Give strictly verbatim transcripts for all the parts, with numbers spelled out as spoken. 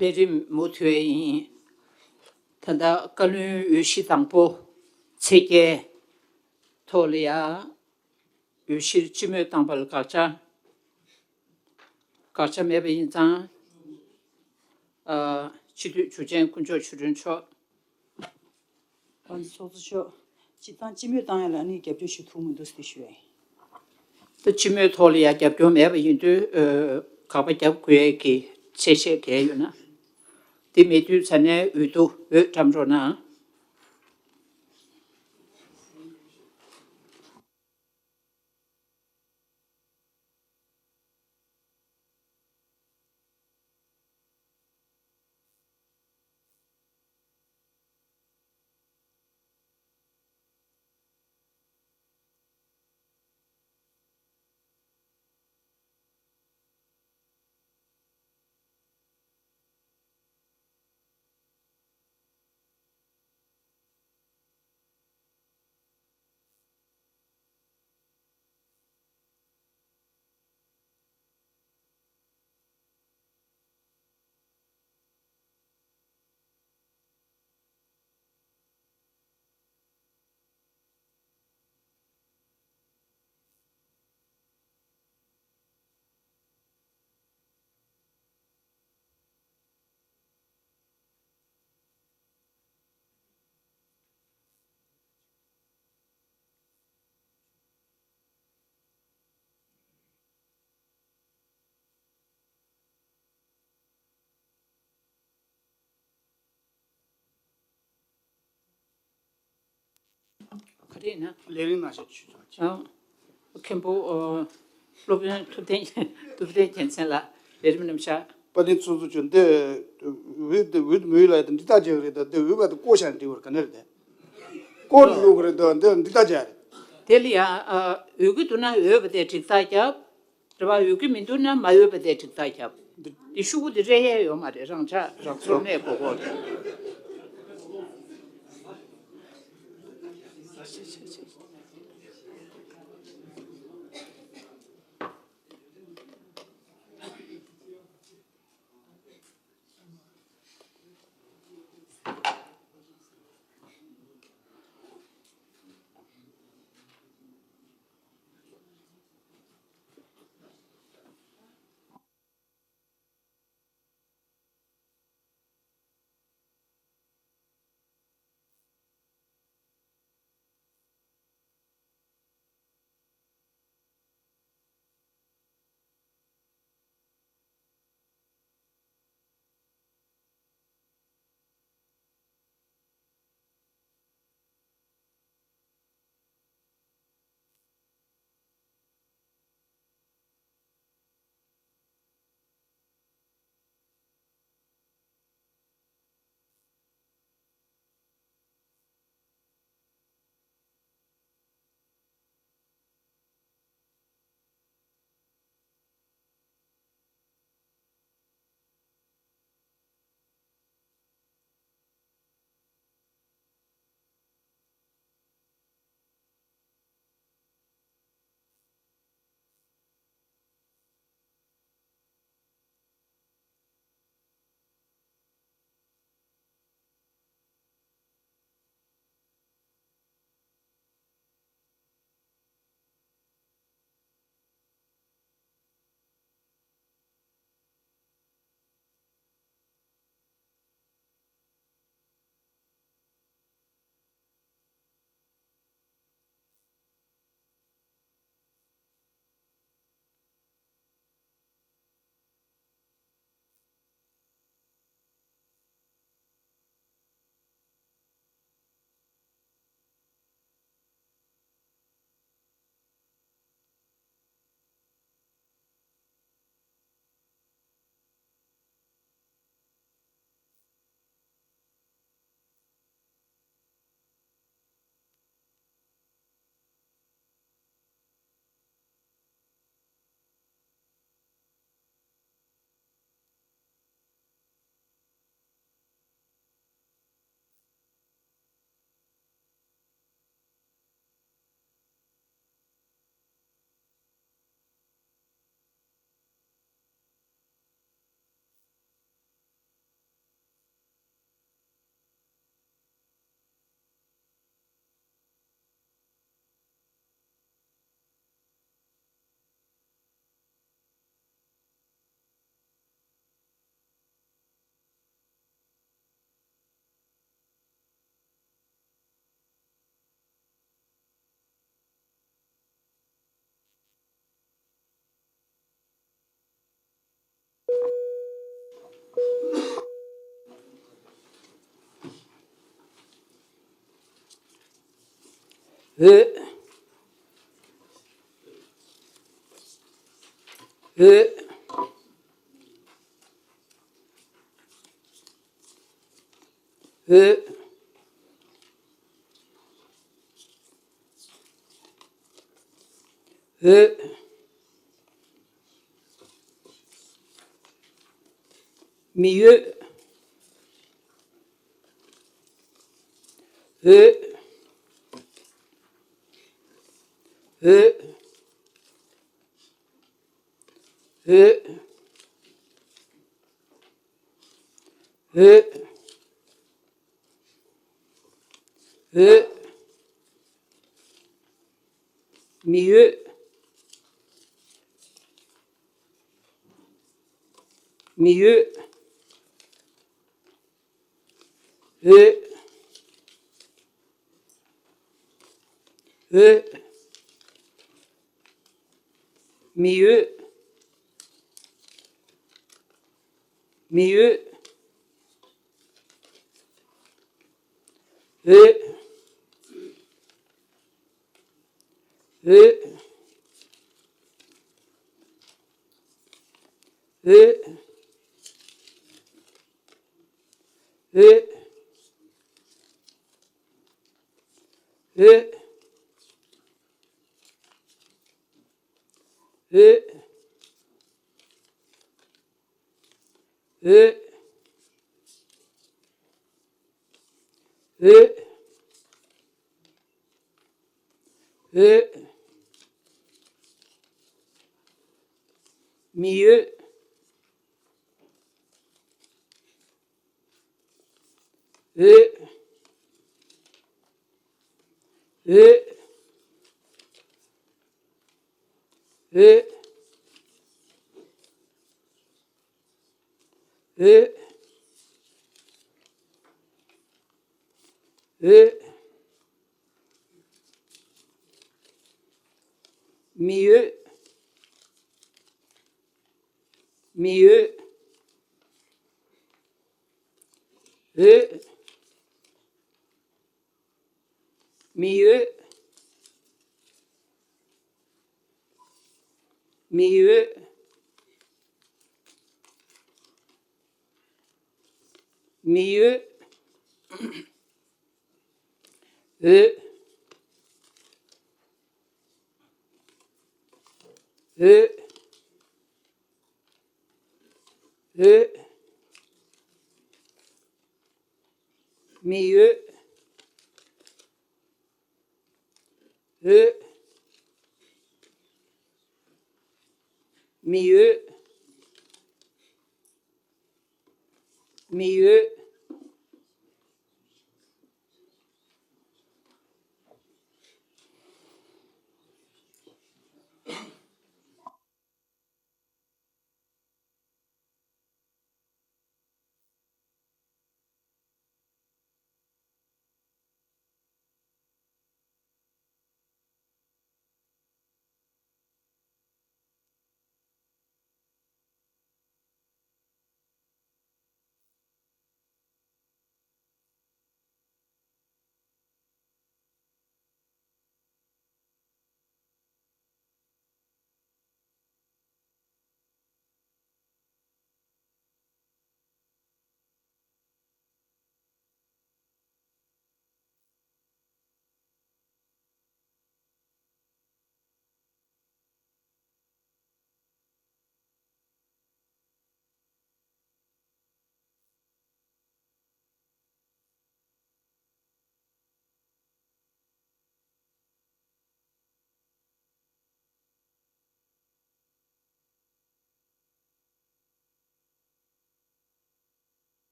ལས་རིམ་མུ་མཐུད་ཡིན། ད་ལྟ་བཀའ་བློན་འོས་གཞི་དང་པོ་ཚེས་བརྒྱད་ཐོག་ལ་ཡ་འོས་གཞིར་སྤྱི་མོས་བཏང་བ་ལ་དགག་བྱ། དགག་བྱ་མེད་པ་ཡིན་ཙང་། ཨ། སྤྱི་འཐུས་འཇུ་ཆེན་དཀོན་མཆོག་ཆོས་སྒྲོན་མཆོག། ཨ་ནི་ཚོགས་གཙོ་མཆོག། སྤྱི་བཏང་སྤྱི་མོས་བཏང་ཡ་ལ་ནི་རྒྱབ་སྐྱོར་ཞུ་ཐུབ་མི་འདུག་ཟེར་ཞུ་ཡ་ཡིན། ད་སྤྱི་མོས་ཐོག་ལ་ཡ་རྒྱབ་སྐྱོར་མེད་པ་ཡིན་དུས། ཨ། དགག་པ་རྒྱབ་དགོས་ཡ་གི་ཚད་གཞི་གལ་ཡོད་ན། དེ་མེད་དུས་ས་གནས་འོས་བསྡུ་འོས་བཀྲམ་རོགས་གནང་། ག་རེ་ཡིན་ན། ལས་རིམ་ནང་བཞིན་ཞུ་ཆོག་ཅིག་ཨ། མཁན་པོ། ཨ། སློབ་དཔོན་ཐུབ་བསྟན། ཐུབ་བསྟན་རྒྱལ་མཚན་ལགས་ལས་རིམ་རྣམ་གཞག་དཔལ་ལྡན་ཚོགས་གཙོ་མཆོག། འདི་འོས་འདི་འོས་མི་འོས་ལ་འདི་ལྟ་བྱེད་ཀྱི་རེད། ད་འདི་འོས་པ་དེ་བསྐོ་བཞག་འགྲིག་པར་ག་ནས་རེད། དེ་བསྐོ་འགྲོ་གི་རེད། ད་འདི་འདི་ལྟ་བྱེད་རེད། དེ་ལ་ཡང་། ཨ། འོས་ཀྱི་འདུག་ན་འོས་པ་དེ་འགྲིག་རྟགས་རྒྱབ། རེད་པ། འོས་ཀྱི་མི་འདུག་ན་མ་འོས་པ་དེ་འགྲིག་རྟགས་རྒྱབ། འདི་ཤོག་གུ་འདི་རེག་ཡས་ཡོད་མ་རེད། རང་ཆ་རང་ཚོར་གནས་དགོས་གོ། འོད། འོད། འོད། འོད། མི་འོད། འོད། འོད། འོད། འོད། འོད། མི་འོད། མི་འོད། འོད། འོད། མི་འོད། མི་འོད། འོད། འོད། འོད། འོད། འོད། འོད། འོད། འོད། འོད། མི་འོད། འོད། འོད། འོད། འོད། འོད། མི་འོད། མི་འོད། འོད། མི་འོད། མི་འོད། མི་འོད། འོད། འོད། འོད། མི་འོད། འོད། མི་འོད། མི་འོད།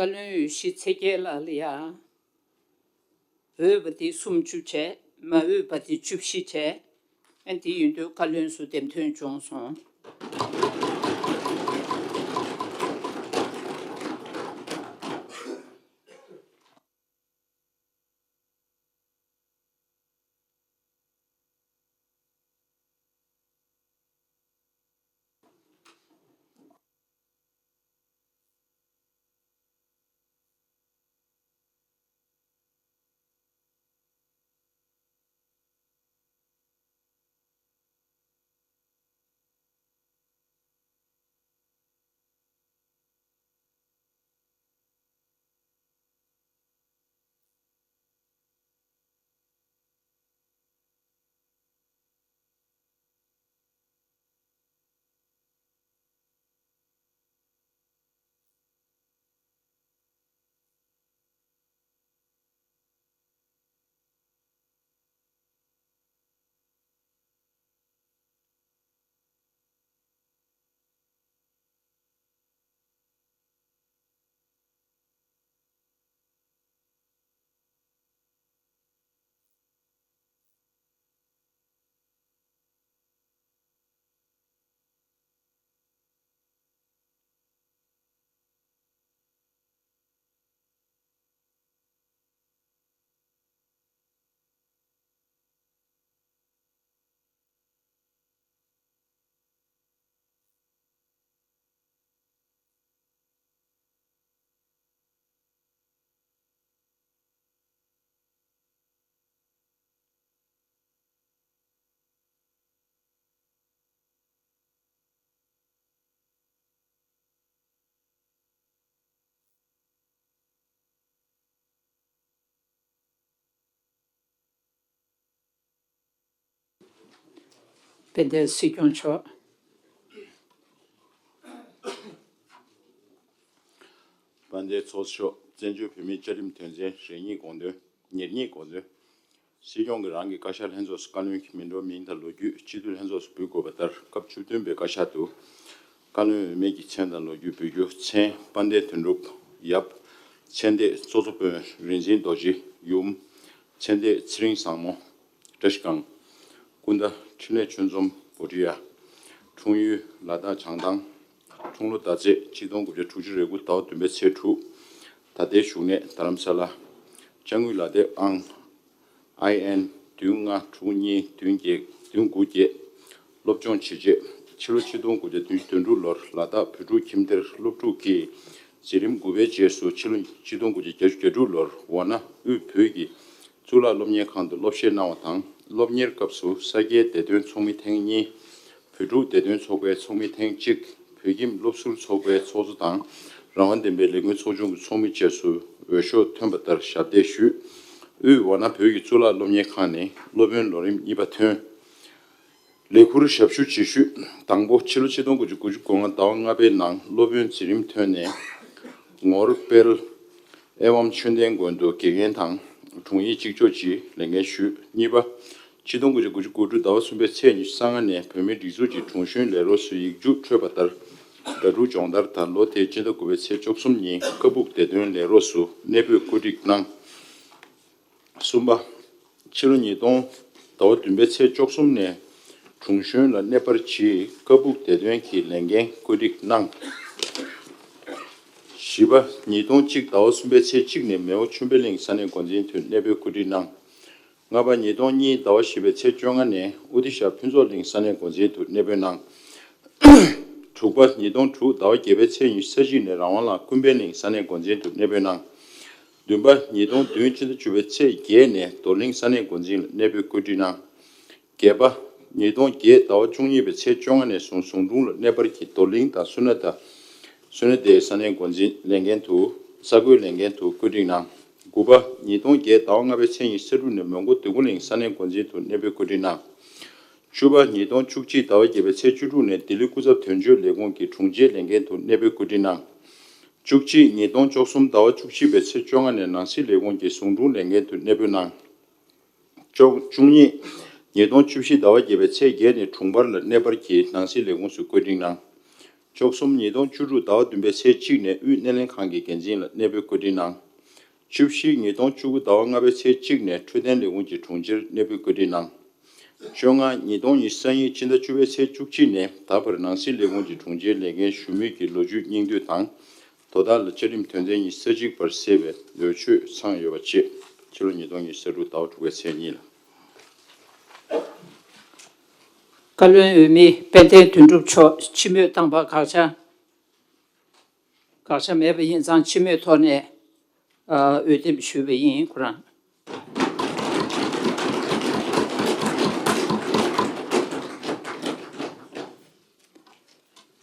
བཀའ་བློན་འོས་གཞི་ཚེ་རྒྱལ་ལགས་ལ་ཡ། འོས་པ་དེ་སུམ་ཅུ་བྱས། མ་འོས་པ་དེ་བཅུ་བཞི་བྱས། ཨ་དེ་ཡིན་དུས་བཀའ་བློན་ཚོ་འདེམས་ཐོན་བྱུང་སོང་། དཔལ་ལྡན་སྲིད་སྐྱོང་མཆོག་དཔལ་ལྡན་ཚོགས་གཙོ་མཆོག་བཙན་བྱོལ་བོད་མིའི་བཅའ་ཁྲིམས་དོན་ཚན་རེ་གཉིས་དགོངས་དོན། ཉེར་གཉིས་དགོངས་དོན། སྲིད་སྐྱོང་གིས་རང་གི་བཀའ་ཤག་ལྷན་ཚོགས་སུ་བཀའ་བློན་གྱི་མིང་འགྲོ་མིང་དང་ལོ་རྒྱུས་སྤྱི་འཐུས་ལྷན་ཚོགས་སུ་འབུལ་དགོས་པ་ལྟར། སྐབས་བཅུ་བདུན་པའི་བཀའ་ཤག་ཏུ་བཀའ་བློན་འོས་མི་གི་མཚན་དང་ལོ་རྒྱུས་འབུལ་རྒྱུ། མཚན། དཔལ་ལྡན་དོན་གྲུབ། ཡབ། མཚན་འདས་གཙོ་གཙོ་དཔོན་རིག་འཛིན་རྡོ་རྗེ་ཡུམ། མཚན་འདས་ཚེ་རིང་བཟང་མོ། བཀྲ་ཤིས་སྒང་། སྐུ་ཟླ་འཕྲིན་ལས་ཆོས་འཛོམས་བྷོ་ཊི་ཡ། འཁྲུངས་ཡུལ་ལ་དྭགས་བྱང་ཐང་། འཁྲུངས་ལོ་ཟླ་ཚེས་གཅིག་སྟོང་དགུ་བརྒྱ་དྲུག་ཅུ་རེ་དགུ་ཟླ་བ་བདུན་པའི་ཚེས་དྲུག་ད་ལྟའི་བཞུགས་གནས་རྡ་རམ་ས་ལ། ཅ་དངོས་ལག་དེབ་ཨང་། ཨའི་ཨེན་བདུན་ལྔ་དྲུག་གཉིས་བདུན་བརྒྱད་བདུན་དགུ་བརྒྱད། སློབ་སྦྱོང་བྱས་རྗེས་ཕྱི་ལོ་ཆིག་སྟོང་དགུ་བརྒྱ་བདུན་ཅུ་དོན་དྲུག་ལོར་ལ་དྭགས་བོད་ཕྲུག་ཁྱིམ་སྡེར་སློབ་ཕྲུག་གི་འཛིན་རིམ་དགུ་པའི་རྗེས་སུ་ཕྱི་ལོ་ཆིག་སྟོང་དགུ་བརྒྱ་བརྒྱད་ཅུ་གྱ་དྲུག་ལོར་ཝཱ་ཎ་དབུས་བོད་ཀྱི་གཙུག་ལག་སློབ་གཉེར་ཁང་དུ་སློབ་བཤད་གནང་བ་དང་། སློབ་གཉེར་སྐབས་སུ་ས་སྐྱའི་བདེ་དོན་ཚོགས་མི་ཐེངས་གཉིས། བོད་ཕྲུག་བདེ་དོན་ཚོགས་པའི་ཚོགས་མི་ཐེངས་གཅིག་བོད་ཁྱིམ་སློབ་ཟུར་ཚོགས་པའི་ཚོགས་གཙོ་དང་། རང་དབང་ལྡན་པའི་ལས་འགུལ་ཚོགས་ཆུང་གི་ཚོགས་མི་བཅས་སུ་འོས་ཤོག་ཐོན་པ་ལྟར་ཞབས་འདེགས་ཞུས། དབུས་ཝཱ་ཎ་བོད་ཀྱི་གཙུག་ལག་སློབ་གཉེར་ཁང་ནས་སློབ་དཔོན་ལོ་རིམ་གཉིས་པ་ཐོན། ལས་ཁུར་ཞབས་ཞུ་བྱེད་ཤུལ། དང་པོ་ཕྱི་ལོ་ཆིག་སྟོང་དགུ་བརྒྱ་དགུ་བཅུ་གོ་ལྔ་ཟླ་བ་ལྔ་པའི་ནང་སློབ་དཔོན་འཛིན་རིམ་ཐོན་ནས། ངོར་དཔལ་ཨེ་ཝཾ་ཆོས་ལྡན་དགོན་དུ་དགེ་རྒན་དང་དྲུང་ཡིག་གཅིག་ལྕོགས་ཀྱི་ལས་འགན་ཞུས། གཉིས་པ། ཆིག་སྟོང་དགུ་བརྒྱ་དགུ་བཅུ་གོ་དྲུག་ཟླ་བ་གསུམ་པའི་ཚེས་ཉི་ཤུ་རྩ་ལྔ་ནས་བོད་མིའི་སྒྲིག་འཛུགས་ཀྱི་དྲུང་གཞོན་ལས་རོགས་སུ་ཡིག་རྒྱུགས་འཕྲོད་པ་ལྟར་གྲ་སྒྲིག་སྦྱོང་བརྡར་དང་། ལོ་དེའི་སྤྱི་ཟླ་དགུ་པའི་ཚེས་བཅུ་གསུམ་ཉིན་ཀ་སྦུག་བདེ་དོན་ལས་རོགས་སུ་གནས་སྤོས་བཀོད་སྒྲིག་གནང་། གསུམ་པ། ཕྱི་ལོ་ཉིས་སྟོང་ཟླ་བ་བདུན་པའི་ཚེས་བཅུ་གསུམ་ནས་དྲུང་གཞོན་ལ་གནས་སྤར་གྱིས་ཀ་སྦུག་བདེ་དོན་གྱི་ལས་འགན་བཀོད་སྒྲིག་གནང་། བཞི་པ། ཉིས་སྟོང་གཅིག་ཟླ་བ་གསུམ་པའི་ཚེས་གཅིག་ནས་མེའོ་ཆུམ་བེ་གླིང་ས་གནས་འགོ་འཛིན་དུ་གནས་སྤོས་བཀོད་སྒྲིག་གནང་། ལྔ་པ། ཉིས་སྟོང་གཉིས་ཟླ་བ་བཞི་པའི་ཚེས་བཅོ་ལྔ་ནས་ཨོ་ཏི་ཤ་ཕུན་ཚོགས་གླིང་ས་གནས་འགོ་འཛིན་དུ་གནས་སྤོས་གནང་། དྲུག་པ། ཉིས་སྟོང་དྲུག་ཟླ་བ་བརྒྱད་པའི་ཚེས་ཉི་ཤུ་རྩ་གཅིག་ནས་རང་དབང་ལ་ཀུན་ཕན་གླིང་ས་གནས་འགོ་འཛིན་དུ་གནས་སྤོས་གནང་། བདུན་པ། ཉིས་སྟོང་བདུན་ཕྱི་ཟླ་བཅུ་པའི་ཚེས་བརྒྱད་ནས་རྡོར་གླིང་ས་གནས་འགོ་འཛིན་ལ་གནས་སྤོས་བཀོད་སྒྲིག་གནང་། བརྒྱད་པ། ཉིས་སྟོང་བརྒྱད་ཟླ་བ་བཅུ་གཉིས་པའི་ཚེས་བཅོ་ལྔ་ནས་བཟུང་ཟུང་དྲུང་ལ་གནས་སྤར་གྱིས་རྡོར་གླིང་དང་སོ་ན་ད། སོ་ན་དའི་ས་གནས་འགོ་འཛིན་ལས་འགན་དུ། ས་བགོས་ལས་འགན་དུ་བཀོད་སྒྲིག་གནང་། དགུ་པ། ཉིས་སྟོང་བརྒྱད་ཟླ་བ་ལྔ་པའི་ཚེས་ཉི་ཤུ་རྩ་དྲུག་ནས་མོན་གྷོ་འདོད་རྒུ་གླིང་ས་གནས་འགོ་འཛིན་དུ་གནས་སྤོས་བཀོད་སྒྲིག་གནང་། བཅུ་པ། ཉིས་སྟོང་བཅུ་གཅིག་ཟླ་བ་བརྒྱད་པའི་ཚེས་བཅུ་དྲུག་ནས་ལྡི་ལི་སྐུ་ཚབ་དོན་གཅོད་ལས་ཁུངས་ཀྱི་དྲུང་ཆེའི་ལས་འགན་དུ་གནས་སྤོས་བཀོད་སྒྲིག་གནང་། བཅུ་གཅིག། ཉིས་སྟོང་བཅུ་གསུམ་ཟླ་བ་བཅུ་གཅིག་པའི་ཚེས་བཅོ་ལྔ་ནས་ནང་སྲིད་ལས་ཁུངས་ཀྱི་ཟུང་དྲུང་ལས་འགན་དུ་གནས་སྤོས་གནང་། བཅུ་གཉིས། ཉིས་སྟོང་བཅུ་བཞི་ཟླ་བ་བརྒྱད་པའི་ཚེས་བརྒྱད་ནས་དྲུང་འཕར་ལ་གནས་སྤར་གྱིས་ནང་སྲིད་ལས་ཁུངས་སུ་བཀོད་སྒྲིག་གནང་། བཅུ་གསུམ་ཉིས་སྟོང་བཅུ་དྲུག་ཟླ་བ་བདུན་པའི་ཚེས་གཅིག་ནས་དབུས་སྣེ་ལེན་ཁང་གི་འགན་འཛིན་ལ་གནས་སྤོས་བཀོད་སྒྲིག་གནང་། བཅུ་བཞི་ཉིས་སྟོང་བཅུ་དགུ་ཟླ་བ་ལྔ་པའི་ཚེས་གཅིག་ནས་འཕྲོད་བསྟེན་ལས་ཁུངས་ཀྱི་དྲུང་ཆེར་གནས་སྤོས་བཀོད་སྒྲིག་གནང་། བཅོ་ལྔ་ཉིས་སྟོང་ཉི་ཤུ་རྩ་གཉིས་སྤྱི་ཟླ་བཅུ་པའི་ཚེས་བཅུ་གཅིག་ནས་ད་བར་ནང་སྲིད་ལས་ཁུངས་ཀྱི་དྲུང་ཆེའི་ལས་འགན་ཞུ་མུས་ཀྱི་ལོ་རྒྱུས་སྙིང་བསྡུས་དང་། དོ་བདག་ལ་བཅའ་ཁྲིམས་དོན་ཚན་ཉི་ཤུ་རྩ་གཅིག་པར་གསལ་བའི་འོས་ཆོས་ཚང་ཡོད་པ་བཅས། ཕྱི་ལོ་ཉིས་སྟོང་ཉི་ཤུ་རྩ་དྲུག་ཟླ་བ་དྲུག་པའི་ཚེས་གཉིས་ལ། བཀའ་བློན་འོས་མི་དཔལ་ལྡན་དོན་གྲུབ་མཆོག་སྤྱི་མོས་བཏང་པ་དགག་བྱ། དགག་བྱ་མེད་པ་ཡིན་ཙང་སྤྱི་མོས་ཐོག་ནས་ཨ་འོས་འདེམས་ཞུས་པ་ཡིན། ཁོ་རང་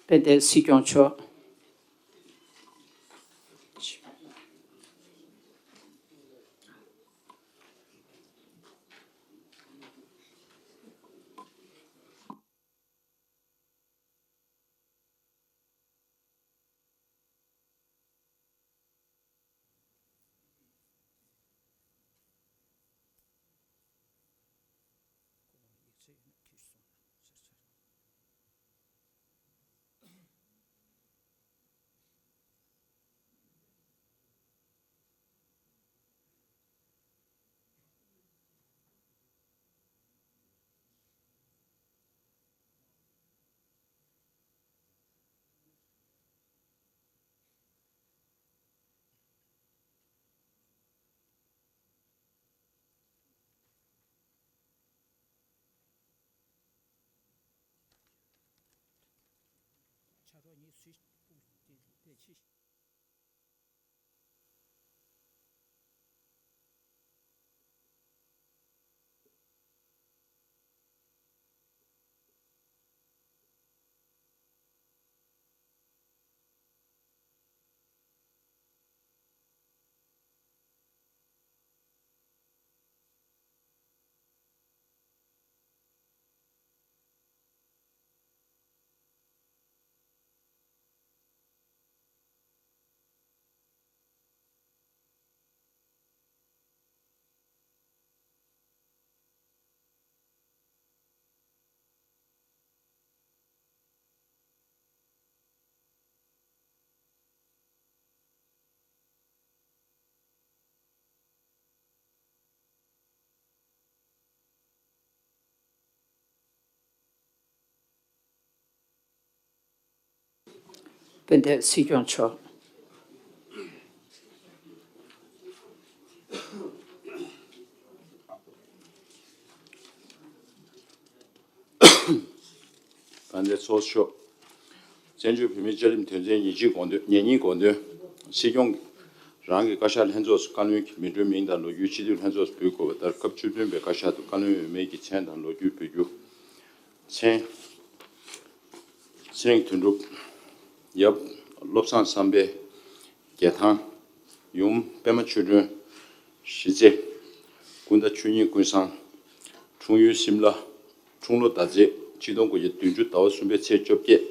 དཔལ་ལྡན་སྲིད་སྐྱོང་མཆོག་ཕྱག་རོགས་གཉིས་སུས་སྤུ་དེ་དེ་ཕྱི། དཔལ་ལྡན་སྲིད་སྐྱོང་མཆོག་དཔལ་ལྡན་ཚོགས་གཙོ་མཆོག་བཙན་བྱོལ་བོད་མིའི་བཅའ་ཁྲིམས་དོན་ཚན་ཉེར་གཅིག་དགོངས་དོན། ཉེར་གཉིས་དགོངས་དོན། སྲིད་སྐྱོང་རང་གི་བཀའ་ཤག་ལྷན་ཚོགས་སུ་བཀའ་བློན་གྱི་མི་འགྲོའི་མིང་དང་ལོ་རྒྱུས་སྤྱི་འཐུས་ལྷན་ཚོགས་སུ་འབུལ་དགོས་པ་ལྟར་སྐབས་བཅུ་བདུན་པའི་བཀའ་ཤག་ཏུ་བཀའ་བློན་འོས་མིའི་གི་མཚན་དང་ལོ་རྒྱུས་འབུལ་རྒྱུ། མཚན། ཚེ་རིང་དོན་གྲུབ། ཡབ་བློ་བཟང་བསམ་འཕེལ། རྒྱལ་ཐང་། ཡུམ་པད་མ་ཆོས་སྒྲོན། གཞིས་རྩེ། ཀུན་ད་ཆོས་ཉིད་ཀུན་བཟང་། འཁྲུངས་ཡུལ་སིམ་ལ། འཁྲུངས་ལོ་ཟླ་ཚེས་ཆིག་སྟོང་དགུ་བརྒྱ་བདུན་ཅུ་ཟླ་བ་གསུམ་པའི་ཚེས་བཅོ་བརྒྱད།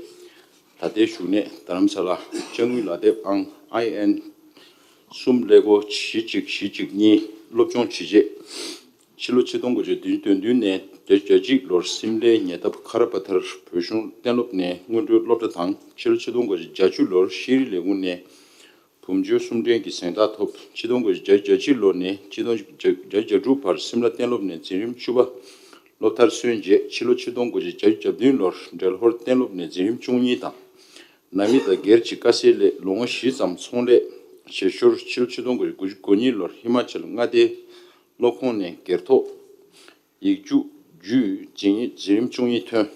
ད་ལྟའི་བཞུགས་གནས་རྡ་རམ་ས་ལ། ཅ་དངུལ་ལག་དེབ་ཨང་ཨའི་ཨེན་གསུམ་ཀླད་ཀོར་བཞི་གཅིག་བཞི་གཅིག་གཉིས། སློབ་སྦྱོང་ཇི་བྱེད། ཕྱི་ལོ་ཆིག་སྟོང་དགུ་བརྒྱ་བདུན་ཅུ་དོན་བདུན་ནས་བརྒྱད་ཅུ་གྱ་གཅིག་ལོར་སིམ་ལའི་ཉེ་འདབས་ཁ་ར་པ་ཐར་བོད་གཞུང་གཏན་སློབ་ནས་སྔོན་འགྲོའི་སློབ་གྲྭ་དང་། ཕྱི་ལོ་ཆིག་སྟོང་དགུ་བརྒྱ་བརྒྱད་ཅུ་ལོར་ཤེས་རིག་ལས་ཁུངས་ནས་བུམ་སྦྱོར་གསུམ་འདྲེན་གྱི་གཟེངས་རྟགས་ཐོབ། ཆིག་སྟོང་དགུ་བརྒྱ་བརྒྱད་ཅུ་གྱ་དྲུག་བར་སིམ་ལ་གཏན་སློབ་ནས་འཛིན་རིམ་བཅུ་པ་སློབ་མཐར་སོན་རྗེས། ཕྱི་ལོ་ཆིག་སྟོང་དགུ་བརྒྱ་བརྒྱད་ཅུ་གྱ་བདུན་ལོར་འབྲེལ་ཧོར་གཏན་སློབ་ནས་འཛིན་རིམ་བཅུ་གཉིས་དང་། ནང་མི་དང་སྒེར་གྱི་དཀའ་སེལ་སླད་ལོ་ངོ་བཞི་ཙམ་ཚོང་ལས་བྱེད་ཞོར། ཕྱི་ལོ་ཆིག་སྟོང་དགུ་བརྒྱ་དགུ་བཅུ་གོ་གཉིས་ལོར་ཧི་མ་ཅལ་མངའ་སྡེའི་སློབ་ཁོངས་ནས་སྒེར་ཐོག་ཡིག་རྒྱུགས་བརྒྱུད་འཛིན་འཛིན་རིམ་བཅུ་གཉིས་ཐོན།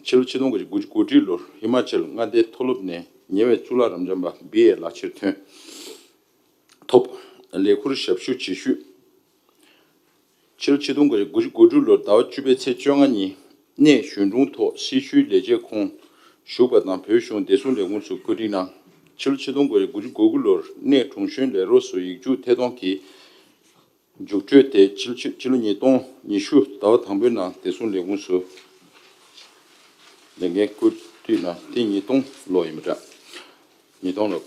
ཕྱི་ལོ་ཆིག་སྟོང་དགུ་བརྒྱ་དགུ་བཅུ་གོ་དྲུག་ལོར་ཧི་མ་ཅལ་མངའ་སྡེའི་མཐོ་སློབ་ནས་ཉེ་བའི་གཙུག་ལག་རབ་འབྱམས་པ་བི་ཨེ་ལག་ཁྱེར་ཐོན་ཐོབ། ལས་ཁུར་ཞབས་ཞུ་བྱེད་ཤུལ། ཕྱི་ལོ་ཆིག་སྟོང་དགུ་བརྒྱ་དགུ་བཅུ་གོ་དྲུག་ལོར་ཟླ་བ་བཅུ་པའི་ཚེས་བཅོ་ལྔ་ཉིན་གནས་གཞོན་དྲུང་ཐོག་སྲི་ཞུའི་ལས་བྱེད་ཁོངས་ཞུགས་པ་དང་། བོད་གཞུང་བདེ་སྲུང་ལས་ཁུངས་སུ་བཀོད་སྒྲིག་གནང་། ཕྱི་ལོ་ཆིག་སྟོང་དགུ་བརྒྱ་དགུ་བཅུ་གོ་དགུ་ལོར་གནས་དྲུང་གཞོན་ལས་རོགས་སུ་ཡིག་རྒྱུགས་ཐད་གཏོང་གིས་རྒྱུགས་སྤྲོད་དེ། ཕྱི་ལོ་ཕྱི་ཕྱི་ལོ་ཉིས་སྟོང་ཉི་ཤུ་ཟླ་བ་དང་པོའི་ནང་བདེ་སྲུང་ལས་ཁུངས་སུ་ལས་འགན་བཀོད་སྒྲིག་གནང་། དེ་ཉིས་སྟོང་ལོ་ཡིན་པ་འདྲ། ཉིས་སྟོང་ལོ།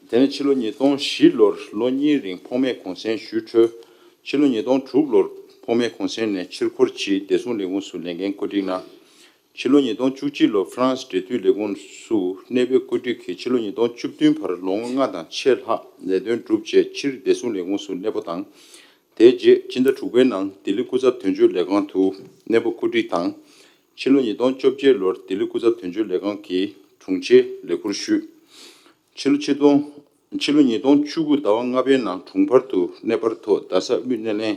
དེ་ནས་ཕྱི་ལོ་ཉིས་སྟོང་བཞི་ལོར་ལོ་གཉིས་རིང་ཕོ་མོའི་གུང་སེང་ཞུས་འཕྲོས། ཕྱི་ལོ་ཉིས་སྟོང་དྲུག་ལོར་ཕོ་མོའི་གུང་སེང་ནས་ཕྱིར་འཁོར་གྱིས་བདེ་སྲུང་ལས་ཁུངས་སུ་ལས་འགན་བཀོད་སྒྲིག་གནང་། ཕྱི་ལོ་ཉིས་སྟོང་བཅུ་གཅིག་ལོར་ཧྥ་རན་སི་འབྲེལ་མཐུད་ལས་ཁུངས་སུ་གནས་སྤོས་བཀོད་སྒྲིག་གིས་ཕྱི་ལོ་ཉིས་སྟོང་བཅུ་བདུན་བར་ལོ་ངོ་ལྔ་དང་ཕྱེད་ལྷག་ལས་དོན་བསྒྲུབས་རྗེས་ཕྱིར་བདེ་སྲུང་ལས་ཁུངས་སུ་གནས་སྤོ་དང་། དེའི་རྗེས་སྤྱི་ཟླ་དྲུག་པའི་ནང་ལྡི་ལི་སྐུ་ཚབ་དོན་གཅོད་ལས་ཁང་དུ་གནས་སྤོ་བཀོད་སྒྲིག་དང་། ཕྱི་ལོ་ཉིས་སྟོང་བཅོ་བརྒྱད་ལོར་ལྡི་ལི་སྐུ་ཚབ་དོན་གཅོད་ལས་ཁང་གི་དྲུང་ཆེའི་ལས་ཁུར་ཞུས། ཕྱི་ལོ་ཆིག་སྟོང་ཕྱི་ལོ་ཉིས་སྟོང་བཅུ་དགུ་ཟླ་བ་ལྔ་པའི་ནང་དྲུང་འཕར་དུ་གནས་སྤར་ཐོག་རྡ་ས་དབུས་སྣེ་ལེན་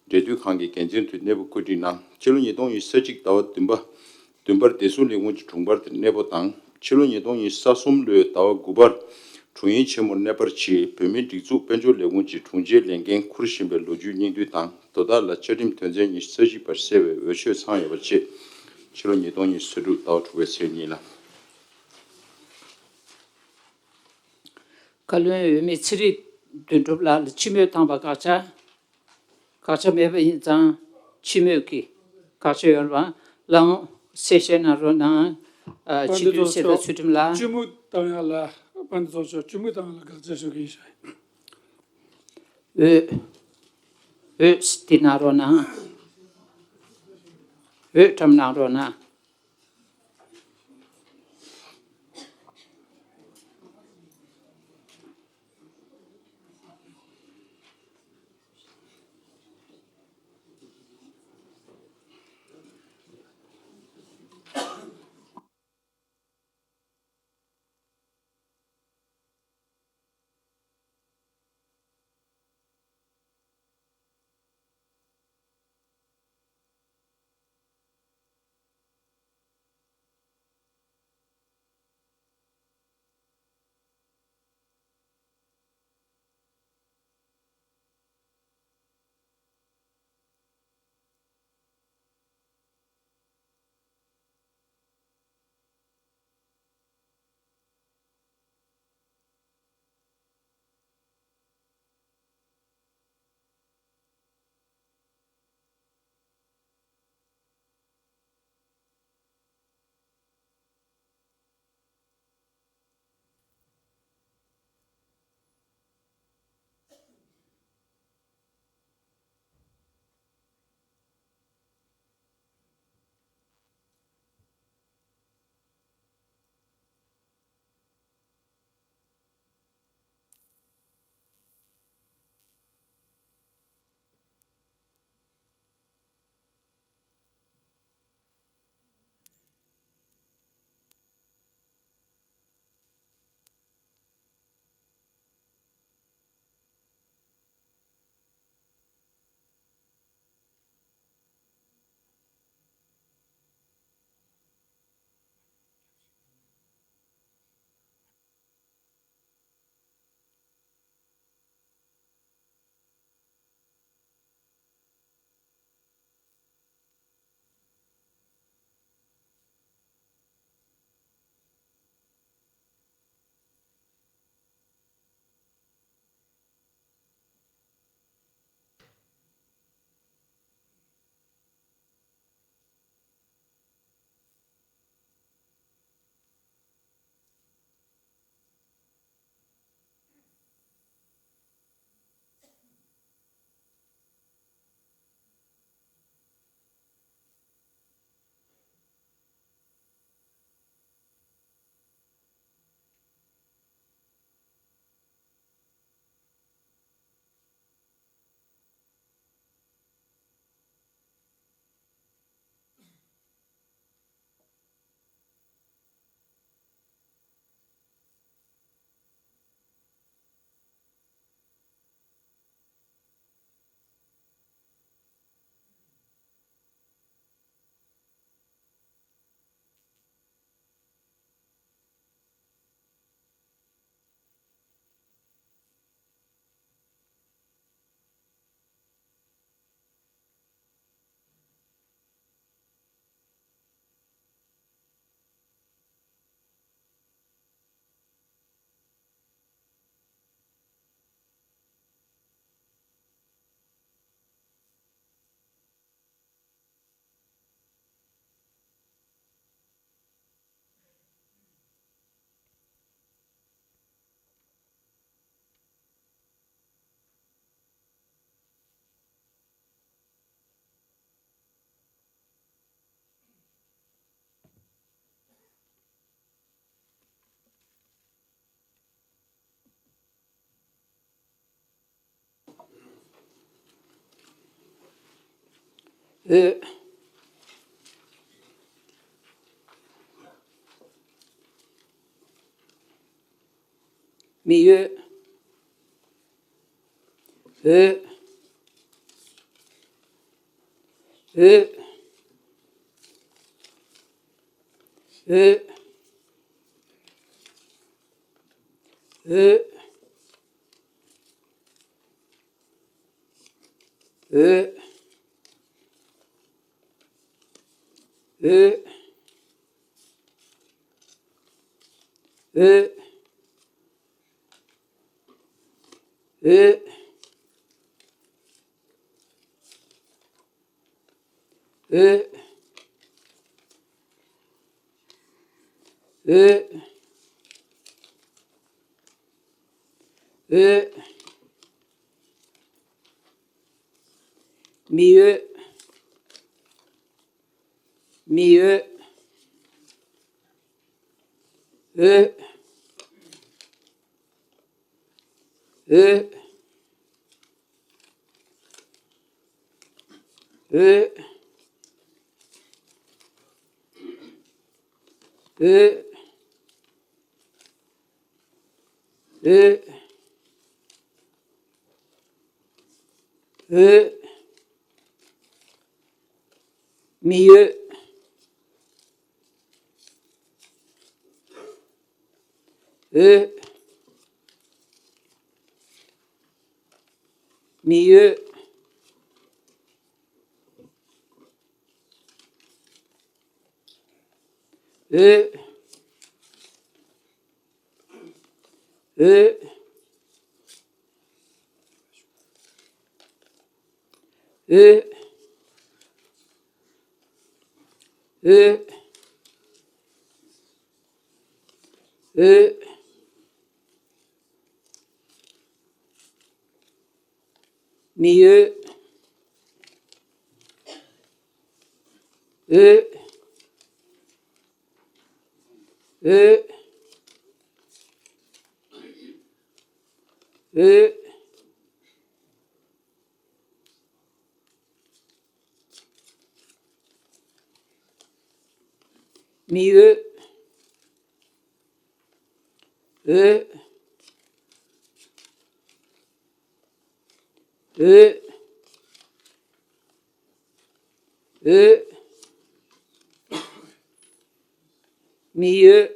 འབྲེལ་མཐུད་ཁང་གི་འགན་འཛིན་དུ་གནས་སྤོ་བཀོད་སྒྲིག་གནང་། ཕྱི་ལོ་ཉིས་སྟོང་ཉི་ཤུ་རྩ་གཅིག་ཟླ་བ་བདུན་པ་བདུན་པར་བདེ་སྲུང་ལས་ཁུངས་ཀྱི་དྲུང་འཕར་དུ་གནས་སྤོ་དང་། ཕྱི་ལོ་ཉིས་སྟོང་ཉི་ཤུ་རྩ་གསུམ་ལོའི་ཟླ་བ་དགུ་པར་དྲུང་ཡིག་ཆེན་མོར་གནས་སྤར་གྱིས་བོད་མིའི་སྒྲིག་འཛུགས་དཔལ་འབྱོར་ལས་ཁུངས་ཀྱི་དྲུང་ཆེའི་ལས་འགན་འཁུར་བཞིན་པའི་ལོ་རྒྱུས་སྙིང་བསྡུས་དང་། དོ་བདག་ལ་བཅའ་ཁྲིམས་དོན་ཚན་ཉི་ཤུ་རྩ་བཞི་པར་གསལ་བའི་འོས་ཆོས་ཚང་ཡོད་པ་བཅས། ཕྱི་ལོ་ཉིས་སྟོང་ཉི་ཤུ་རྩ་དྲུག་ཟླ་བ་དྲུག་པའི་ཚེས་གཉིས་ལ། བཀའ་བློན་འོས་མི་ཚེ་རིང་དོན་གྲུབ་ལགས་ལ་སྤྱི་མོས་བཏང་བ་དགག་བྱ། དགག་བྱ་མེད་པ་ཡིན་ཙང་། སྤྱི་མོས་ཀྱི་དགག་བྱ་ཡོད་པ་ལའང་གསལ་བཤད་གནང་རོགས་གནང་། ཨ། དཔལ་ལྡན་སྤྱི་འཐུས་ཚོགས་གཞལ་བདག་གཙོ། ཚུལ་ཁྲིམས་ལགས། སྤྱི་མོས་བཏང་ཡག་ལ། དཔལ་ལྡན་ཚོགས་གཙོ། སྤྱི་མོས་བཏང་ཡག་ལ་དགག་བྱ་ཞུ་གི་ཡིན་ཞུ། འོས། འོས་འདི་གནང་རོགས་གནང་། འོས་བཀྲམ་གནང་རོགས་གནང་། འོད། མི་འོད། འོད། འོད། འོད། འོད། འོད། འོད། འོད། འོད། འོད། འོད། འོད། མི་འོད། མི་འོད། འོད། འོད། འོད། འོད། འོད། འོད། མི་འོད། འོད། མི་འོད། འོད། འོད། འོད། འོད། འོད། མི་འོད། འོད། འོད། འོད། མི་འོད། འོད། འོད། འོད། མི་འོད།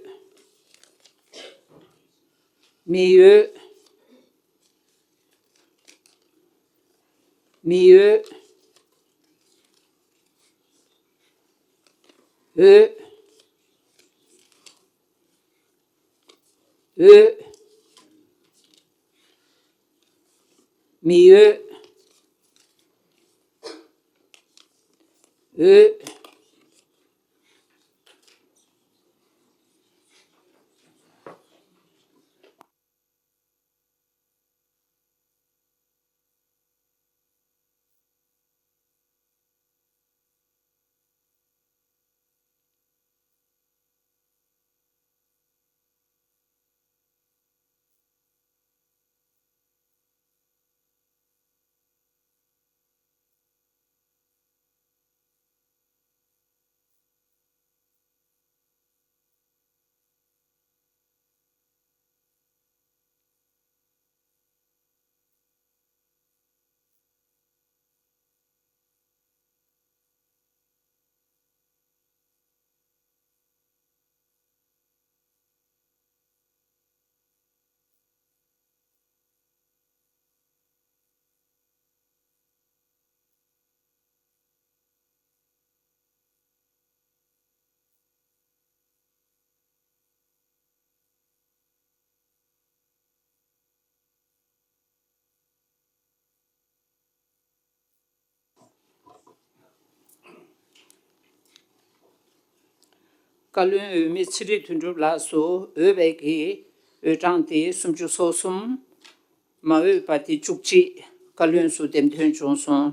མི་འོད། མི་འོད། འོད། འོད། མི་འོད། འོད། བཀའ་བློན་འོས་མི་ཚེ་རིང་དོན་གྲུབ་ལགས་སུ་འོས་འབབ་ཀྱི་འོས་གྲངས་ཏེ་སུམ་ཅུ་སོ་གསུམ། མ་འོས་པ་ཏེ་བཅུ་གཅིག། བཀའ་བློན་སུ་འདེམས་ཐོན་བྱུང་སོང་།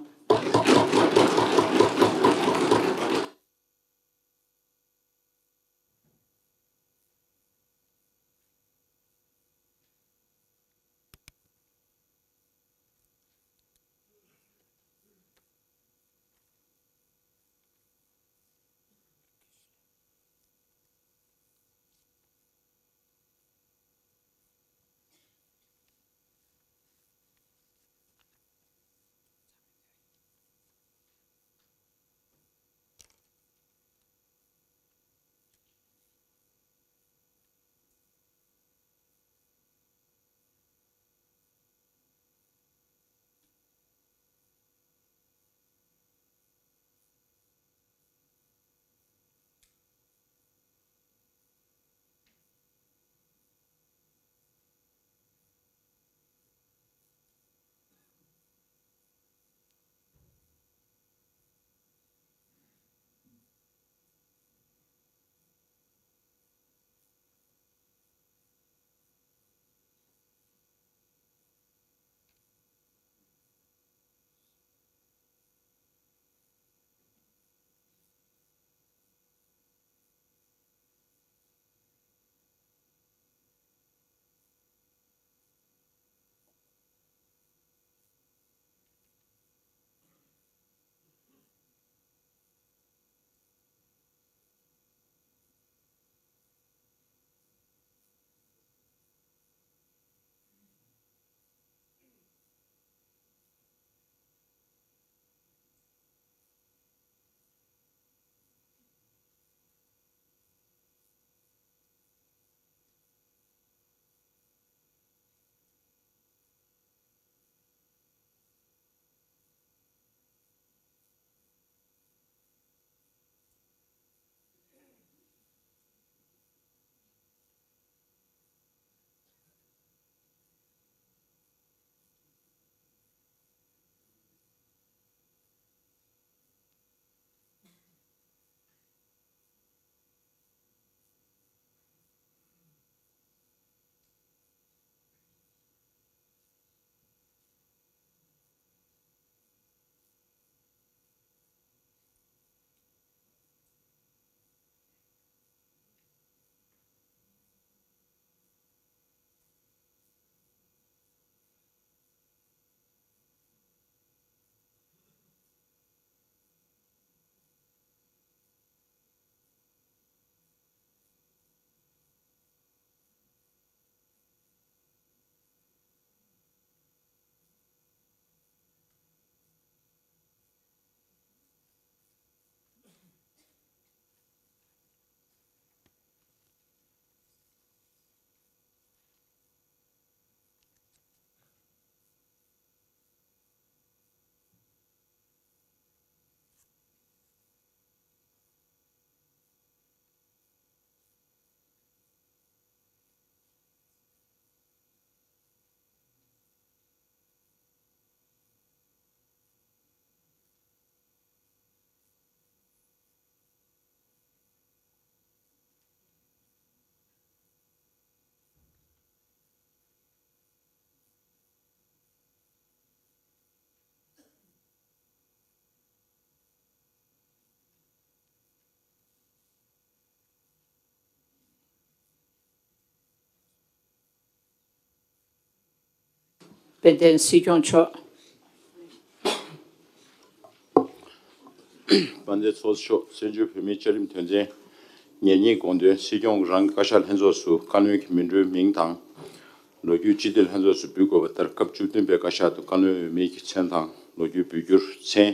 དཔལ་ལྡན་སྲིད་སྐྱོང་མཆོག་དཔལ་ལྡན་ཚོགས་གཙོ་མཆོག་བཙན་བྱོལ་བོད་མིའི་བཅའ་ཁྲིམས་དོན་ཚན་ཉེར་གཉིས་དགོངས་དོན། སྲིད་སྐྱོང་རང་གི་བཀའ་ཤག་ལྷན་ཚོགས་སུ་བཀའ་བློན་གྱི་མི་འགྲོའི་མིང་དང་། ལོ་རྒྱུས་སྤྱི་འཐུས་ལྷན་ཚོགས་སུ་འབུལ་དགོས་པ་ལྟར་སྐབས་བཅུ་བདུན་པའི་བཀའ་ཤག་ཏུ་བཀའ་བློན་འོས་མིའི་མཚན་དང་ལོ་རྒྱུས་འབུལ་རྒྱུར་མཚན།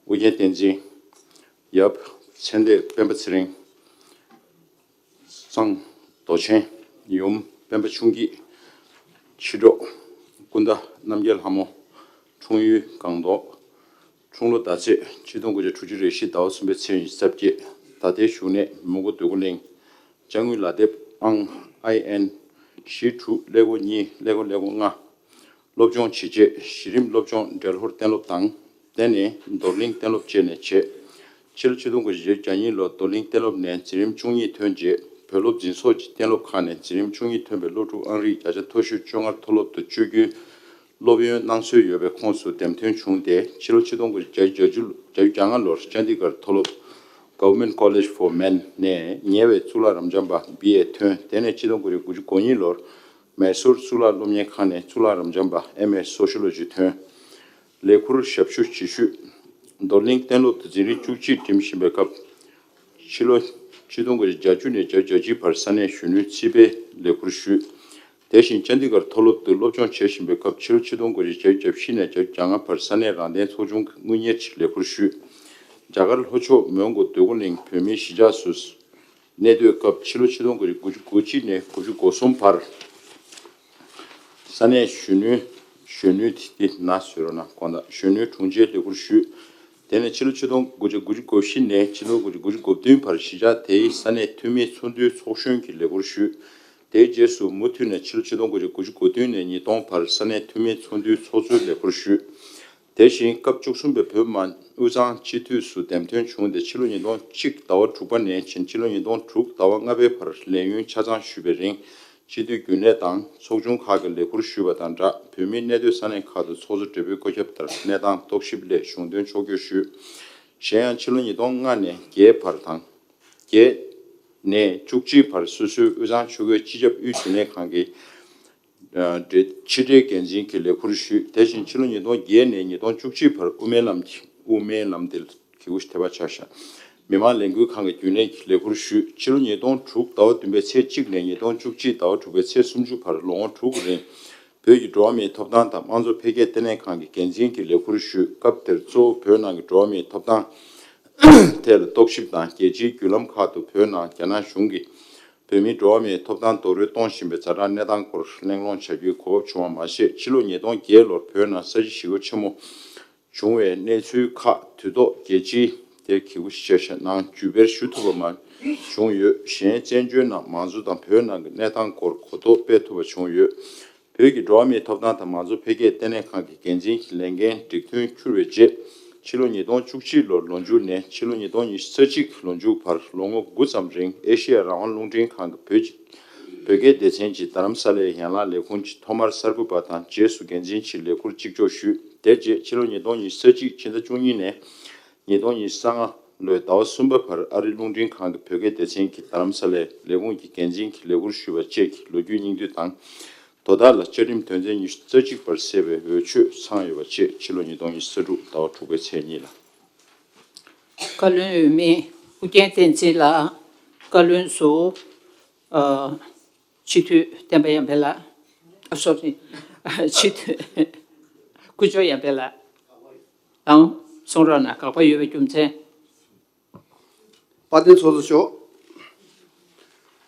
ཨུ་རྒྱན་བསྟན་འཛིན། ཡབ་མཚན་ལྡན་སྤེན་པ་ཚེ་རིང་། གཙང་རྡོ་ཆེན། ཡུམ་སྤེན་པ་ཆུང་སྐྱིད། ཕྱི་དྲོ་སྐུ་ཟླ་རྣམ་རྒྱལ་ལྷ་མོ། འཁྲུངས་ཡུལ་སྒང་ཏོག་འཁྲུངས་ལོ་ཟླ་ཚེས་ཆིག་སྟོང་དགུ་བརྒྱ་དྲུག་ཅུ་རེ་བཞི་ཟླ་བ་གསུམ་པའི་ཚེས་ཉི་ཤུ་རྩ་བརྒྱད། ད་ལྟའི་བཞུགས་གནས་མོན་གྷོ་འདོད་རྒུ་གླིང་། ཅ་དངོས་ལག་དེབ་ཨང་ཨའི་ཨེན་བཞི་དྲུག་ཀླད་ཀོར་གཉིས་ཀླད་ཀོར་ཀླད་ཀོར་ལྔ། སློབ་སྦྱོང་བྱས་རྗེས་གཞི་རིམ་སློབ་སྦྱོང་འབྲེལ་ཧོར་གཏན་སློབ་དང་། དེ་ནས་རྡོར་གླིང་གཏན་སློབ་བཅས་ནས་བྱས། ཕྱི་ལོ་ཆིག་སྟོང་དགུ་བརྒྱ་བརྒྱད་ཅུ་གྱ་གཉིས་ལོར་རྡོར་གླིང་གཏན་སློབ་ནས་འཛིན་རིམ་བཅུ་གཉིས་ཐོན་རྗེས་བོད་སློབ་འཛིན་ཚོགས་ཀྱི་གཏན་སློབ་ཁང་ནས་འཛིན་རིམ་བཅུ་གཉིས་ཐོན་པའི་སློབ་ཕྲུག་ཨང་རིགས་བརྒྱ་ཆ་མཐོ་ཤོས་བཅོ་ལྔར་མཐོ་སློབ་ཏུ་བཅུ་དགུའི་སློབ་ཡོན་གནང་སྲོལ་ཡོད་པའི་ཁོངས་སུ་འདེམས་ཐོན་བྱུང་སྟེ། ཕྱི་ལོ་ཆིག་སྟོང་དགུ་བརྒྱ་བརྒྱད་ཅུ་བརྒྱད་ཅུ་གྱ་ལྔ་ལོར་ཅན་དི་གར་མཐོ་སློབ་Government College for Men ནས་ཉེ་བའི་གཙུག་ལག་རབ་འབྱམས་པ་བི་ཨེ་ཐོན། དེ་ནས་ཆིག་སྟོང་དགུ་བརྒྱ་དགུ་བཅུ་གོ་གཉིས་ལོར་མེ་སོར་གཙུག་ལག་སློབ་གཉེར་ཁང་ནས་གཙུག་ལག་རབ་འབྱམས་པ་ཨེམ་ཨེ་སོ་ཤི་ལོ་ཇི་ཐོན། ལས་ཁུར་ཞབས་ཞུ་བྱེད་ཤུལ། རྡོར་གླིང་གཏན་སློབ་ཏུ་འཛིན་རིམ་བཅུ་གཅིག་འགྲིམ་བཞིན་པའི་སྐབས། ཕྱི་ལོ་ཆིག་སྟོང་དགུ་བརྒྱ་བརྒྱད་ཅུ་ནས་བརྒྱད་ཅུ་གྱ་གཅིག་བར་ས་གནས་གཞོན་ནུའི་རྩིས་པའི་ལས་ཁུར་ཞུས། དེ་བཞིན་ཅན་དི་གར་མཐོ་སློབ་ཏུ་སློབ་སྦྱོང་བྱེད་བཞིན་པའི་སྐབས། ཕྱི་ལོ་ཆིག་སྟོང་དགུ་བརྒྱ་བརྒྱད་ཅུ་གྱ་བཞི་ནས་བརྒྱད་ཅུ་གྱ་ལྔ་བར་ས་གནས་རང་བདེན་ཚོགས་ཆུང་གི་དངུལ་གཉེར་གྱི་ལས་ཁུར་ཞུས། རྒྱ་གར་ལྷོ་ཕྱོགས་མོན་གྷོ་འདོད་རྒུ་གླིང་བོད་མིའི་གཞིས་ཆགས་སུ་གནས་སྡོད་སྐབས། ཕྱི་ལོ་ཆིག་སྟོང་དགུ་བརྒྱ་དགུ་བཅུ་གོ་གཅིག་ནས་དགུ་བཅུ་གོ་གསུམ་བར་ས་གནས་གཞོན་ནུའི་གཞོན་ནུའི་དེ་ན་བཟོས་རོགས་གནང་། དགོངས་དག་གཞོན་ནུའི་དྲུང་ཆེའི་ལས་ཁུར་ཞུས། དེ་ནས་ཕྱི་ལོ་ཆིག་སྟོང་དགུ་བརྒྱ་དགུ་བཅུ་གོ་བཞི་ནས་ཕྱི་ལོ་དགུ་བརྒྱ་དགུ་བཅུ་གོ་བདུན་བར་གཞིས་ཆགས་དེའི་ས་གནས་འཐུས་མིའི་ཚོགས་འདུའི་ཚོགས་གཞོན་གྱི་ལས་ཁུར་ཞུས། དེའི་རྗེས་སུ་མུ་མཐུད་ནས་ཕྱི་ལོ་ཆིག་སྟོང་དགུ་བརྒྱ་དགུ་བཅུ་གོ་བདུན་ནས་ཉིས་སྟོང་བར་ས་གནས་འཐུས་མིའི་ཚོགས་འདུའི་ཚོགས་གཙོའི་ལས་ཁུར་ཞུས། དེ་བཞིན་སྐབས་བཅུ་གསུམ་པའི་བོད་མི་མང་དབུས་གཙང་སྤྱི་འཐུས་སུ་འདེམས་ཐོན་བྱུང་སྟེ། ཕྱི་ལོ་ཉིས་སྟོང་གཅིག་ཟླ་བ་དྲུག་པ་ནས་ཕྱིན་ཕྱི་ལོ་ཉིས་སྟོང་དྲུག་ཟླ་བ་ལྔ་པའི་བར་ལས་ཡུན་ཆ་ཚང་ཞུས་པའི་རིང་། སྤྱི་འཐུས་རྒྱུན་ལས་དང་ཚོགས་ཆུང་ཁག་གི་ལས་ཁུར་ཞུས་པ་དང་སྦྲགས། བོད་མིའི་གནས་སྡོད་ས་གནས་ཁག་ཏུ་ཚོགས་གཙོ་སྦྲེལ་པོའི་བཀོད་ཁྱབ་ལྟར་གནས་སྟངས་རྟོག་ཞིབ་སླད་གཞུང་དོན་ཕྱོགས་བསྐྱོད་ཞུས། གཞན་ཡང་ཕྱི་ལོ་ཉིས་སྟོང་ལྔ་ནས་བརྒྱད་བར་དང་། བརྒྱད་ནས་བཅུ་གཅིག་བར་སོ་སོའི་དབུས་གཙང་ཆོལ་ཁའི་སྤྱི་ཁྱབ་དབུས་རྒྱུན་ལས་ཁང་གི་ཕྱི་འབྲེལ་འགན་འཛིན་གྱི་ལས་ཁུར་ཞུས། དེ་བཞིན་ཕྱི་ལོ་ཉིས་སྟོང་བརྒྱད་ནས་ཉིས་སྟོང་བཅུ་གཅིག་བར་དབུ་མའི་ལམ་གྱི་དབུ་མའི་ལམ་དེ་གི་དབུ་ཞུ་ཐེ་བ་ཆགས་ཤག་མི་དམངས་ལས་འགུལ་ཁང་གི་རྒྱུན་ལས་ཀྱི་ལས་ཁུར་ཞུས། ཕྱི་ལོ་ཉིས་སྟོང་དྲུག་ཟླ་བ་བདུན་པའི་ཚེས་གཅིག་ནས་ཉིས་སྟོང་བཅུ་གཅིག་ཟླ་བ་དྲུག་པའི་ཚེས་སུམ་ཅུ་བར་ལོ་ངོ་དྲུག་གི་རིང་བོད་ཀྱི་འགྲོ་བ་མིའི་ཐོབ་ཐང་དང་དམངས་གཙོ་འཕེལ་རྒྱས་ལྟེ་གནས་ཁང་གི་འགན་འཛིན་གྱི་ལས་ཁུར་ཞུས། སྐབས་དེར་གཙོ་བོ་བོད་ནང་གི་འགྲོ་བ་མིའི་ཐོབ་ཐང་ཐད་ལ་རྟོག་ཞིབ་དང་། རྒྱལ་སྤྱིའི་བརྒྱུད་ལམ་ཁག་ཏུ་བོད་ནང་རྒྱ་ནག་གཞུང་གིས་བོད་མིའི་འགྲོ་བ་མིའི་ཐོབ་ཐང་རྡོག་རོལ་གཏོང་བཞིན་པའི་ཛ་དྲག་གནས་སྟངས་སྐོར་གླེང་སློང་བྱ་རྒྱུའི་གོ་སྐབས་བྱུང་བ་མ་ཟད། ཕྱི་ལོ་ཉིས་སྟོང་བརྒྱད་ལོར་བོད་ནང་ས་བྱི་ཞི་རྒོལ་ཆེན་མོ་བྱུང་བའི་གནས་ཚུལ་ཁག་དུས་ཐོག་རྒྱལ་སྤྱིའི་དེ་གི་གུ་ཤེ་ཤ་ནང་བརྒྱུད་སྤེལ་ཞུ་ཐུབ་པ་མ་བྱུང་ཡོད། གཞན་བཙན་བྱོལ་ནང་མང་གཙོ་དང་བོད་ནང་གི་གནས་སྟངས་སྐོར་གོ་རྟོགས་སྤེལ་ཐུབ་པ་བྱུང་ཡོད། བོད་ཀྱི་འགྲོ་བ་མིའི་ཐོབ་ཐང་དང་མང་གཙོ་འཕེལ་རྒྱས་ལྟེ་གནས་ཁང་གི་འགན་འཛིན་གྱི་ལས་འགན་སྒྲིག་མཐུན་འཁྱུར་བའི་རྗེས། ཕྱི་ལོ་ཉིས་སྟོང་བཅུ་གཅིག་ལོར་ལོ་མཇུག་ནས་ཕྱི་ལོ་ཉིས་སྟོང་ཉི་ཤུ་རྩ་གཅིག་ལོ་མཇུག་བར་ལོ་ངོ་དགུ་ཙམ་རིང་ཨེ་ཤེ་ཡ་རང་དབང་རླུང་འཕྲིན་ཁང་གི་བོད་ཀྱི་བོད་སྐད་སྡེ་ཚན་གྱི་རྡ་རམ་ས་ལའི་ཡན་ལག་ལས་ཁུངས་ཀྱི་ཐོག་མར་གསར་འགོད་པ་དང་རྗེས་སུ་འགན་འཛིན་གྱི་ལས་ཁུར་གཅིག་ལྕོགས་ཞུས། དེ་རྗེས་ཕྱི་ལོ་ཉིས་སྟོང་ཉི་ཤུ་རྩ་གཅིག་ཕྱི་ཟླ་བཅུ་གཉིས་ནས་ཉིས་སྟོང་ཉི་ཤུ་རྩ་ལྔ་ལོའི་ཟླ་བ་གསུམ་པ་བར་ཨ་རིའི་རླུང་འཕྲིན་ཁང་གི་བོད་སྐད་སྡེ་ཚན་གྱི་རྡ་རམ་ས་ལའི་ལས་ཁུངས་ཀྱི་འགན་འཛིན་གྱི་ལས་ཁུར་ཞུས་པ་བཅས་ཀྱི་ལོ་རྒྱུས་སྙིང་བསྡུས་དང་། དོ་བདག་ལ་བཅའ་ཁྲིམས་དོན་ཚན་ཉི་ཤུ་རྩ་གཅིག་པར་གསལ་བའི་འོས་ཆོས་ཚང་ཡོད་པ་བཅས། ཕྱི་ལོ་ཉིས་སྟོང་ཉི་ཤུ་རྩ་དྲུག་ཟླ་བ་དྲུག་པའི་ཚེས་གཉིས་ལ། བཀའ་བློན་འོས་མི་ཨུ་རྒྱན་བསྟན་འཛིན་ལགས། བཀའ་བློན་ཟུར། ཨ། སྤྱི་འཐུས་བསྟན་པ་ཡར་འཕེལ་ལགས། ཨ། སོ་རི། སྤྱི་འཐུས་དཀོན་མཆོག་ཡར་འཕེལ་ལགས། ཨང་། གསུང་རོགས་གནང་། དགག་པ་ཡོད་པའི་རྒྱུ་མཚན། དཔལ་ལྡན་ཚོགས་གཙོ་མཆོག་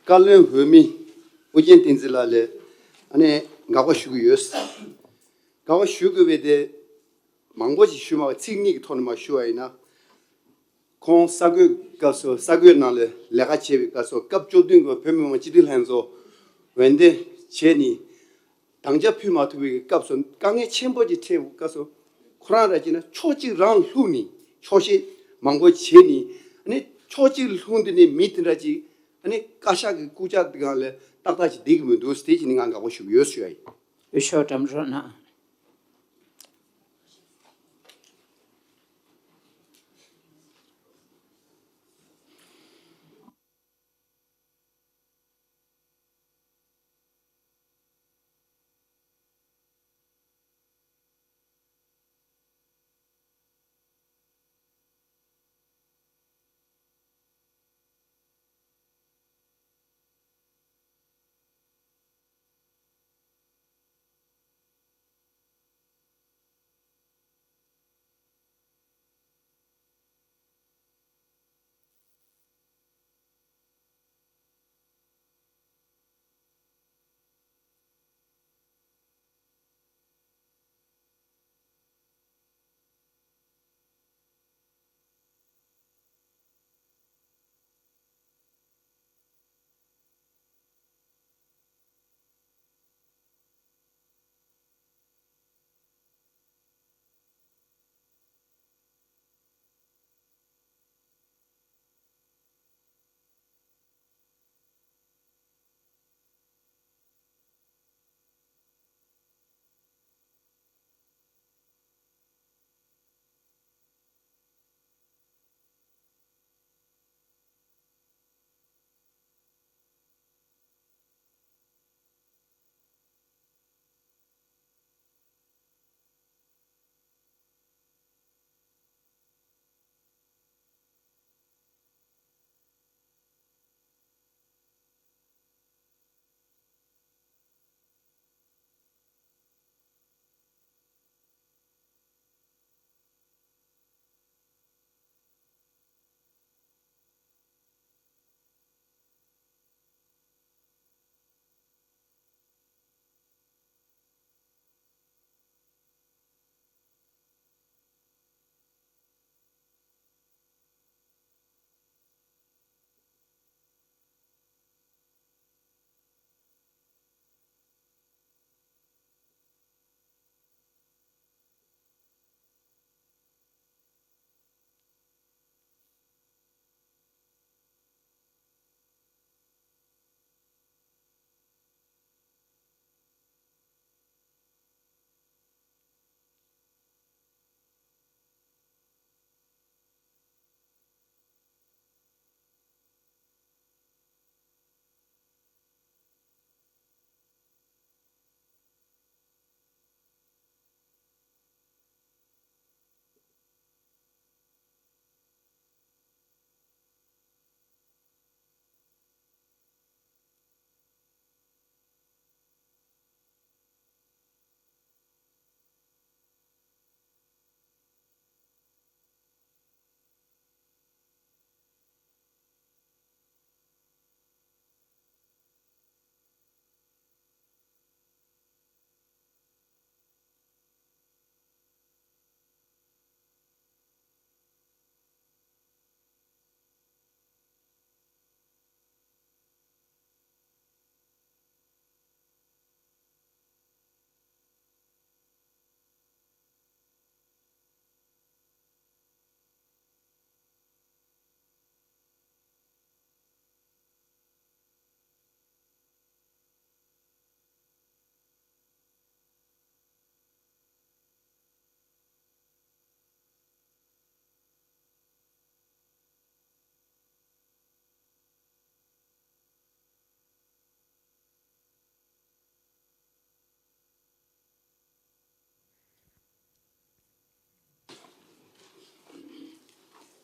བཀའ་བློན་འོས་མི་ཨུ་རྒྱན་བསྟན་འཛིན་ལགས་ལ་ཨ་ནི་དགག་པ་ཞུ་གི་ཡོད། དགག་པ་ཞུ་དགོས་པའི་དེ་མང་པོ་ཞིག་ཞུ་མ་བ་ཚིག་གཉིས་ཀྱི་ཐོག་ནས་མ་ཞུ་བ་ཡིན་ན། ཁོང་གསར་འགོད་སྐབས་སུ་གསར་འགོད་ནང་ལ་ལས་ཀ་བྱེད་པའི་སྐབས་སུ་སྐབས་བཅུ་བདུན་གྱི་བོད་མི་མང་སྤྱི་འཐུས་ལྷན་ཚོགས་འོས་འདེམས་བྱས་ནས། དམ་བཅའ་ཕུལ་མ་ཐུབ་པའི་སྐབས་སུ་དཀའ་ངལ་ཆེན་པོ་ཅིག་འཕྲད་པའི་སྐབས་སུ་ཁོ་རང་ར་ཅིག་ན་ཕྱོགས་གཅིག་རང་ལྷུང་ནས་ཆོག་ཤེས་མང་པོ་བྱས་ནས། ཨ་ནི་ཕྱོགས་གཅིག་ལྷུང་དུས་ནས་མི་དེ་འདྲ་ཅིག་ཨ་ནི་བཀའ་ཤག་གི་སྐུ་ཕྱག་སྒང་ལ་ཏག་ཏག་ཅིག་བསྡད་ཀྱི་མི་འདུག་དེ་ཅིག་ནི་ང་དགག་པ་ཞུ་གི་ཡོད་ཞུ་ཡ་ཡིན། འོས་ཤོག་གྲམ་རོགས་གནང་།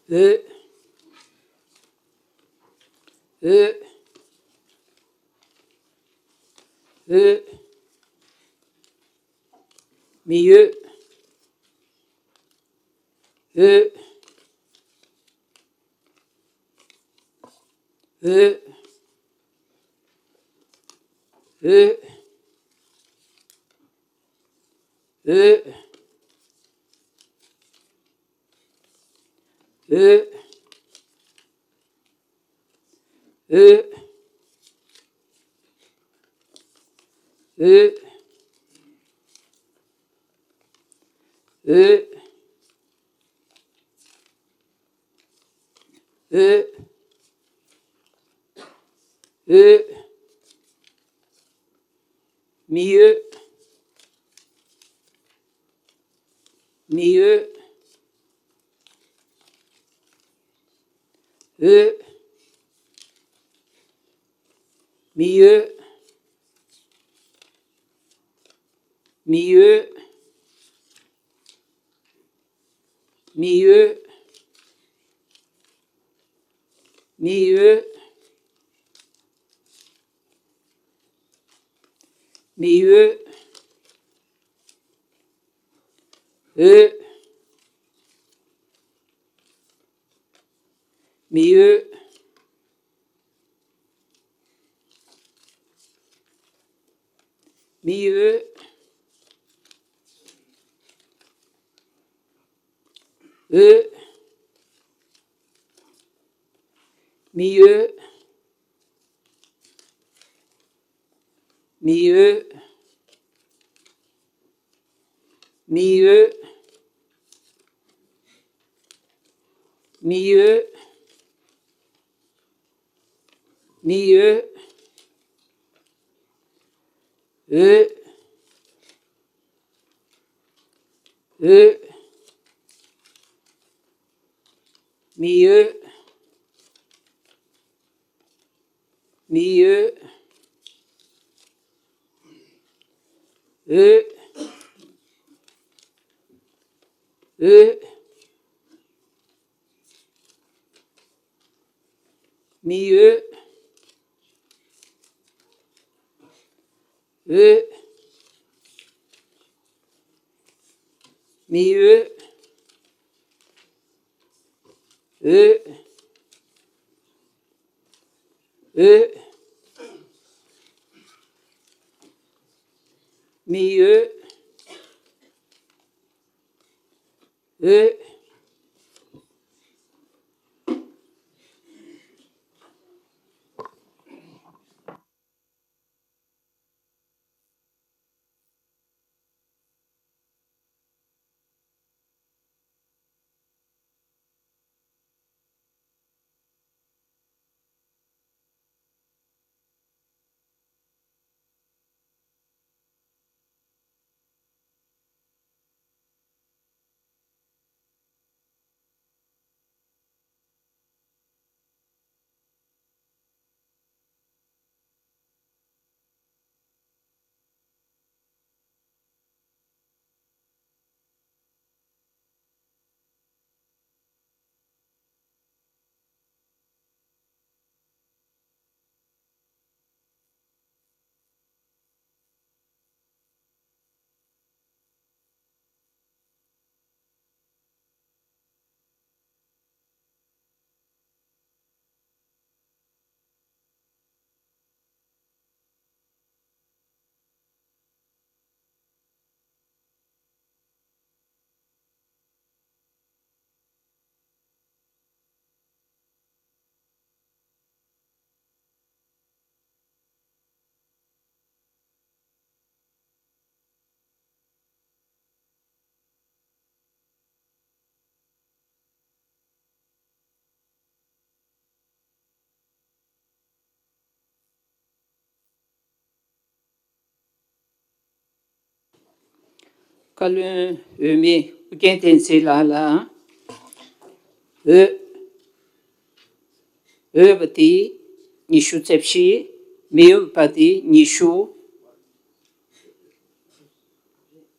འོད། འོད། འོད། མི་འོད། འོད། འོད། འོད། འོད། འོད། འོད། འོད། འོད། འོད། འོད། མི་འོད། མི་འོད། འོད། མི་འོད། མི་འོད། མི་འོད། མི་འོད། མི་འོད། འོད། མི་འོད། མི་འོད། འོད། མི་འོད། མི་འོད། མི་འོད། མི་འོད། མི་འོད། འོད། འོད། མི་འོད། མི་འོད། འོད། འོད། མི་འོད། འོད། མི་འོད། འོད། འོད། མི་འོད། འོད། བཀའ་བློན་འོས་མི་ཨུ་རྒྱན་བསྟན་འཛིན་ལགས་ལ། འོས། འོས་པ་དེ་ཉི་ཤུ་རྩ་བཞི། མི་འོས་པ་དེ་ཉི་ཤུ།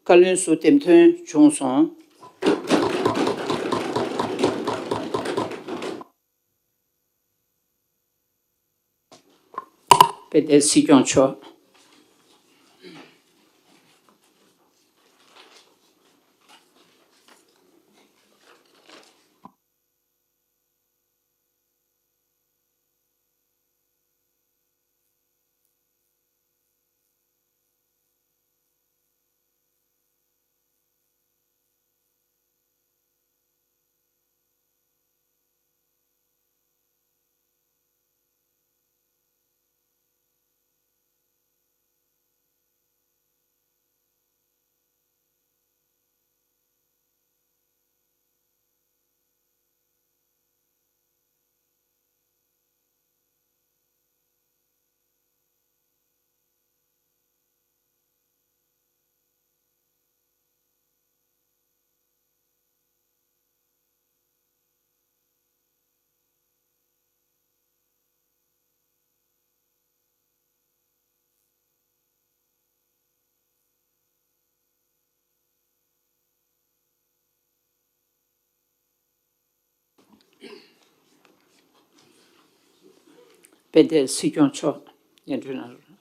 བཀའ་བློན་ཚོ་འདེམས་ཐོན་བྱུང་སོང་། དཔལ་ལྡན་སྲིད་སྐྱོང་མཆོག་དཔལ་ལྡན་སྲིད་སྐྱོང་མཆོག་སྙན་སྒྲོན་གནང་རོགས།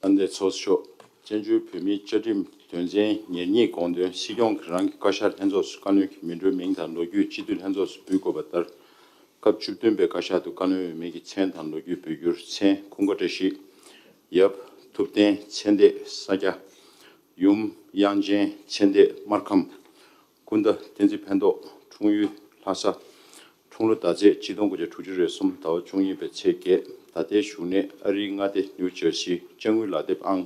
ཨ་འདས་ཚོགས་གཙོ་མཆོག་བཙན་བྱོལ་བོད་མིའི་བཅའ་ཁྲིམས་དོན་ཚན་ཉེར་གཉིས་དགོངས་དོན་སྲིད་སྐྱོང་གིས་རང་གི་བཀའ་ཤག་ལྷན་ཚོགས་སུ་བཀའ་བློན་གྱི་མི་འགྲོའི་མིང་དང་ལོ་རྒྱུས་སྤྱི་འཐུས་ལྷན་ཚོགས་སུ་འབུལ་དགོས་པ་ལྟར། སྐབས་བཅུ་བདུན་པའི་བཀའ་ཤག་ཏུ་བཀའ་བློན་འོས་མི་གི་མཚན་དང་ལོ་རྒྱུས་འབུལ་རྒྱུར་མཚན་ཀུན་དགའ་བཀྲ་ཤིས། ཡབ་ཐུབ་བསྟན། མཚན་འདས་ས་སྐྱ། ཡུམ་དབྱངས་ཅན། མཚན་འདས་སྨར་ཁམས། སྐུ་ཟླ་བསྟན་འཛིན་ཕན་ཐོགས། འཁྲུངས་ཡུལ་ལྷ་ས། འཁྲུངས་ལོ་ཟླ་ཚེས་གཅིག་སྟོང་དགུ་བརྒྱ་དྲུག་ཅུ་རེ་གསུམ་ཟླ་བ་བཅུ་གཉིས་པའི་ཚེས་བརྒྱད། ད་ལྟའི་བཞུགས་གནས་ཨ་རིའི་མངའ་སྡེ་ནིའུ་ཇར་སི། དཔྱ་དངུལ་ལག་དེབ་ཨང་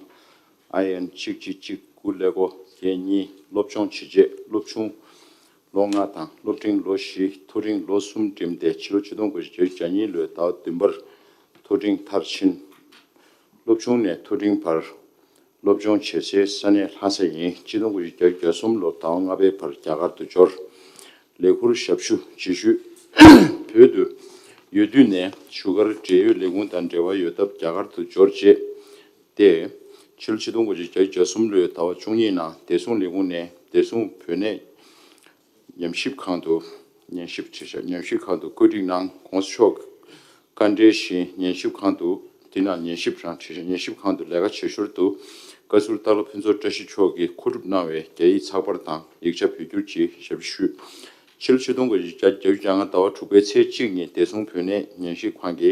ཨའི་ཨེན་གཅིག་གཅིག་གཅིག་དགུ་ཀླད་ཀོར་བརྒྱད་གཉིས། སློབ་སྦྱོང་བྱས་རྗེས་སློབ་ཆུང་ལོ་ལྔ་དང་སློབ་འབྲིང་ལོ་བཞི། མཐོ་འབྲིང་ལོ་གསུམ་འགྲིམས་ཏེ་ཕྱི་ལོ་ཆིག་སྟོང་དགུ་བརྒྱ་བརྒྱད་ཅུ་གྱ་གཉིས་ལོའི་ཟླ་བ་བདུན་པར་མཐོ་འབྲིང་མཐར་ཕྱིན། སློབ་ཆུང་ནས་མཐོ་འབྲིང་བར་སློབ་སྦྱོང་བྱེད་སའི་ས་གནས་ལྷ་ས་ཡིན། ཆིག་སྟོང་དགུ་བརྒྱ་བརྒྱད་ཅུ་གྱ་གསུམ་ལོར་ཟླ་བ་ལྔ་པའི་བར་རྒྱ་གར་དུ་འབྱོར། ལས་ཁུར་ཞབས་ཞུ་རྗེས་ཤུལ་བོད་དུ་ཡོད་དུས་ནས་བཞུགས་སྒར་འབྲེལ་ཡོད་ལས་ཁུངས་དང་འབྲེལ་བ་ཡོད་སྟབས་རྒྱ་གར་དུ་འབྱོར་རྗེས། ཏེ། ཕྱི་ལོ་ཆིག་སྟོང་དགུ་བརྒྱ་བརྒྱད་ཅུ་གྱ་གསུམ་ལོའི་ཟླ་བ་བཅུ་གཉིས་ནང་བདེ་སྲུང་ལས་ཁུངས་ནས་བདེ་སྲུང་བོད་གནས་ཉམས་ཞིབ་ཁང་དུ་ཉན་ཞིབ་བྱས་ཤག་ཉམས་ཞིབ་ཁང་དུ་བཀོད་སྒྲིག་གནང་། ྋགོང་ས་མཆོག་བཀའ་འབྲེལ་བཞིན་ཉན་ཞིབ་ཁང་དུ་དེ་ནང་ཉན་ཞིབ་རང་བྱས་ཤག་ཉན་ཞིབ་ཁང་དུ་ལས་ཀ་བྱེད་ཞོར་དུ་བཀའ་ཟུར་སྟག་ལྷ་ཕུན་ཚོགས་བཀྲ་ཤིས་མཆོག་གིས་མཁོ་སྒྲུབ་གནང་བའི་རྒྱ་ཡིག་ཚགས་པར་དང་ཡིག་ཆ་བོད་བསྒྱུར་གྱི་ཞབས་ཞུ་ཞུས། ཕྱི་ལོ་ཆིག་སྟོང་དགུ་བརྒྱ་བརྒྱད་ཅུ་གྱ་ལྔ་ཟླ་བ་དྲུག་པའི་ཚེས་གཅིག་ཉིན་བདེ་སྲུང་བོད་གནས་ཉན་ཞིབ་ཁང་གི་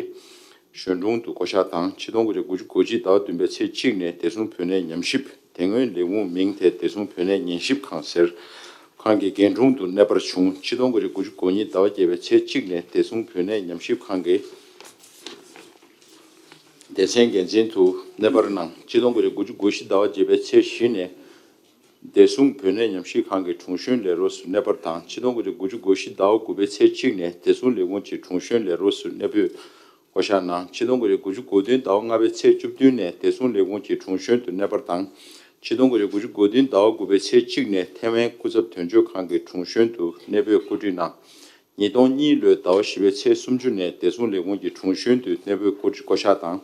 གཞོན་དྲུང་དུ་བསྐོ་གཞག་དང་། ཆིག་སྟོང་དགུ་བརྒྱ་དགུ་བཅུ་གོ་གཅིག་ཟླ་བ་བདུན་པའི་ཚེས་གཅིག་ནས་བདེ་སྲུང་བོད་གནས་ཉམས་ཞིབ་དེ་སྔོན་ལས་ཁུངས་མིང་དེ་བདེ་སྲུང་བོད་གནས་ཉན་ཞིབ་ཁང་ཟེར། ཁང་གི་རྒན་དྲུང་དུ་གནས་སྤར་བྱུང་། ཆིག་སྟོང་དགུ་བརྒྱ་དགུ་བཅུ་གོ་གཉིས་ཟླ་བ་བརྒྱད་པའི་ཚེས་གཅིག་ནས་བདེ་སྲུང་བོད་གནས་ཉམས་ཞིབ་ཁང་གི་སྡེ་ཚན་འགན་འཛིན་དུ་གནས་སྤར་གནང་། ཆིག་སྟོང་དགུ་བརྒྱ་དགུ་བཅུ་གོ་བཞི་ཟླ་བ་བརྒྱད་པའི་ཚེས་བཞི་ནས་བདེ་སྲུང་བོད་གནས་ཉམས་ཞིབ་ཁང་གི་དྲུང་གཞོན་ལས་རོགས་སུ་གནས་སྤར་དང་། ཆིག་སྟོང་དགུ་བརྒྱ་དགུ་བཅུ་གོ་བཞི་ཟླ་བ་དགུ་པའི་ཚེས་གཅིག་ནས་བདེ་སྲུང་ལས་ཁུངས་ཀྱི་དྲུང་གཞོན་ལས་རོགས་སུ་གནས་སྤོས་བསྐོ་གཞག་གནང་། ཆིག་སྟོང་དགུ་བརྒྱ་དགུ་བཅུ་གོ་བདུན་ཟླ་བ་ལྔ་པའི་ཚེས་བཅུ་བདུན་ནས་བདེ་སྲུང་ལས་ཁུངས་ཀྱི་དྲུང་གཞོན་དུ་གནས་སྤར་དང་། ཆིག་སྟོང་དགུ་བརྒྱ་དགུ་བཅུ་གོ་བདུན་ཟླ་བ་དགུ་པའི་ཚེས་གཅིག་ནས་ཐའེ་ཝན་སྐུ་ཚབ་དོན་གཅོད་ཁང་གི་དྲུང་གཞོན་དུ་གནས་སྤོས་བཀོད་སྒྲིག་གནང་། ཉིས་སྟོང་གཉིས་ལོའི་ཟླ་བ་བཞི་པའི་ཚེས་སུམ་ཅུ་ནས་བདེ་སྲུང་ལས་ཁུངས་ཀྱི་དྲུང་གཞོན་དུ་གནས་སྤོས་བཀོད་སྒྲིག་བསྐོ་གཞག་དང་།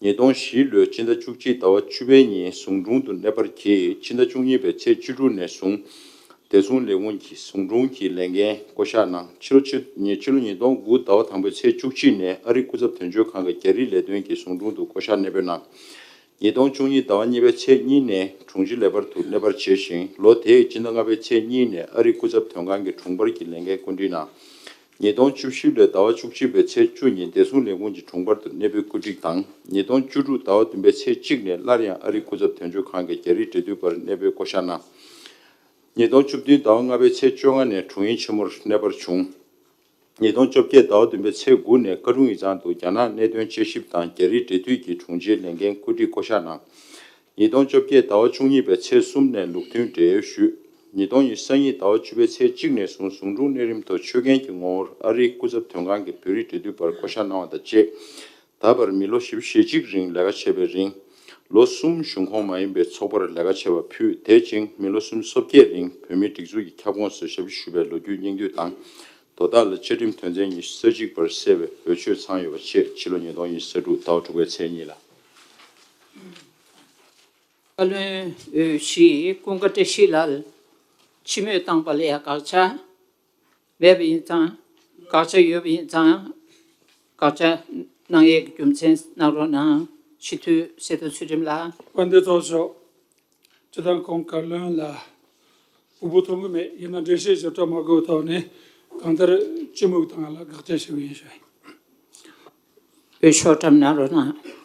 ཉིས་སྟོང་བཞི་ལོའི་སྤྱི་ཟླ་བཅུ་གཅིག་ཟླ་བ་བཅུ་པའི་ཉིན་ཟུང་དྲུང་དུ་གནས་སྤར་གྱིས་ཕྱི་ཟླ་བཅུ་གཉིས་པའི་ཚེས་བཅུ་དྲུག་ནས་བཟུང་བདེ་སྲུང་ལས་ཁུངས་ཀྱི་ཟུང་དྲུང་གི་ལས་འགན་བསྐོ་གཞག་གནང་། ཕྱི་ལོ་ཕྱི་ཕྱི་ལོ་ཉིས་སྟོང་དགུ་ཟླ་བ་དང་པོའི་ཚེས་བཅུ་གཅིག་ནས་ཨ་རིའི་སྐུ་ཚབ་དོན་གཅོད་ཁང་གི་རྒྱ་རིགས་ལས་དོན་གྱི་ཟུང་དྲུང་དུ་བསྐོ་གཞག་གནས་སྤོས་གནང་། ཉིས་སྟོང་བཅུ་གཉིས་ཟླ་བ་གཉིས་པའི་ཚེས་གཉིས་ནས་དྲུང་ཆེ་ལས་འཕར་དུ་གནས་སྤར་བྱས་ཤིང་། ལོ་དེའི་སྤྱི་ཟླ་ལྔ་པའི་ཚེས་གཉིས་ནས་ཨ་རིའི་སྐུ་ཚབ་དོན་ཁང་གི་དྲུང་འཕར་གྱི་ལས་འགན་བཀོད་སྒྲིག་གནང་། ཉིས་སྟོང་བཅུ་བཞི་ལོའི་ཟླ་བ་བཅུ་གཅིག་པའི་ཚེས་བཅུ་ཉིན་བདེ་སྲུང་ལས་ཁུངས་ཀྱི་དྲུང་འཕར་དུ་གནས་སྤོས་བཀོད་སྒྲིག་དང་། ཉིས་སྟོང་བཅུ་དྲུག་ཟླ་བ་བདུན་པའི་ཚེས་གཅིག་ནས་སླར་ཡང་ཨ་རིའི་སྐུ་ཚབ་དོན་གཅོད་ཁང་གི་རྒྱ་རིགས་འབྲེལ་མཐུད་པར་གནས་སྤོས་བསྐོ་གཞག་གནང་། ཉིས་སྟོང་བཅུ་བདུན་ཟླ་བ་ལྔ་པའི་ཚེས་བཅོ་ལྔ་ནས་དྲུང་ཡིག་ཆེན་མོར་གནས་སྤར་བྱུང་། ཉིས་སྟོང་བཅོ་བརྒྱད་ཟླ་བ་བདུན་པའི་ཚེས་དགུ་ནས་བཀའ་དྲུང་ཡིག་ཚང་དུ་རྒྱ་ནག་གནད་དོན་དཔྱད་ཞིབ་དང་རྒྱ་རིགས་འབྲེལ་མཐུད་ཀྱི་དྲུང་ཆེའི་ལས་འགན་བཀོད་སྒྲིག་བསྐོ་གཞག་གནང་། ཉིས་སྟོང་བཅོ་བརྒྱད་ཟླ་བ་བཅུ་གཉིས་པའི་ཚེས་གསུམ་ནས་ལུགས་མཐུན་བགྲེས་ཡོལ་ཞུས། ཉིས་སྟོང་ཉི་ཤུ་རྩ་གཉིས་ཟླ་བ་བཅུ་པའི་ཚེས་གཅིག་ནས་བཟུང་ཟུང་དྲུང་གནས་རིམ་ཐོག་ཆོད་གན་གྱི་ངོ་བོར་ཨ་རིའི་སྐུ་ཚབ་དོན་ཁང་གི་བོད་རིགས་འབྲེལ་མཐུད་པར་བསྐོ་གཞག་གནང་བ་དང་བཅས། ད་བར་མི་ལོ་བཞི་བཅུ་ཞེ་གཅིག་རིང་ལས་ཀ་བྱས་པའི་རིང་། ལོ་གསུམ་གཞུང་ཁོངས་མ་ཡིན་པའི་ཚོགས་པར་ལས་ཀ་བྱས་པ་ཕུད། དེ་རྗེས་མི་ལོ་སུམ་ཅུ་སོ་བརྒྱད་རིང་བོད་མིའི་སྒྲིག་འཛུགས་ཀྱི་ཁྱབ་ཁོངས་སུ་ཞབས་ཞུ་ཞུས་པའི་ལོ་རྒྱུས་སྙིང་བསྡུས་དང་། དོ་བདག་ལ་བཅའ་ཁྲིམས་དོན་ཚན་ཉི་ཤུ་རྩ་གཅིག་པར་གསལ་བའི་འོས་ཆོས་ཚང་ཡོད་པ་བཅས། ཕྱི་ལོ་ཉིས་སྟོང་ཉི་ཤུ་རྩ་དྲུག་ཟླ་བ་དྲུག་པའི་ཚེས་གཉིས་ལ། བཀའ་བློན་འོས་གཞི་ཀུན་དགའ་བཀྲ་ཤིས་ལགས་སྤྱི་མོས་བཏང་པ་ལ་ཡང་དགག་བྱ་མེད་པ་ཡིན་ཙང་། དགག་བྱ་ཡོད་པ་ཡིན་ཙང་། དགག་བྱ་ གནང་ཡས་ཀྱི་རྒྱུ་མཚན་གནང་རོགས་གནང་། སྤྱི་འཐུས་སྲས་མོ་ཚུལ་ཁྲིམས་ལགས། དཔལ་ལྡན་ཚོགས་གཙོ། སྤྱི་བཏང་ཁོང་བཀའ་བློན་ལ་སྤུ་གུ་མཐོང་གི་མེད། ཡིན་ན་འགྲེལ་བཤད་ཞིབ་ཕྲ་མ་དགོས་ཐོག་ནས་གང་ལྟར་སྤྱི་མོས་དང་ལ་དགག་བྱ་ཞུ་གི་ཡིན་ཞུ། འོས་ཤོག་བཀྲམ་གནང་རོགས་གནང་།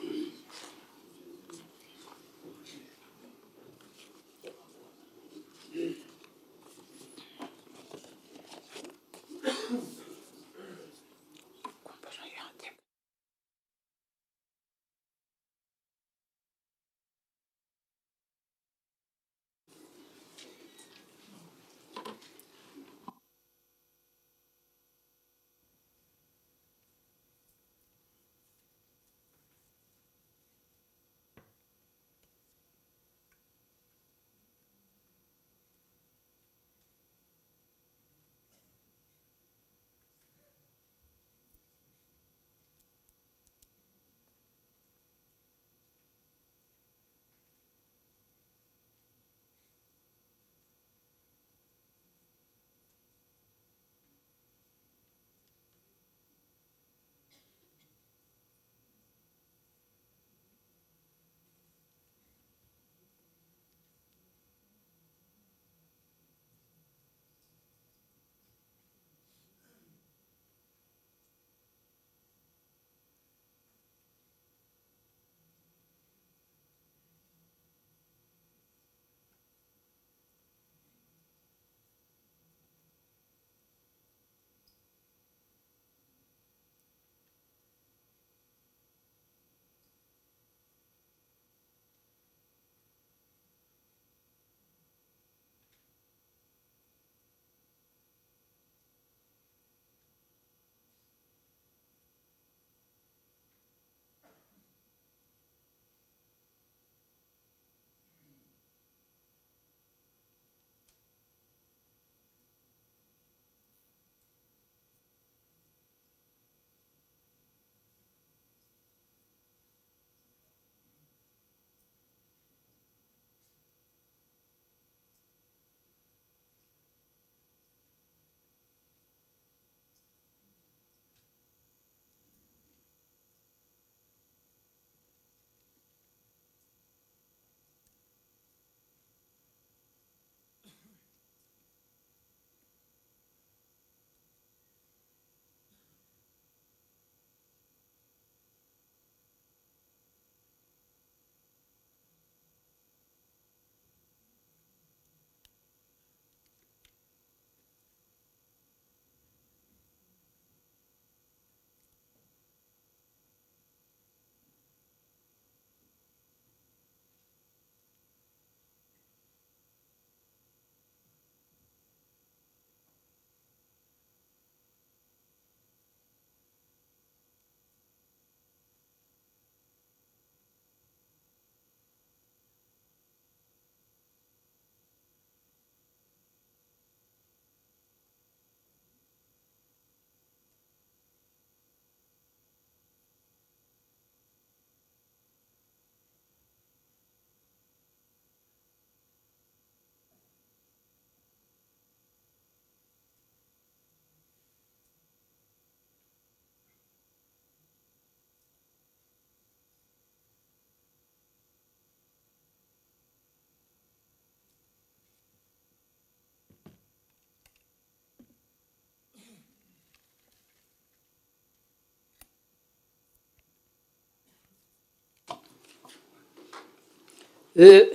འོས།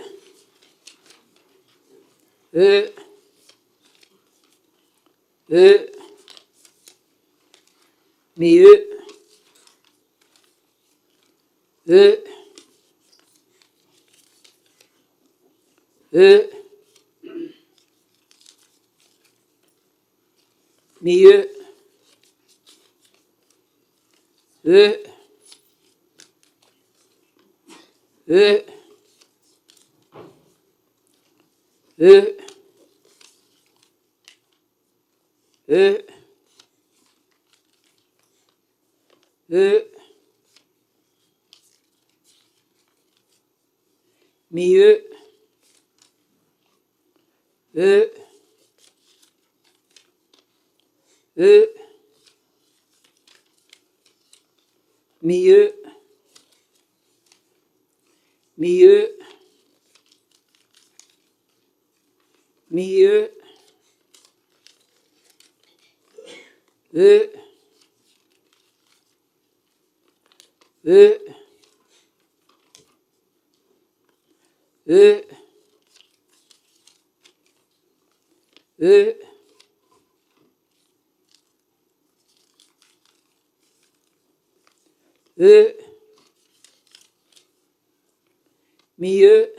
འོས། འོས། མི་འོས། འོས། འོས། མི་འོས། འོས། འོས། འོས། འོས། འོས། མི་འོས། འོས། འོས། མི་ཡོད། མི་ཡོད། མི་ཡོད། འོད། འོད། འོད། འོད། འོད། མི་ཡོད།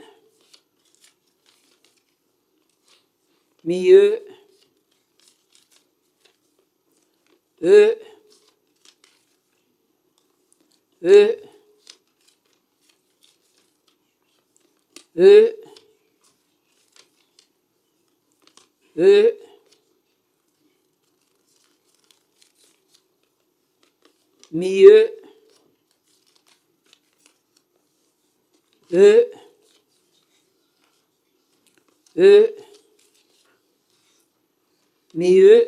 མི་ཡོད། འོད། འོད། འོད། འོད། མི་ཡོད། འོད། འོད། མི་ཡོད།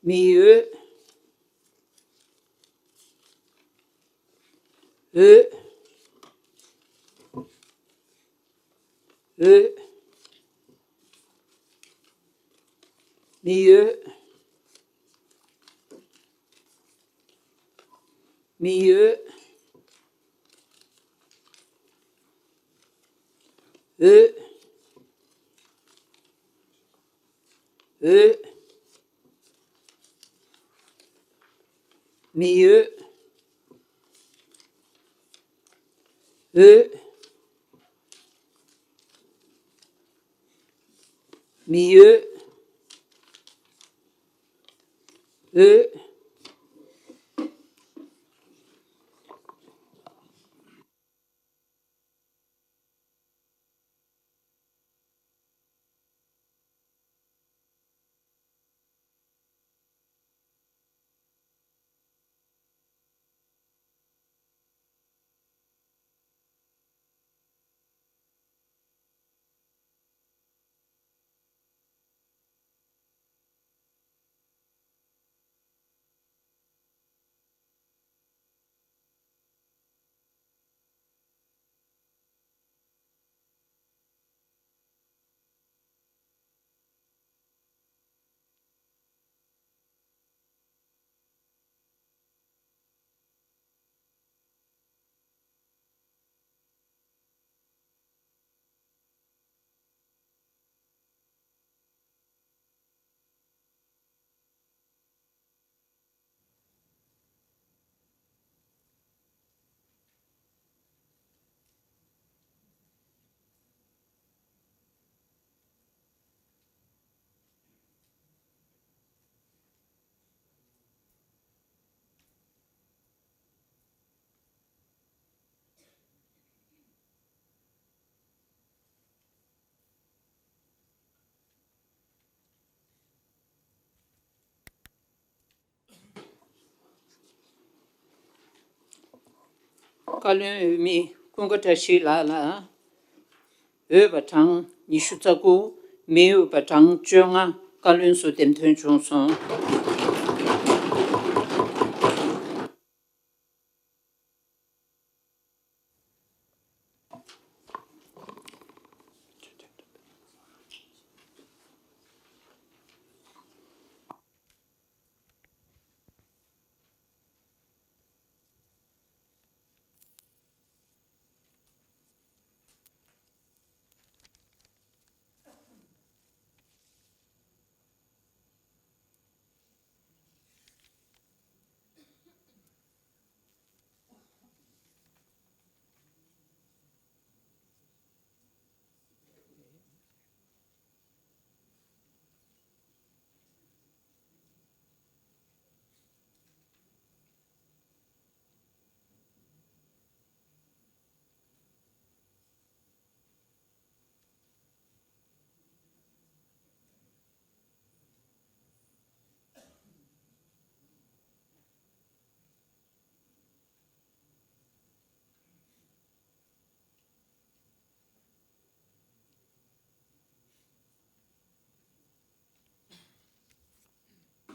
མི་ཡོད། འོད། འོད། མི་ཡོད། མི་ཡོད། འོད། འོད། མི་ཡོད། འོད། མི་ཡོད། འོད། བཀའ་བློན་འོས་མི་ཀུན་དགའ་བཀྲ་ཤིས་ལགས་ལ། འོས་པ་གྲངས་ཉི་ཤུ་རྩ་དགུ། མི་འོས་པ་གྲངས་བཅོ་ལྔ། བཀའ་བློན་སུ་འདེམས་ཐོན་བྱུང་སོང་།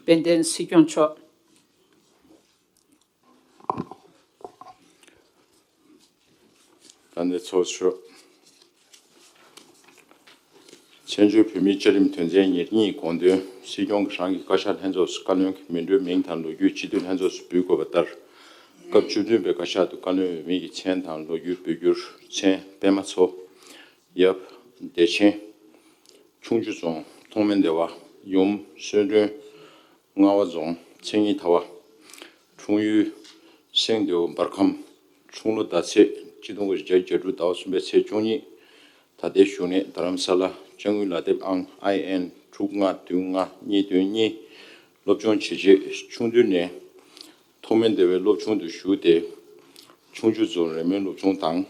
དཔལ་ལྡན་སྲིད་སྐྱོང་མཆོག་ད་ནས་ཚོགས་ཞུ། བཙན་བྱོལ་བོད་མིའི་བཅའ་ཁྲིམས་དོན་ཚན་ཉེར་གཉིས་དགོངས་དོན། སྲིད་སྐྱོང་གིས་རང་གི་བཀའ་ཤག་ལྷན་ཚོགས་སུ་བཀའ་བློན་གྱི་མི་འགྲོའི་མིང་དང་ལོ་རྒྱུས་སྤྱི་འཐུས་ལྷན་ཚོགས་སུ་འབུལ་དགོས་པ་ལྟར། སྐབས་བཅུ་བདུན་པའི་བཀའ་ཤག་ཏུ་བཀའ་བློན་འོས་མི་གི་མཚན་དང་ལོ་རྒྱུས་འབུལ་རྒྱུར། མཚན། པད་མ་མཚོ། ཡབ། བདེ་ཆེན། ཁྱུང་མཆུ་རྫོང་མཐོང་སྨན་སྡེ་བ། ཡུམ། གསོལ་མགྲོན། རྔ་བ་རྫོང་མཚན་ཉིད་ཐ་བ། འཁྲུངས་ཡུལ། སེང་ལྡེའུ་འབར་ཁམས། འཁྲུངས་ལོ་ཟླ་ཚེས་གཅིག་སྟོང་དགུ་བརྒྱ་བརྒྱད་ཅུ་གྱ་དྲུག་ཟླ་བ་གསུམ་པའི་ཚེས་བཅུ་གཉིས། ད་ལྟའི་བཞུགས་གནས་རྡ་རམ་ས་ལ། ཅ་དངོས་ལག་དེབ་ཨང་ཨའི་ཨེན་དྲུག་ལྔ་བདུན་ལྔ་གཉིས་བདུན་གཉིས། སློབ་སྦྱོང་བྱས་རྗེས་ཆུང་དུས་ནས་མཐོང་སྨན་སྡེ་བའི་སློབ་ཆུང་དུ་ཞུགས་ཏེ། ཁྱུང་མཆུ་རྫོང་རོལ་མོའི་སློབ་ཆུང་དང་།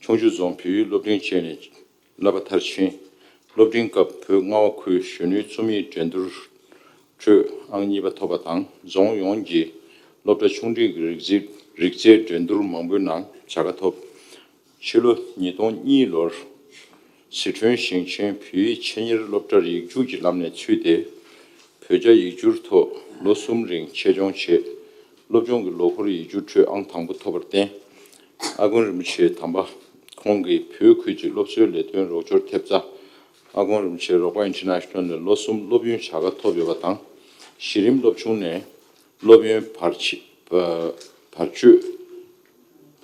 ཁྱུང་མཆུ་རྫོང་བོད་ཡིག་སློབ་འབྲིང་བཅས་ནས་བསླབ་པ་མཐར་ཕྱིན། སློབ་འབྲིང་སྐབས་བོད་རྔ་བ་ཁུལ་གཞོན་ནུའི་རྩོམ་ཡིག་འགྲན་བསྡུར་ཁྲོད་ཨང་གཉིས་པ་ཐོབ་པ་དང་། རྫོང་ཡོངས་ཀྱི་སློབ་གྲྭ་ཆུང་འབྲིང་གི་རིག་རྩལ་རིག་རྩལ་འགྲན་བསྡུར་མང་པོའི་ནང་བྱ་དགའ་ཐོབ། ཕྱི་ལོ་ཉིས་སྟོང་གཉིས་ལོར་ཟི་ཁྲོན་ཞིང་ཆེན་བོད་ཡིག་ཆེད་གཉེར་སློབ་གྲྭར་ཡིག་རྒྱུགས་ཀྱི་ལམ་ནས་ཚུད་དེ། བོད་རྒྱ་ཡིག་སྒྱུར་ཐོག་ལོ་གསུམ་རིང་ཆེད་སྦྱོང་བྱས། སློབ་སྦྱོང་གི་ལོ་འཁོར་ཡིག་སྒྱུར་ཁྲོད་ཨང་དང་པོ་ཐོབ་པར་བརྟེན། ཨ་དཀོན་རིན་པོ་ཆེ་དམ་པ་ཁོང་གིས་བོད་ཁུལ་གྱི་སློབ་གསོའི་ལས་དོན་རོགས་སྐྱོར་ཐེབས་རྩ། ཨ་དཀོན་རིན་པོ་ཆེའི་རོགས་པ་ཨིན་ཊར་ནེ་ཤ་ནལ་ནས་ལོ་གསུམ་སློབ་ཡོན་བྱ་དགའ་ཐོབ་ཡོད་པ་དང་། གཞི་རིམ་སློབ་ཆུང་ནས་སློབ་ཡོན་བར་ཆད་བར་ཆད་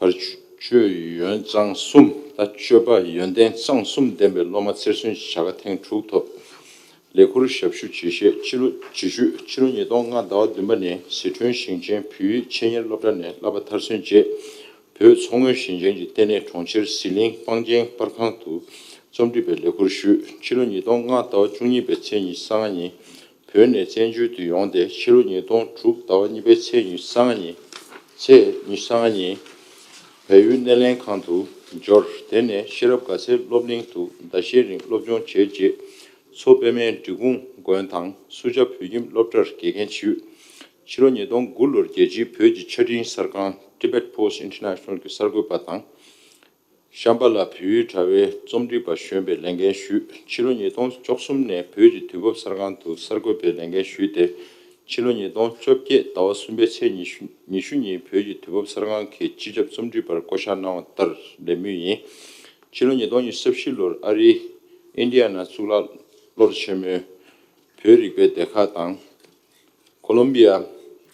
བར་ཆད་ཡོན་གཙང་གསུམ་དང་སྤྱོད་པ་ཡོན་ཏན་གཙང་གསུམ་ལྡན་པའི་སློབ་མ་རྩེར་སོན་གྱི་བྱ་དགའ་ཐེངས་དྲུག་ཐོབ། ལས་ཁུར་ཞབས་ཞུ་བྱེད་ཤེས། ཕྱི་ལོ་ཕྱི་ཤུད་ཕྱི་ལོ་ཉིས་སྟོང་ལྔ་ཟླ་བ་བདུན་པ་ནས་ཟི་ཁྲོན་ཞིང་ཆེན་བོད་ཡིག་ཆེད་གཉེར་སློབ་གྲྭ་ནས་བསླབ་པ་མཐར་སོན་རྗེས། བོད་མཚོ་སྔོན་ཞིང་ཆེན་གྱི་ལྟེ་གནས་གྲོང་ཁྱེར་ཟི་ལིང་སྤང་རྒྱན་པར་ཁང་དུ་རྩོམ་སྒྲིག་པའི་ལས་ཁུར་ཞུས། ཕྱི་ལོ་ཉིས་སྟོང་ལྔ་ཟླ་བ་བཅུ་གཉིས་པའི་ཚེས་ཉི་ཤུ་རྩ་ལྔ་ཉིན་བོད་ནས་བཙན་བྱོལ་དུ་ཡོང་སྟེ། ཕྱི་ལོ་ཉིས་སྟོང་དྲུག་ཟླ་བ་གཉིས་པའི་ཚེས་ཉི་ཤུ་རྩ་ལྔ་ཉིན་ཚེས་ཉི་ཤུ་རྩ་ལྔ་ཉིན་བལ་ཡུལ་སྣེ་ལེན་ཁང་དུ་འབྱོར། དེ་ནས་ཤེས་རབ་དགའ་ཚལ་སློབ་གླིང་དུ་ཟླ་ཤས་རིང་སློབ་སྦྱོང་བྱས་རྗེས། མཚོ་པདྨའི་འབྲི་གུང་དགོན་དང་སུ་ཇཱ་བོད་ཁྱིམ་སློབ་གྲྭར་དགེ་རྒན་ཞུས། ཕྱི་ལོ་ཉིས་སྟོང་དགུ་ལོར་རྒྱལ་སྤྱིའི་བོད་ཀྱི་ཆ་འཕྲིན་གསར་ཁང་Tibet Post International གྱི་གསར་འགོད་པ་དང་། ཤམ་བྷ་ལ་བོད་ཡིག་དྲ་བའི་རྩོམ་སྒྲིག་པ་གཞོན་པའི་ལས་འགན་ཞུས། ཕྱི་ལོ་ཉིས་སྟོང་བཅུ་གསུམ་ནས་བོད་ཀྱི་དུས་བབ་གསར་ཁང་དུ་གསར་འགོད་པའི་ལས་འགན་ཞུས་ཏེ། ཕྱི་ལོ་ཉིས་སྟོང་བཅོ་བརྒྱད་ཟླ་བ་གསུམ་པའི་ཚེས་ཉི་ཤུ་ཉི་ཤུ་ཉིན་བོད་ཀྱི་དུས་བབ་གསར་ཁང་གི་སྤྱི་ཁྱབ་རྩོམ་སྒྲིག་པར་བསྐོ་གཞག་གནང་བ་ལྟར་ལས་མུས་ཡིན། ཕྱི་ལོ་ཉིས་སྟོང་ཉི་ཤུ་རྩ་བཞི་ལོར་ཨ་རིའི་ཨིན་ཌི་ཡ་ན་གཙུག་ལག་སློབ་གྲྭ་ཆེན་མོའི་བོད་རིག་པའི་སྡེ་ཁག་དང་། ཀོ་ལོམ་བི་ཡ་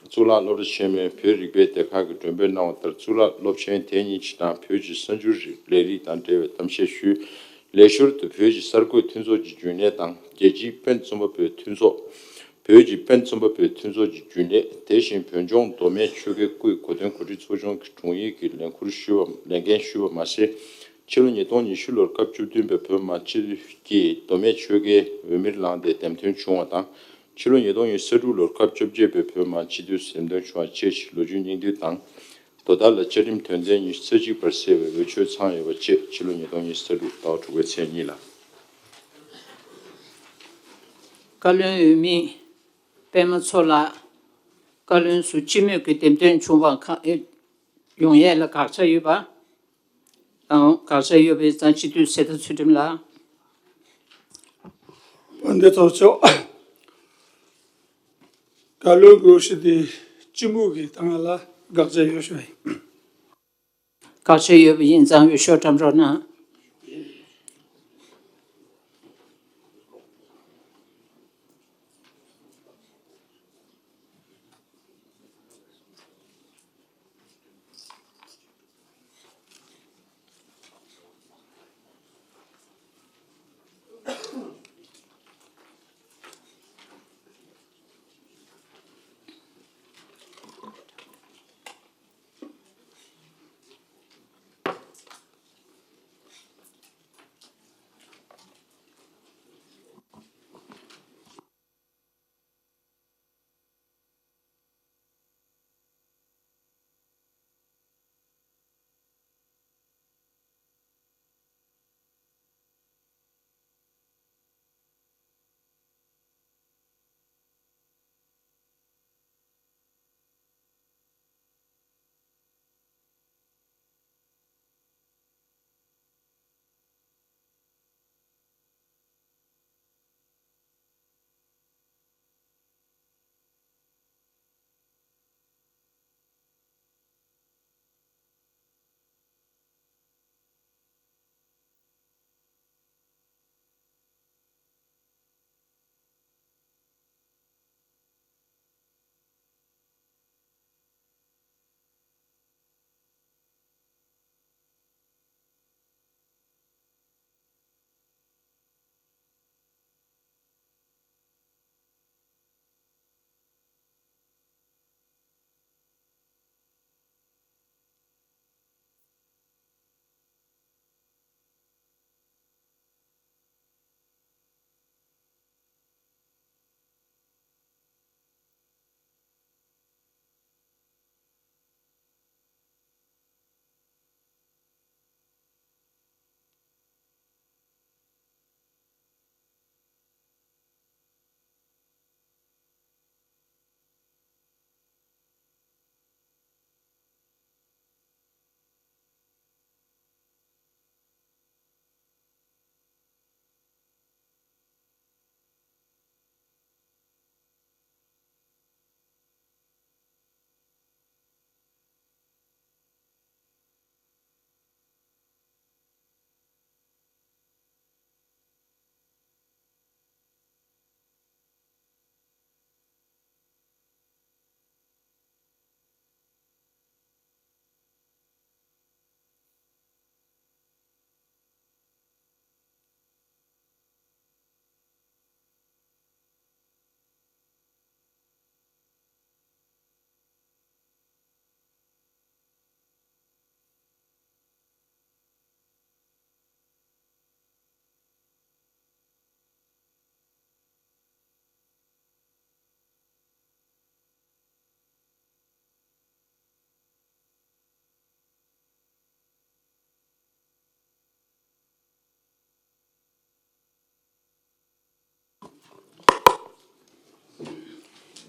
གཙུག་ལག་སློབ་གྲྭ་ཆེན་མོའི་བོད་རིག་པའི་སྡེ་ཁག་གིས་མགྲོན་འབོད་གནང་བ་ལྟར། གཙུག་ལག་སློབ་ཆེན་དེ་གཉིས་ཀྱི་ནང་བོད་ཀྱི་གསར་འགྱུར་ལས་རིགས་དང་འབྲེལ་བའི་གཏམ་བཤད་ཞུས། ལས་ཞོར་དུ་བོད་ཀྱི་གསར་འགོད་མཐུན་ཚོགས་ཀྱི་རྒྱུན་ལས་དང་། རྒྱལ་སྤྱིའི་པེན་རྩོམ་པ་པོའི་མཐུན་ཚོགས། བོད་ཀྱི་པེན་རྩོམ་པ་པོའི་མཐུན་ཚོགས་ཀྱི་རྒྱུན་ལས། དེ་བཞིན་བོད་ལྗོངས་མདོ་སྨད་ཆོལ་ཁའི་སྐུའི་གོ་སྟོན་གོ་སྒྲིག་ཚོགས་ཆུང་གི་དྲུང་ཡིག་གི་ལས་ཁུར་ཞུས་པ། ལས་འགན་ཞུས་པ་མ་ཟད། ཕྱི་ལོ་ཉིས་སྟོང་ཉི་ཤུ་ལོར་སྐབས་བཅུ་བདུན་པའི་བོད་མི་མང་སྤྱི་འཐུས་ཀྱིས་མདོ་སྨད་ཆོལ་ཁའི་འོས་མིར་ལངས་ཏེ་འདེམས་ཐོན་བྱུང་བ་དང་། ཕྱི་ལོ་ཉིས་སྟོང་ཉི་ཤུ་རྩ་དྲུག་ལོར་སྐབས་བཅོ་བརྒྱད་པའི་བོད་མི་མང་སྤྱི་འཐུས་སུ་འདེམས་ཐོན་བྱུང་བ་བཅས་ཀྱི་ལོ་རྒྱུས་སྙིང་བསྡུས་དང་། དོ་བདག་ལ་བཅའ་ཁྲིམས་དོན་ཚན་ཉི་ཤུ་རྩ་གཅིག་པར་གསལ་བའི་འོས་ཆོས་ཚང་ཡོད་པ་བཅས། ཕྱི་ལོ་ཉིས་སྟོང་ཉི་ཤུ་རྩ་དྲུག་ཟླ་བ་དྲུག་པའི་ཚེས་གཉིས་ལ། བཀའ་བློན་འོས་མི་པད་མ་མཚོ་ལགས་བཀའ་བློན་ཟུར་སྤྱི་མོས་ཀྱིས་འདེམས་ཐོན་བྱུང་བ་ཁག་ཡོང་ཡས་ལ་དགག་བྱ་ཡོད་པ་དང་། དགག་བྱ་ཡོད་པའི་ཙང་སྤྱི་འཐུས་གསེར་རྟ་ཚུལ་ཁྲིམས་ལགས། འདི་ཐོག་ཆོག་བཀའ་བློན་དགོངས་གཞི་དེ་སྤྱི་མོས་ཀྱི་སྟེང་ལ་དགག་བྱ་ཡོད་ཤོས་ཡིན། དགག་བྱ་ཡོད་པ་ཡིན་ཙང་འོས་ཤོག་བཀྲམ་རོགས་གནང་།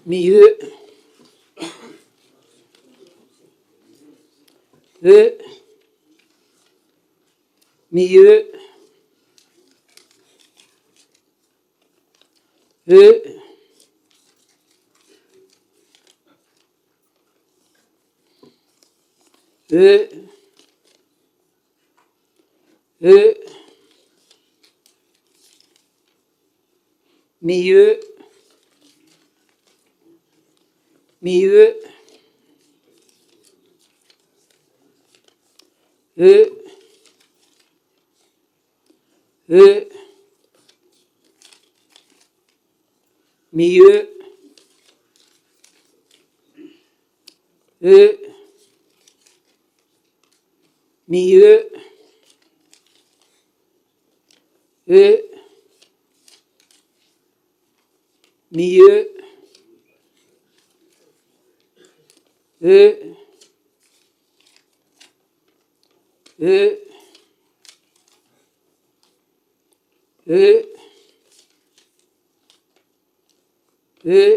མི་འོད། འོད། མི་འོད། འོད། འོད། འོད། མི་འོད། མི་འོད། འོད། འོད། མི་འོད། འོད། མི་འོད། འོད། མི་འོད། འོད། འོད། འོད། འོད། འོད། འོད།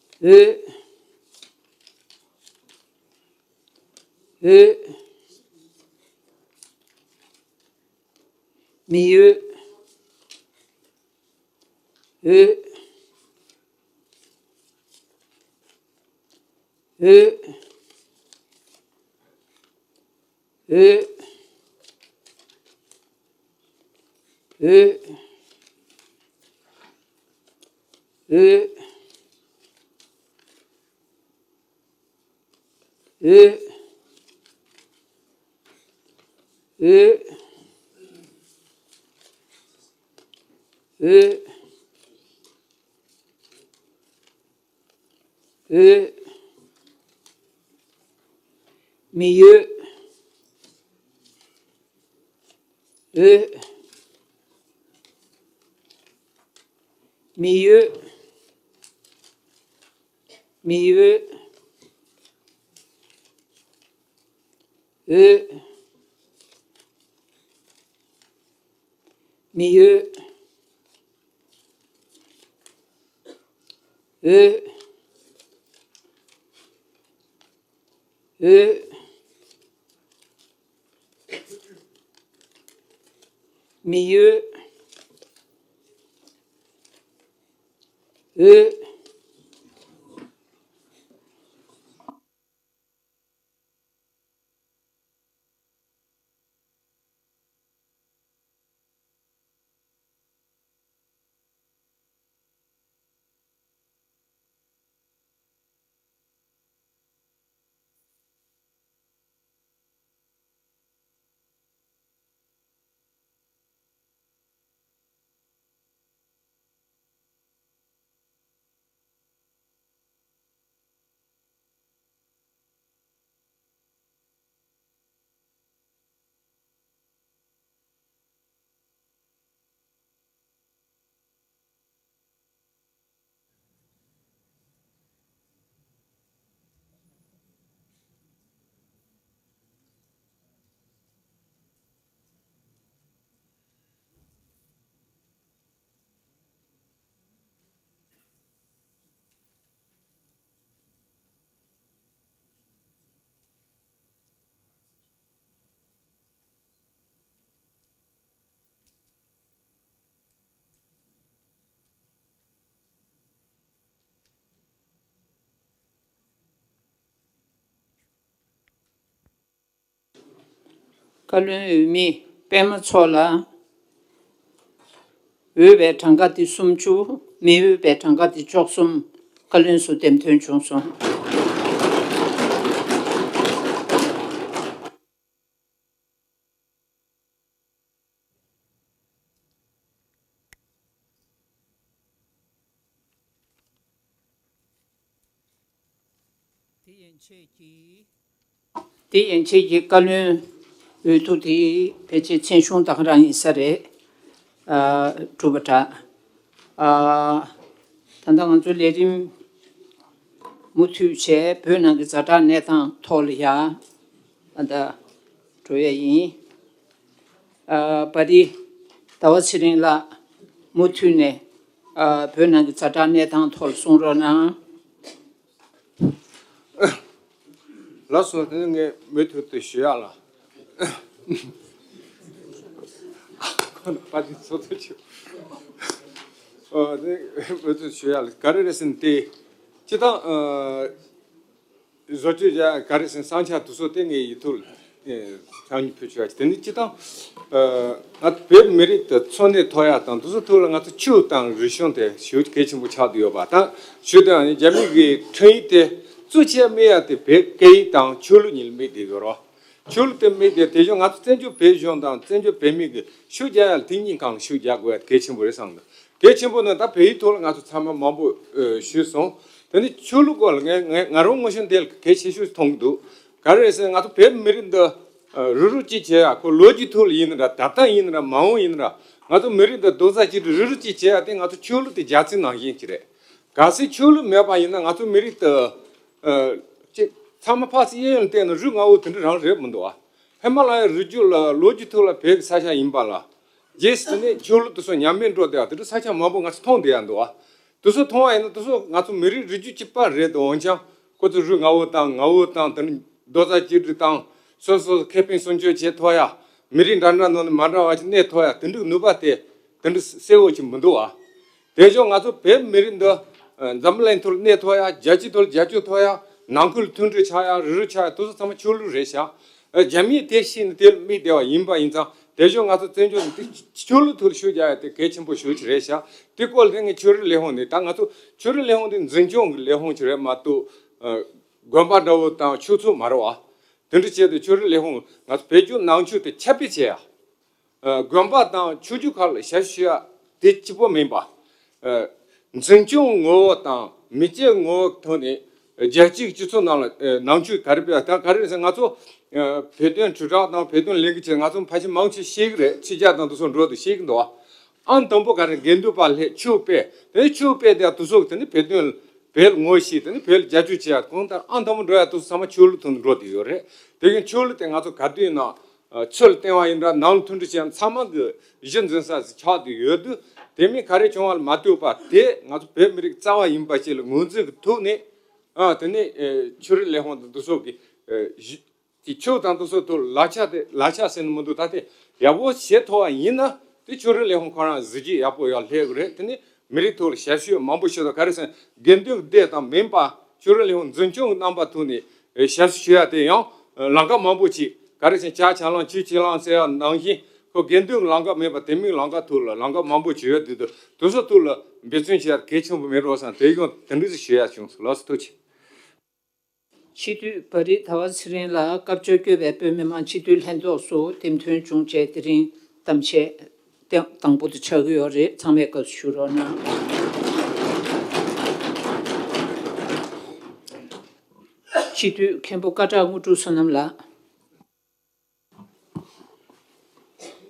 འོད། འོད། མི་འོད། འོད། འོད། འོད། འོད། འོད། འོད། འོད། འོད། འོད། མི་འོད། འོད། མི་འོད། མི་འོད། འོད། མི་འོད། འོད། འོད། མི་འོད། འོད། བཀའ་བློན་འོས་མི་པད་མ་མཚོ་ལགས། འོས་པའི་གྲངས་ཀ་དེ་སུམ་ཅུ། མི་འོས་པའི་གྲངས་ཀ་དེ་བཅུ་གསུམ། བཀའ་བློན་ཚོ་འདེམས་ཐོན་བྱུང་སོང་། དེ་ཡན་ཆད་ཀྱི་དེ་ཡན་ཆད་ཀྱི་བཀའ་བློན་འོས་བསྡུ་དེ་ཕལ་ཆེར་མཚན་གཞུང་དང་རང་ཡིན་ས་རེད། ཨ། གྲུབ་པ་འདྲ། ཨ། ད་ལྟ་ང་ཚོའི་ལས་རིམ་ མུ་མཐུད་བྱས་བོད་ནང་གི་ཛ་དྲག་གནས་སྟངས་ཐོག་ལ་ཡ་ཨ་ད་འགྲོ་ཡ་ཡིན། ཨ་བ་རི་ཟླ་བ་ཚེ་རིང་ལགས་མུ་མཐུད་ནས་ཨ་བོད་ནང་གི་ཛ་དྲག་གནས་སྟངས་ཐོག་ལ་གསུང་རོགས་གནང་། ལགས་སོ། དེ་ནི་ངས་མུ་མཐུད་དུ་ཞུ་ཡག་ལ། ཁོ་ན་པ་ཏི་ཚོ་ཚོ་ཆུ། ཨོ་དེ་མུ་མཐུད་ཞུ་ཡག་ལ་ག་རེ་རེད་ཟེར་ན་དེ། སྤྱི་བཏང་ཨ་བཟོ་བཅོས་བྱ་ག་རེ་ཟེར་ན་བསམ་འཆར་དུ་སོ་དེ་ངས་ཡིག་ཐོག་ལ་ཨེ་ཚང་མ་ཕུལ་ཆོག་ཡ་དེ་ནི་སྤྱི་བཏང་ཨ་ང་བོད་མི་རིགས་དེ་འཚོ་གནས་ཐོབ་ཡག་དང་དུ་སོ་ཐོག་ལ་ང་ཚོ་ཆོས་དང་རིག་གཞུང་དེ་ཞེ་པོ་གལ་ཆེན་པོ་ཆགས་བསྡད་ཡོད་པ་དང་ཞུ་དང་རྒྱ་མི་གི་འཕྲིན་ཡིག་དེ་གཙོ་ཆེ་དམིགས་ཡག་དེ་བོད་སྐད་ཡིག་དང་ཆོས་ལུགས་གཉིས་ལ་དམིགས་བསྡད་ཡོད་རོགས། ཆོས་ལུགས་དེ་མེད་དེ་དེ་བཞིན་ང་ཚོ་བཙན་བྱོལ་བོད་གཞུང་དང་བཙན་བྱོལ་བོད་མི་གི་ཤུགས་རྒྱག་ཡ་ལ་དེ་གཉིས་གང་ཤུགས་རྒྱག་དགོས་ཡ་གལ་ཆེན་པོ་རེད་བསམ་འདུག་གལ་ཆེན་པོ་ནི་ད་བོད་ཡིག་ཐོག་ལ་ང་ཚོ་ཚང་མ་མང་པོ་ཨ་ཞུས་སོང་། དེ་ནི་ཆོས་ལུགས་སྐོར་ལ་ངས་ངས་ང་རང་ངོ་ཤེས་དེ་ལ་གལ་ཆེ་ཤོས་མཐོང་གི་འདུག་ག་རེ་རེད་ཟེར་ན་ང་ཚོ་བོད་མི་རིགས་འདི་ཨ་རུབ་རུབ་ཅིག་བྱེད་ཡ་ཁོ་ལོ་རྒྱུས་ཐོག་ལ་ཡིན་ན་འདྲ་ད་ལྟ་ཡིན་ན་འདྲ་མ་འོངས་ཡིན་ན་འདྲ་ང་ཚོ་མི་རིགས་འདི་རྡོག་རྩ་གཅིག་སྒྲིལ་རུབ་རུབ་ཅིག་བྱེད་ཡ་དེ་ང་ཚོ་ཆོས་ལུགས་དེ་རྒྱལ་མཚན་ནང་བཞིན་ཅིག་རེད། གལ་སྲིད་ཆོས་ལུགས་མེད་པ་ཡིན་ན་ང་ཚོ་མི་རིགས་དེ། ཨ། ཅིག་ཚང་མ་ཕར་ཚུར་གཡས་གཡོན་ལ་བལྟས་ན་རུས་ངག་པོ་དེ་འདྲ་རང་རེད་མི་འདུག་ཨ། ཧི་མ་ལ་ཡའི་རི་རྒྱུད་ལ་ལོ་རྒྱུས་ཐོག་ལ་བོད་ཀྱི་ས་ཆ་ཡིན་པ་ལ། རྗེས་སུ་དེ་ནས་ཆོས་ལུགས་དེ་ཚོ་ཉམས་མེད་འགྲོ་བསྡད་ཡ་དེ་འདྲ་ས་ཆ་མང་པོ་ང་ཚོ་མཐོང་བསྡད་ཡ་འདུག་ཨ། དེ་ཚོ་མཐོང་བ་ཡིན་ན་དེ་ཚོ་ང་ཚོ་མི་རིགས་རིགས་རྒྱུད་གཅིག་པ་རེད་དེ་འོན་ཀྱང་ཁོ་ཚོ་རུས་ངག་པོ་དང་ངག་དབང་དང་དེ་འདྲ་རྡོག་རྩ་གཅིག་སྒྲིལ་དང་སོ་སོ་ཁེ་ཕན་སྲུང་སྐྱོབ་བྱེད་ཐུབ་ཡ། མི་རིགས་འདྲ་འདྲ་ནང་ནས་མ་འདྲ་བ་ཞིག་གནས་ཐུབ་ཡ་དེ་འདྲའི་ནུས་པ་དེ་དེ་འདྲ་གསལ་བོ་ཞིག་མི་འདུག་ཨ། དེ་བཞིན་ང་ཚོ་བོད་མི་རིགས་འདི་འཛམ་བུ་གླིང་ཐོག་ལ་གནས་ཐུབ་ཡ། རྒྱལ་སྤྱིའི་ཐོག་ལ་རྒྱབ་སྐྱོར་ཐོབ་ཡ། ནང་ཁུལ་མཐུན་སྒྲིལ་ཆགས་ཡ། རུབ་རུབ་ཆགས་ཡ་དེ་ཚོ་ཚང་མ་ཆོས་ལུགས་རེད་ཤག་རྒྱ་མིས་དེ་ཤེས་ནས་དེ་ལ་དམིགས་བསྡད་པ་ཡིན་པ་ཡིན་ཙང་དེ་བཞིན་ང་ཚོ་བཙན་བྱོལ་ནས་དེ་ཆོས་ལུགས་ཐོག་ལ་ཤུགས་རྒྱག་ཡ་དེ་གལ་ཆེན་པོ་ཞེ་པོ་ཅིག་རེད་ཤག་དེ་སྐོར་ལ་ངས་ཆོས་རིག་ལས་ཁུངས་ནས་ད་ང་ཚོ་ཆོས་རིག་ལས་ཁུངས་དེ་འཛིན་སྐྱོང་གི་ལས་ཁུངས་ཅིག་རེད་མ་གཏོགས་དགོན་པ་འདྲ་བོ་དང་ཆོས་ཚོགས་མ་རེད་བ། དེ་འདྲ་བྱས་ཏེ་ཆོས་རིག་ལས་ཁུངས་ང་ཚོ་བོད་བརྒྱུད་ནང་ཆོས་དེ་ཁྱབ་སྤེལ་བྱེད་ཡ། ཨ། དགོན་པ་དང་ཆོས་བརྒྱུད་ཁག་ལ་ཞབས་ཞུ་ཡ་དེ་གཅིག་པོ་མིན་པ། ཨ། འཛིན་སྐྱོང་ངོ་བོ་དང་མི་སྐྱའི་ངོ་བོ་ཐོག་ནས་རྒྱལ་སྤྱིའི་སྤྱི་ཚོགས་ནང་ལ་ཨ་ནང་ཆོས་ག་རེ་སྤེལ་ད་ག་རེ་རེད་ཟེར་ང་ཚོ་ཨ་བོད་དོན་དྲིལ་བསྒྲགས་དང་བོད་དོན་ལས་འགུལ་བྱེད་ང་ཚོ་ཕལ་ཆེར་མང་ཆེ་ཤེས་ཀྱི་རེད། ཕྱི་རྒྱལ་དང་དེ་ཚོ་འགྲོ་དུས་ཤེས་ཀྱི་འདུག་བ། ཨང་དང་པོ་ག་རེ་དགེ་འདུན་པ་སླེབས་ཆོས་སྤེལ་དེ་ནས་ཆོས་སྤེལ་དེ་དེ་ཚོ་དེ་ནས་བོད་དོན་བོད་ངོ་ཤེས་དེ་ནས་བོད་རྒྱབ་སྐྱོར་བྱེད་ཡ་གང་ལྟར་ཨང་དང་པོ་འགྲོ་ཡ་དེ་ཚོ་ཚང་མ་ཆོས་ལུགས་ཐོག་ནས་འགྲོ་དུས་ཡོད་རེད། དེ་བཞིན་ཆོས་ལུགས་དེ་ང་ཚོ་ག་དུས་ཡིན་ན། ཚུལ་བསྟན་པ་ཡིན་འདྲ་ནང་མཐུན་སྒྲིལ་བྱེད་ཡ་ཚང་མ་གི་གཞི་འཛིན་ས་ཞིག་ཆགས་བསྡད་ཡོད་དུས་དེ་མིན་ག་རེ་བྱུང་བ་ལ་མ་ལྟོས་པར་དེ་ང་ཚོ་བོད་མི་རིགས་རྩ་བ་ཡིན་པ་ཞིག་ལ་ངོས་འཛིན་གྱི་ཐོག་ནས་ཨ་དེ་ནས་ཨེ་ཆོས་རིག་ལས་ཁུངས་དང་དེ་ཚོ་གི་ཨེ་གཞི་དེ་ཆོས་དང་དེ་ཚོ་ཐོག་ལག་ཆ་དེ་ལག་ཆ་ཟེར་ནི་མི་འདུག་ད་དེ་ཡག་པོ་བྱེད་ཐུབ་པ་ཡིན་ན་དེ་ཆོས་རིག་ལས་ཁུངས་ཁོ་རང་གཟི་བརྗིད་ཡག་པོ་ཡར་སླེབས་ཀྱི་རེད། དེ་ནས་མི་རིགས་ཐོག་ལ་ཞབས་ཞུ་མང་པོ་བྱེད་དུས་ག་རེ་ཟེར་ན་དགེ་འདུན་སྡེ་དང་མིན་པ་ཆོས་རིག་ལས་ཁུངས་འཛིན་སྐྱོང་གི་རྣམ་པ་ཐོག་ནས་ཞབས་ཞུ་ཞུ་ཡ་དེ་ཡང་ལམ་ཁ་མང་པོ་ཅིག་ག་རེ་ཟེར་ན་ཕྱག་ཕྱག་ལམ་ཆོས་ཕྱག་ལམ་ཟེར་ཡ་ནང་བཞིན་ཁོ་དགེ་འདུན་གྱི་ལམ་ཁ་མེད་པ་དེ་མིན་ལམ་ཁ་ཐོག་ལ་ལམ་ཁ་མང་པོ་ཅིག་ཡོད་དུས་དུ་དེ་ཚོ་ཐོག་ལ་འབད་བརྩོན་བྱེད་ཡ་གལ་ཆེན་པོ་མེད་རོགས་སམ་དེ་ཡང་དེ་འདྲ་ཞིག་ཞུ་ཡ་བྱུང་སོང་། ལགས་སོ་ཐུགས་རྗེ་ཆེ། སྤྱི་འཐུས་བ་རི་ཟླ་བ་ཚེ་རིང་ལགས་སྐབས་བཅོ་བརྒྱད་པའི་བོད་མི་མང་སྤྱི་འཐུས་ལྷན་ཚོགས་སུ་འདེམས་ཐོན་བྱུང་རྗེས་དེ་རིང་གཏམ་བཤད་དང་པོ་དེ་ཆགས་ཀྱི་ཡོད་རེད། ཚང་མས་སྐབས་སུ་ཞུ་རོགས་གནང་། སྤྱི་འཐུས་མཁན་པོ་སྐད་གྲགས་དངོས་གྲུབ་བསོད་ནམས་ལགས།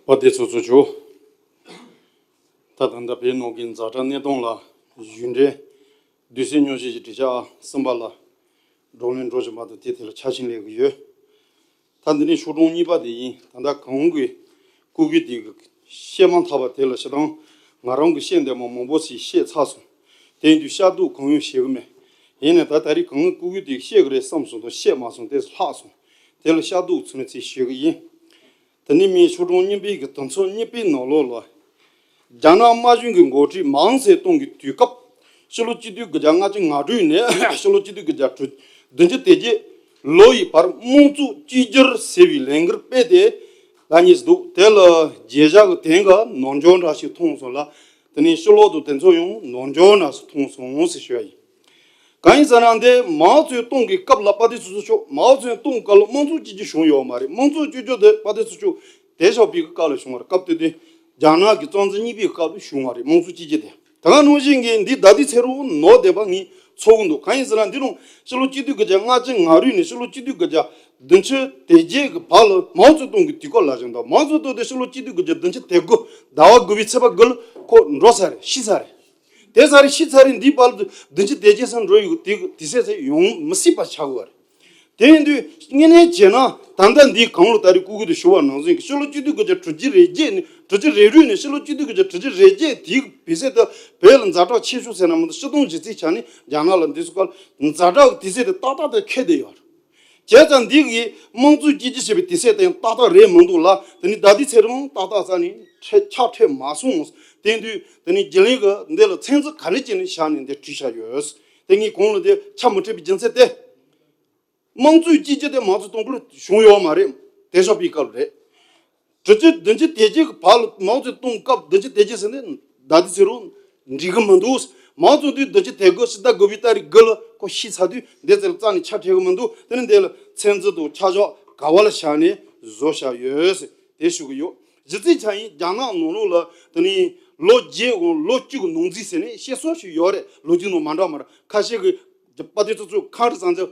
བ་དེ་ཚོ་ཚོ་ཆོ། ད་ད་ལྟ་བོད་ནང་གི་ཛ་དྲག་གནས་སྟངས་ལ་གཞུང་འབྲེལ་དུས་ཚོད་སྙན་ཞུ་ཞིག་བྲིས་ཆ་གསུམ་པ་ལ་བགྲོ་གླེང་འགྲོ་བཞིན་པ་དང་དེ་དེ་ལ་ཆ་ཤིང་ལས་ཀྱི་ཡོད། ད་འདི་ནས་ཤོག་གྲངས་གཉིས་པ་དེ་ཡིན། ད་ལྟ་གང་གི་སྐུ་གི་དེ་གི་བཤད་མ་ཐག་པ་དེ་ལ་ཞེ་དྲག་ང་རང་གི་བཤད་འདོད་མ་མང་པོ་ཞིག་བཤད་ཚར་སོང་། དེ་ཡིན་དུས་ཤ་སྡུག་གང་ཡང་བཤད་གི་མེད། ཡིན་ནའི་ད་ད་རེས་གང་གི་སྐུ་གི་དེ་བཤད་གི་རེད་བསམ་སོང་དང་བཤད་མ་སོང་དེ་ལྷག་སོང་། དེ་ལ་ཤ་སྡུག་ཚུལ་ཚིག་ཞུ་གི་ཡིན། དེ་ནས་མིའི་ཤོག་གྲངས་གཉིས་པའི་གི་དོན་ཚན་གཉིས་པའི་ནང་ལོགས་ལ། རྒྱ་ནག་དམར་གཞུང་གི་འགོ་ཁྲིད་མའོ་ཙེ་ཏུང་གི་དུས་སྐབས་ཕྱི་ལོ་གཅིག་སྟོང་དགུ་བརྒྱ་ལྔ་བཅུ་ང་དྲུག་ནས་ཕྱི་ལོ་གཅིག་སྟོང་དགུ་བརྒྱ་བདུན་ཅུ་དོན་བརྒྱད་ལོ་ཡི་བར་དམངས་གཙོ་གཅིག་གྱུར་ཟེར་བའི་ལས་འགུལ་སྤེལ་ཏེ་ལ་གཉིས་སུ་འདུག་དེ་ལ་རྒྱལ་ཞག་གི་དེང་གི་ནོར་འཇོག་འདྲ་ཞིག་མཐོང་སོང་ལ། དེ་ནས་ཕྱི་ལོག་ཏུ་དེ་ཚོ་ཡང་ནོར་འཇོག་འདྲ་ཞིག་མཐོང་སོང་ཟེར་ཞུ་ཡ་ཡིན། གང་ཡིན་ཟེར་ན་འདི་མའོ་ཙེ་ཏུང་གི་སྐབས་ལ་དཔལ་ལྡན་ཚོགས་གཙོ་མཆོག་མའོ་ཙེ་ཏུང་སྐབས་ལ་དམངས་གཙོ་གཅིག་གྱུར་བྱུང་ཡོད་མ་རེད། དམངས་གཙོ་གཅིག་གྱུར་དེ་དཔལ་ལྡན་ཚོགས་གཙོ་མཆོག་དེ་ཞོགས་པའི་སྐབས་ལ་བྱུང་བ་རེད། སྐབས་དེ་དུས་རྒྱ་ནག་གི་བཙན་འཛུལ་གཉིས་པའི་སྐབས་ལ་བྱུང་བ་རེད། དམངས་གཙོ་གཅིག་གྱུར་དེ་ད་ག་ནང་བཞིན་གྱི་འདི་ད་ལྟའི་ཚེ་རུ་ནོར་བསྡད་པ་ངས་ཚོར་གི་འདུག་གང་ཡིན་ཟེར་ན་འདི་རུ་ཕྱི་ལོ་གཅིག་སྟོང་དགུ་བརྒྱ་ལྔ་བཅུ་ང་དྲུག་ནས་ཕྱི་ལོ་གཅིག་སྟོང་དགུ་བརྒྱ་བདུན་ཅུ་དོན་བརྒྱད་ཀྱི་བར་ལ་མའོ་ཙེ་ཏུང་གི་དུས་སྐབས་ལ་བྱུང་དང་མའོ་ཙེ་ཏུང་དེ་ཕྱི་ལོ་གཅིག་སྟོང་དགུ་བརྒྱ་བདུན་ཅུ་དོན་དགུ་ཟླ་བ་དགུ་པའི་ཚེས་པ་དགུ་ལ་ཁོ་འགྲོ་ས་རེད། ཤི་ས་རེད། དེ་ཚར་རེ་ཤི་ཚར་རེ་འདིའི་བར་དུ་བདུན་ཅུ་དོན་བརྒྱད་ཟེར་འགྲོ་ཡོད་དེ་དེ་སྲིད་ཚེ་ཡོང་མི་སྲིད་པ་ཆགས་ཀྱི་ཡོད་རེད། དེ་ཡིན་དུས་དངོས་གནས་བྱས་ན་ད་ལྟ་འདི་གང་ལོ་ད་རེས་སྐུ་སྒེར་དུ་ཞུ་བ་ནང་བཞིན་གྱི་ཕྱི་ལོ་ཆིག་སྟོང་དགུ་བརྒྱ་དྲུག་ཅུ་རེ་བརྒྱད་ནས་དྲུག་ཅུ་རེ་དྲུག་ནས་ཕྱི་ལོ་ཆིག་སྟོང་དགུ་བརྒྱ་དྲུག་ཅུ་རེ་བརྒྱད་དེའི་བོད་ཟེར་དུ་བོད་ལ་ཛ་དྲག་ཆེ་ཤོས་ཟེར་ན་མི་འདུག་སྤྱི་སྟོང་གཞི་རྩའི་ཆ་ནས་རྒྱ་ནག་ལ་འདི་ཚོ་སྐབས་ཛ་དྲག་གི་དུས་ཚོད་དེ་ཏག་ཏག་དེ་འཁེལ་བསྡད་ཡོད་རེད། བྱས་ཙང་འདི་གི་དམངས་གཙོའི་བཅོས་སྒྱུར་བྱེད་པའི་དུས་ཚོད་དེ་ཡང་ཏག་ཏག་རེད་མི་འདུག་ལ། དེ་ནི་ཟླ་དུས་ཚེ་རིང་ཏག་ཏག་རྩ་ནས་ཁྲལ་ཆག་ཁྲལ་མ་སོང་། དེ་དུས་དེ་ནི་རྒྱུན་ལས་ཀྱི་འདི་ལ་ཚན་རྩལ་ག་རེ་བྱས་ནས་བཞག་ནས་འདི་བྲིས་བཞག་ཡོད། དེ་ངས་གོང་ལ་འདི་ཆ་མི་འཕྲད་པའི་རྒྱུ་མཚན་དེ། དམངས་གཙོའི་བཅོས་སྒྱུར་དེ་མང་གཙོ་དང་པོར་བྱུང་ཡོད་མ་རེད། དེ་ཤོག་པའི་སྐབས་རེད། དྲུག་ཅུ་བདུན་ཅུ་དོན་བརྒྱད་ཀྱི་བར་ལ་མའོ་ཙེ་ཏུང་སྐབས་བདུན་ཅུ་དོན་བརྒྱད་ཟེར་ནས་ཟླ་དུས་ཚེ་རིང་འགྲིག་གི་མི་འདུག་མའོ་ཙེ་ཏུང་བདུན་ཅུ་དོན་དགུ་ཕྱི་ཟླ་དགུ་པའི་ཏ་རིག་དགུ་ལ་ཁོ་ཤི་ཚར་དུས་འདི་ཚེ་ལ་རྩ་ནས་ཆ་འཕྲད་གི་མི་འདུག་དེ་ནི་འདི་ལ་ཚན་རྩལ་དང་ཆ་འཇོག་ག་བ་ལ་བཞག་ནས་བཟོ་བཞག་ཡོད་ཟེར་དེ་ཞུ་གི་ཡོད། གཞི་རྩའི་ཆ་ཡིན་རྒྱ་ནག་ནང་ལོགས་ལ་དེ་ནི་ལོ་བརྒྱད་དང་ལོ་བཅུ་གི་ནང་འཛིན་ཟེར་ནས་བཤད་སྲོལ་ཞིག་ཡོད་རེད། ལོ་རྒྱུས་ནང་མ་འདྲ་མ་འདྲ་ཁ་ཤས་ཀྱི་དཔལ་ལྡན་ཚོགས་གཙོས་ཁ་རི་ཚང་ཚོ་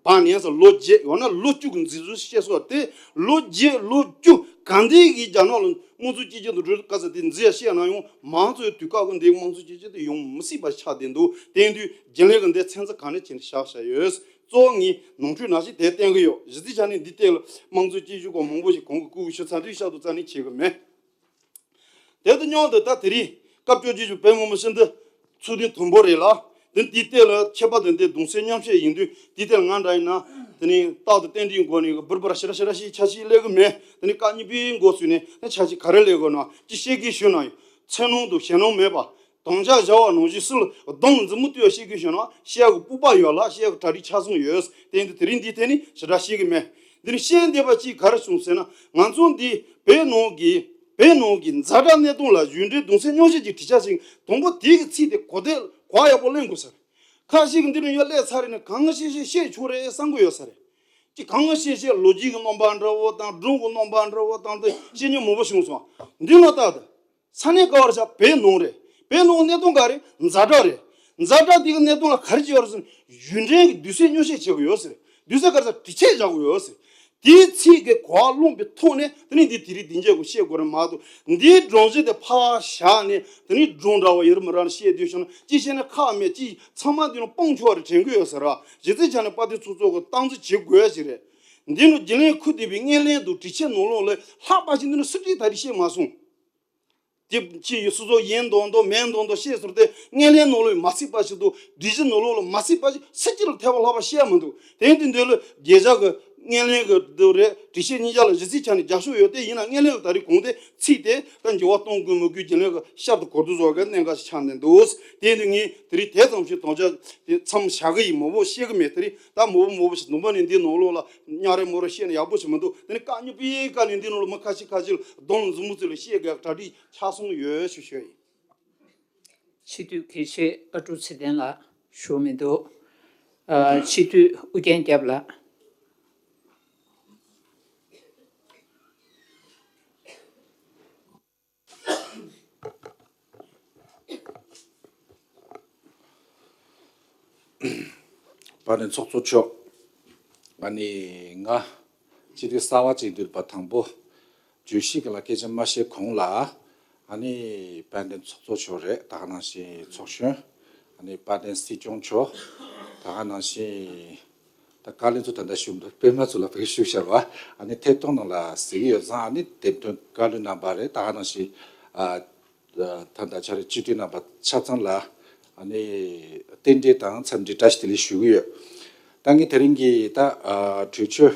བར་ནས་ལོ་བརྒྱད་ཡང་ན་ལོ་བཅུ་གི་འཛིན་བཟུང་བཤད་སྲོལ་དེ་ལོ་བརྒྱད་ལོ་བཅུ་གང་འདྲའི་གི་རྒྱ་ནག་ལ་དམངས་གཙོ་བཅོས་སྒྱུར་དང་འགྲོ་དཀའ་ས་དེ་འཛིན་ཡ་བཤད་ན་ཡང་མང་གཙོའི་དུས་སྐབས་ཀྱི་འདི་དམངས་གཙོ་བཅོས་སྒྱུར་དེ་ཡོང་མི་སྲིད་པ་ཆགས་བསྡད་འདུག་དེ་ཡིན་དུས་རྒྱུན་ལས་ཀྱི་འདི་ཚན་རྩལ་གང་འདྲ་བྱས་ནས་བཞག་བཞག་ཡོད། གཙོ་བོ་ངས་ནོར་འཁྲུལ་ནང་བཞིན་དེ་བསྟན་གྱི་ཡོད། གཞི་རྩའི་ཆ་ནས་འདི་ཐད་ལ་དམངས་གཙོ་བཅོས་སྒྱུར་སྐོར་མང་པོ་ཞིག་གོང་གི་སྐུ་ཞུ་ཚར་དུས་བཤད་དུ་རྩ་ནས་བྱེད་ཀྱི་མེད། དེ་དང་མཉམ་དུ་ད་དེ་རིང་སྐབས་བཅོ་བརྒྱད་ཀྱི་བོད་མི་མང་སྤྱི་འཐུས་ཚོགས་ཐེངས་དང་པོ་རེད་ལ། དེ་དེའི་ཐད་ལ་ཁྱད་པར་དུ་འདི་གདུང་སེམས་མཉམ་བསྐྱེད་ཡིན་དུས་དེའི་ཐད་ལ་ང་འདྲ་ཡིན་ན་དེ་ནི་རྟག་ཏུ་རྟེན་འབྲེལ་སྒོ་ནས་འབུར་འབུར་ཞེ་དྲག་ཞེ་དྲག་ཞིག་འཆར་གཞི་སླེབས་ཀྱི་མེད། དེ་ནི་སྐབས་གཉིས་པའི་འགོ་ཚུགས་ནས་དེ་འཆར་གཞི་ག་རེ་སླེབས་དགོས་ན་ཅི་བཤད་ཀྱི་ཞུ་ན་ཡང་ཚེ་ནོར་དང་ཞེ་ནོར་མེད་པ། དམ་བཅའ་བཞག་པ་ནང་བཞིན་སུ་ལ་གདོང་མཛུབ་མོ་གཏུགས་བཤད་ཀྱི་ཞུ་ན་བཤད་ཀྱི་སྤོབས་པ་ཡོད་ལ་བཤད་ཀྱི་གྲ་སྒྲིག་ཆ་ཚང་ཡོད། དེ་འདི་དེ་རིང་འདིའི་ཐད་ནས་ཞེ་དྲག་བཤད་ཀྱི་མེད། འདི་ནི་བཤད་འདོད་པ་གཅིག་ག་རེ་བྱུང་ཟེར་ན་ང་ཚོ་འདི་བོད་ནང་གི་བོད་ནང་གི་ཛ་དྲག་གནས་སྟངས་ལ་གཞུང་འབྲེལ་གདུང་སེམས་མཉམ་བསྐྱེད་ཀྱི་གྲོས་འཆར་ཞིག་དང་པོ་དེ་གི་ཚིག་དེ་གོ་བདེ་གོ་ཡག་པོ་གླེང་དགོས་ས་རེད། ཁ་ཤས་ཀྱིས་འདི་ནས་ཡར་སླེབས་ཚར་རེད་ན་གང་ཤེས་ཤེས་བཤད་ཆོག་རེད་བསམ་གི་ཡོད་ས་རེད། ཅི་གང་ཤེས་ཤེས་ལོ་རྒྱུས་ཀྱི་རྣམ་པ་འདྲ་བོ་དང་སྒྲུང་གི་རྣམ་པ་འདྲ་བོ་དང་དེ་བཤད་མཁན་མང་པོ་བྱུང་སོང་། འདི་ལ་ལྟ་དང་། ས་གནས་ག་བར་བྱ་བོད་ནང་རེད། བོད་ནང་གནས་སྟངས་ག་རེ་ཛ་དྲག་རེད། ཛ་དྲག་དེ་གི་གནས་སྟངས་ལ་ག་རེ་བྱེད་ཡོད་རེད་ཟེར་ན་གཞུང་འབྲེལ་གྱི་གདུང་སེམས་མཉམ་བསྐྱེད་བྱེད་དགོས་ཡོད་ཟེར། གདུང་སེམས་ག་རེ་ཟེར་དྲི་ཆད་བཞག་དགོས་ཡོད་ཟེར། དེའི་ཚིག་གི་གོ་བ་ལོན་པའི་ཐོག་ནས་དེ་ནི་འདི་དེ་རིང་འདི་འཇལ་དགོས་བཤད་དགོས་རེད་མ་གཏོགས་འདིའི་སྒྲོམ་གཞི་དེ་ཕར་བཞག་ནས་དེ་ནི་སྒྲུང་འདྲ་བོ་ཡི་རུ་མི་ར་ནས་བཤད་སྡོད་བྱུང་ན་ཅི་བཤད་ན་ཁག་མེད་ཅི་ཚང་མ་འདི་ནི་སྤང་ཆོག་རེད་དྲན་གི་ཡོད་ཟེར་ར། གཞི་རྩའི་ཆ་ནས་དཔལ་ལྡན་ཚོགས་གཙོ་གི་སྟངས་འཛིན་བྱེད་དགོས་ཡ་ཞིག་རེད། འདི་ནི་རྒྱུན་ལས་ཁུར་བསྡད་པའི་དངོས་ལན་དང་དྲི་ཆད་ནང་ལོགས་ལ་ལྷག་པ་ཞིག་འདི་ནི་སྲིད་ཁྲིམས་ད་རེས་བཤད་མ་སོང་། དེ་ཅི་ཡི་སོ་སོ་ཡིན་མདོག་མདོག་མིན་མདོག་མདོག་བཤད་ཟེར་ཏེ་དངོས་ལན་ནང་ལོགས་མ་སྲིད་པ་ཞིག་འདུག་སྒྲིག་གཞི་ནང་ལོགས་ལ་མ་སྲིད་པ་ཞིག་སྲིད་སྤྱི་ལ་ཐེ་བ་ལྷག་པ་བཤད་མི་འདུག་དེ་ཡིན་དུས་འདི་ལ་རྒྱལ་བཞག་གི་དངོས་ལན་གི་འདུག་རེད་དྲི་ཆད་གཉིས་ཆ་ལ་གཞི་རྩའི་ཆ་ནས་རྒྱབ་ཕྱོགས་ཡོད་དེ་ཡིན་ན་དངོས་ལན་གི་ད་རེས་གོང་དེ་ཚིག་དེ་ད་འགྱུར་བ་གཏོང་དགོས་མི་དགོས་རྒྱུན་ལས་གི་ཤར་དུ་གོ་བསྡུར་བཟོ་གི་གནད་འགག་ཞིག་ཆགས་ནས་འདུག་དེ་ཡིན་དུས་ངས་དེ་རིང་དེ་ཙམ་ཞིག་དམ་བཅའ་དེ་མཚམས་བཞག་གི་ཡིན། མང་པོ་བཤད་གི་མེད། དེ་རིང་ད་མང་པོ་མང་པོ་ཞིག་དུམ་པ་ནས་འདི་ནང་ལོགས་ལ་ཉག་རེ་མོ་རེ་བཤད་ན་ཡག་པོ་ཞིག་མི་འདུག་དེ་ནི་སྐབས་གཉིས་པའི་སྐབས་ནས་འདི་ནང་ལ་མི་ཁ་ཤས་ཁ་ཤས་ལ་གདོང་ལ་མཛུབ་མོ་བཙུགས་ལ་བཤད་དགོས་གྲ་སྒྲིག་ཆགས་སོང་ཡོད་ཞུ་ཞུ་ཡིན། སྤྱི་འཐུས་དགེ་བཤེས་ཨ་ཀྲུག་ཚེ་བརྟན་ལགས་ཞུ་མི་འདུག་ཨ། སྤྱི་འཐུས་ཨུ་རྒྱན་སྐྱབས་ལགས། དཔལ་ལྡན་ཚོགས་གཙོ་མཆོག་ཨ་ནི་ང་སྤྱི་འཐུས་གསར་པ་ཅིག་འདུས་པ་དང་པོ་བརྗོད་གཞི་གི་ལ་སྐད་ཆ་མ་བཤད་གོང་ལ་ཨ་ནི་དཔལ་ལྡན་ཚོགས་གཙོ་མཆོག་རེད། ད་ག་ནང་བཞིན་ཚོགས་གཞོན་ཨ་ནི་དཔལ་ལྡན་སྲིད་སྐྱོང་མཆོག་ད་ག་ནང་བཞིན། ད་བཀའ་བློན་ཚོ་ད་ལྟ་བཞུགས་འདུག་པད་མ་ཚོ་ལ་བོད་བཞུགས་ཤར་བ་ཨ་ནི་ཐད་གཏོང་ནང་ལ་གཟིགས་ཡོད་ཙང་ཨ་ནི་འདེམས་ཐོན་བཀའ་བློན་རྣམ་པ་རེད། ད་ག་ནང་བཞིན་ཨ་ད་ལྟ་ཆ་རེ་སྤྱི་འཐུས་རྣམ་པ་ཆ་ཚང་ལ་ཨ་ནི་རྟེན་འབྲེལ་དང་འཚམས་འདྲི་བཀྲ་ཤིས་བདེ་ལེགས་ཞུ་གི་ཡོད། ད་ངས་དེ་རིང་གི་ད་ཨ་གྲོས་ཆོད་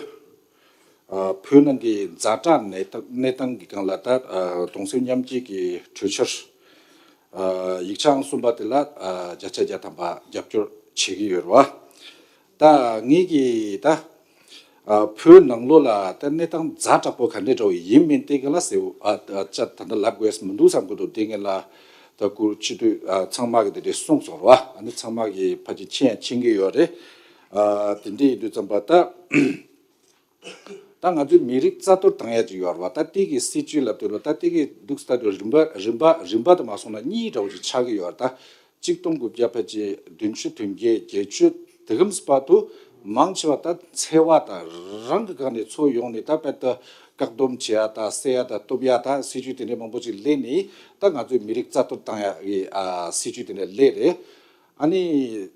ཨ་བོད་ནང་གི་ཛ་དྲག་གནས་སྟངས་གནས་སྟངས་ཀྱི་སྒང་ལ་ད་ཨ་གདུང་སེམས་མཉམ་སྐྱེད་ཀྱི་གྲོས་འཆར་ཨ་ཡིག་ཆ་ཨང་གསུམ་པ་དེ་ལ་ཨ་བརྒྱ་ཆ་བརྒྱ་ཐམ་པ་རྒྱབ་སྐྱོར་བྱེད་ཀྱི་ཡོད་རེད་བ། ད་ངེད་ཀྱིས་ད་ཨ་བོད་ནང་ལོགས་ལ་ད་གནས་སྟངས་ཛ་དྲག་པོ་ག་འདྲ་འདྲ་བོ་ཡིན་མིན་དེ་ག་ལ་ཟེར་བ་ཨ་ཨ་ཅག་ད་ལྟ་ལབ་དགོས་མི་འདུག་བསམ་གི་འདུག་དེ་ངེད་ལ་ད་སྐུ་སྤྱི་འཐུས་ཨ་ཚང་མ་གི་དེ་འདྲས་གསུངས་སོང་རེད་བ། ཨ་ནི་ཚང་མ་གི་ཕལ་ཆེར་མཁྱེན་ཡང་མཁྱེན་གི་ཡོད་རེད། ཨ་དེ་འདྲས་ཡིན་དུས་ཙམ་པ་ད། ད་ང་ཚོའི་མི་རིགས་རྩ་གཏོར་བཏང་ཡ་ཅིག་ཡོད་རེད་བ། ད་དེ་གི་སྲིད་བྱུས་ལབ་དུས་ལ་ད་དེ་གི་འདུག་ས་ད་རིམ་པ་རིམ་པ་རིམ་པ་དུ་མ་སོང་ན་གཉིས་འདྲ་བོ་ཅིག་ཆགས་ཀྱི་ཡོད་རེད། ད་གཅིག་སྟོང་དགུ་བརྒྱ་ཕལ་ཆེར་བདུན་ཅུ་དོན་བརྒྱད་བརྒྱད་ཅུ་དེ་གམ་བར་དུ་མང་ཆེ་བ་ད་འཚེ་བ་དང་རང་གི་སྒང་ནས་འཚོ་ཡོང་ནས་ད་དཔེ་ད་ བཀག་སྡོམ་བྱེད་ཡ་དང་བསད་ཡ་དང་གཏུབ་ཡ་དང་སྲིད་ཇུས་དེ་འདྲའི་མང་པོ་ཅིག་སླེབས་ནས་ད་ང་ཚོའི་མི་རིགས་རྩ་གཏོར་བཏང་ཡ་གི་ཨ་སྲིད་ཇུས་དེ་འདྲ་སླེབས་རེད། ཨ་ནི་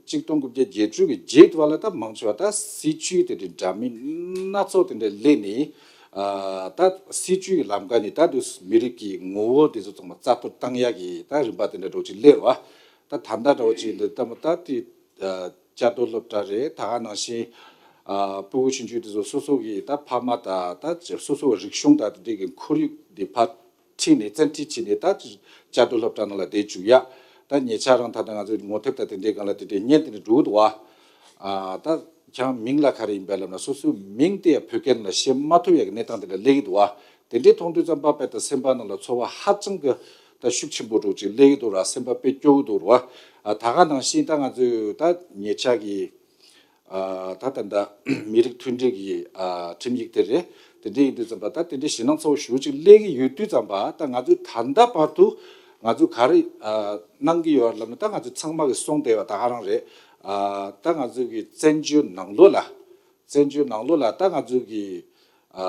གཅིག་སྟོང་དགུ་བརྒྱ་བརྒྱད་ཅུ་གི་རྗེས་དུ་བ་ལ་ད་མང་ཆེ་བ་ད་སྲིད་ཇུས་དེ་འདྲའི་འདྲ་མིན་སྣ་ཚོགས་དེ་འདྲ་སླེབས་ནས་ཨ་ད་སྲིད་ཇུས་ཀྱི་ལམ་ཀ་ནས་ད་དུས་མི་རིགས་ཀྱི་ངོ་བོ་དེ་ཚོ་ཚང་མ་རྩ་གཏོར་བཏང་ཡ་གི་ད་རིམ་པ་དེ་འདྲ་འདྲ་བོ་ཅིག་སླེབས་རེད་བ། ད་ད་ལྟ་འདྲ་བོ་ཅིག་འདི་ལྟ་བུ་ད་དེ། བཅའ་སྡོད་སློབ་གྲྭ་རེད། ད་ག་ནང་བཞིན་ཨ་སྤུ་གུ་ཆུང་ཆུང་དེ་ཚོ་སོ་སོ་གི་ད་ཕ་མ་དང་ད་སོ་སོ་གི་རིག་གཞུང་དང་དེ་འདྲའི་གི་ཁོར་ཡུག་དེ་ཕར་ཁྲིད་ནས་བཙན་ཁྲིད་བྱས་ནས་ད་བཅའ་སྡོད་སློབ་གྲྭ་ནང་ལ་བསྡད་བཅུག་ཡ། ད་ཉེ་ཆར་རང་ད་ལྟ་ང་ཚོའི་ངོ་དེབ་དང་དེ་འདྲའི་སྒང་ལ་དེ་འདྲའི་བརྙན་དེ་འདྲ་འགྲོ་གི་འདུག་བ། ཨ་ད་ཁྱང་མིང་ལ་ག་རེ་ཡིན་པའི་ལབ་ན་སོ་སོའི་མིང་དེ་ཡང་བོད་སྐད་ནང་ལ་བཤད་མ་ཐུབ་ཡ་གི་གནས་སྟངས་དེ་འདྲ་སླེབས་ཀྱི་འདུག་བ། དེ་འདྲའི་མཐོང་དུས་ཙམ་པ་དཔེ་ད་སེམས་པ་ནང་ལ་ཚོར་བ་ཧ་ཅང་གི་ད་ཤུགས་ཆེན་པོ་འདྲ་ཅིག་སླེབས་ཀྱི་འདུག་ར། སེམས་པ་དཔེ་སྐྱོ་གི་འདུག་ར། ཨ་ད་ག་ནང་བཞིན་ད་ང་ཚོས་ད་ཉེ་ཆར་གྱི་ཨ་ད་ད་ད་མི་རིགས་མཐུན་སྒྲིལ་གྱི་ཨ་ཁྲིམས་ཡིག་དེ་རེད། དེ་འདྲ་ཡིན་དུས་ཙམ་པ་ད་དེ་འདྲའི་ཞེད་སྣང་ཚ་བོ་ཞེ་པོ་ཅིག་སླེབས་ཀྱི་ཡོད་དུས་ཙམ་པ་ད་ང་ཚོས་ད་ལྟ་བར་དུ་ང་ཚོས་ག་རེ་ཨ་གནང་གི་ཡོད་ལབ་ན་ད་ང་ཚོས་ཚང་མ་གི་གསུངས་བསྡད་པ་ད་ག་རང་རེད། ཨ་ད་ང་ཚོས་ཀྱི་བཙན་བྱོལ་ནང་ལོགས་ལ། བཙན་བྱོལ་ནང་ལོགས་ལ་ད་ང་ཚོའི་གི་ཨ་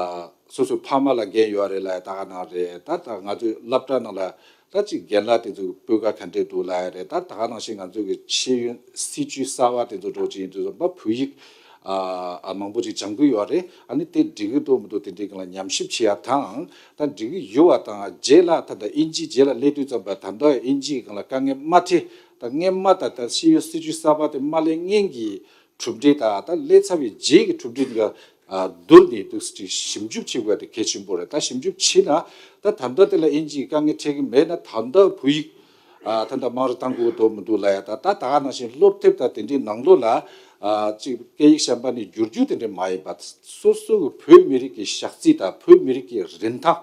སོ་སོའི་ཕ་མ་ལ་འགན་ཡོད་རེད་ལབ་ཡ་ད་ག་ནང་རེད། ད་ད་ང་ཚོའི་སློབ་གྲྭ་ནང་ལ་ད་ཅིག་རྒན་ལགས་དེ་ཚོའི་སྤུས་ཀ་ག་འདྲས་འདུག་ལབ་ཡ་རེད། ད་ད་ག་ནང་བཞིན་ང་ཚོའི་གི་ཤེས་ཡོན་སྲིད་བྱུས་གསར་བ་དེ་ཚོ་འགྲོ་ཅིག་ཡིན་དུས་ཙམ་པ་བོད་ཡིག་ཨ་ཨ་མང་པོ་ཅིག་སྦྱང་གི་ཡོད་རེད། ཨ་ནི་དེ་འགྲིག་གི་འདུག་མི་འདུག་དེ་འདྲའི་སྒང་ལ་ཉམས་ཞིབ་བྱེད་ཡ་དང་ད་འགྲིག་གི་ཡོད་པ་དང་རྗེས་ལ་ད་ད་ཨིན་ཇི་རྗེས་ལ་སླེབས་དུས་ཙམ་པ་ད་ལྟ་ཨིན་ཇིའི་སྒང་ལ་དཀའ་ངལ་མ་འཕྲད། ད་སྔན་མ་ད་ད་ཤེས་ཡོན་སྲིད་བྱུས་གསར་པ་དེ་མ་སླེབས་སྔན་གྱི་གྲུབ་འབྲས་དང་ད་སླེབས་ཚར་བའི་རྗེས་ཀྱི་གྲུབ་འབྲས་འདི་ག་ཨ་བསྡུར་ནས་འདུག་སེ་ཞིབ་འཇུག་བྱེད་དགོས་དེ་གལ་ཆེན་པོ་རེད། ད་ཞིབ་འཇུག་བྱས་ན་ད་ད་ལྟ་དེ་ལ་ཨིན་ཇིའི་དཀའ་ངལ་འཕྲད་ཀྱི་མེད་ན་ད་ལྟ་བོད་ཡིག་ཨ་ད་ལྟ་མང་རུ་གཏང་དགོས་འདུག་མི་འདུག་ལབ་ཡ། ད་ད་ད་ག་ནང་བཞིན་སློབ་དེབ་དང་དེ་འདྲའི་ནང་ལོགས་ལ་ཨ་ཅིག་སྐད་ཡིག་གཞན་པ་ནས་བསྒྱུར་རྒྱུ་དེ་འདྲ་མ་ཡིན་པ་སོ་སོ་གི་བོད་མི་རིགས་ཀྱི་ཞག་རྩིས་དང་བོད་མི་རིགས་ཀྱི་རིན་ཐང་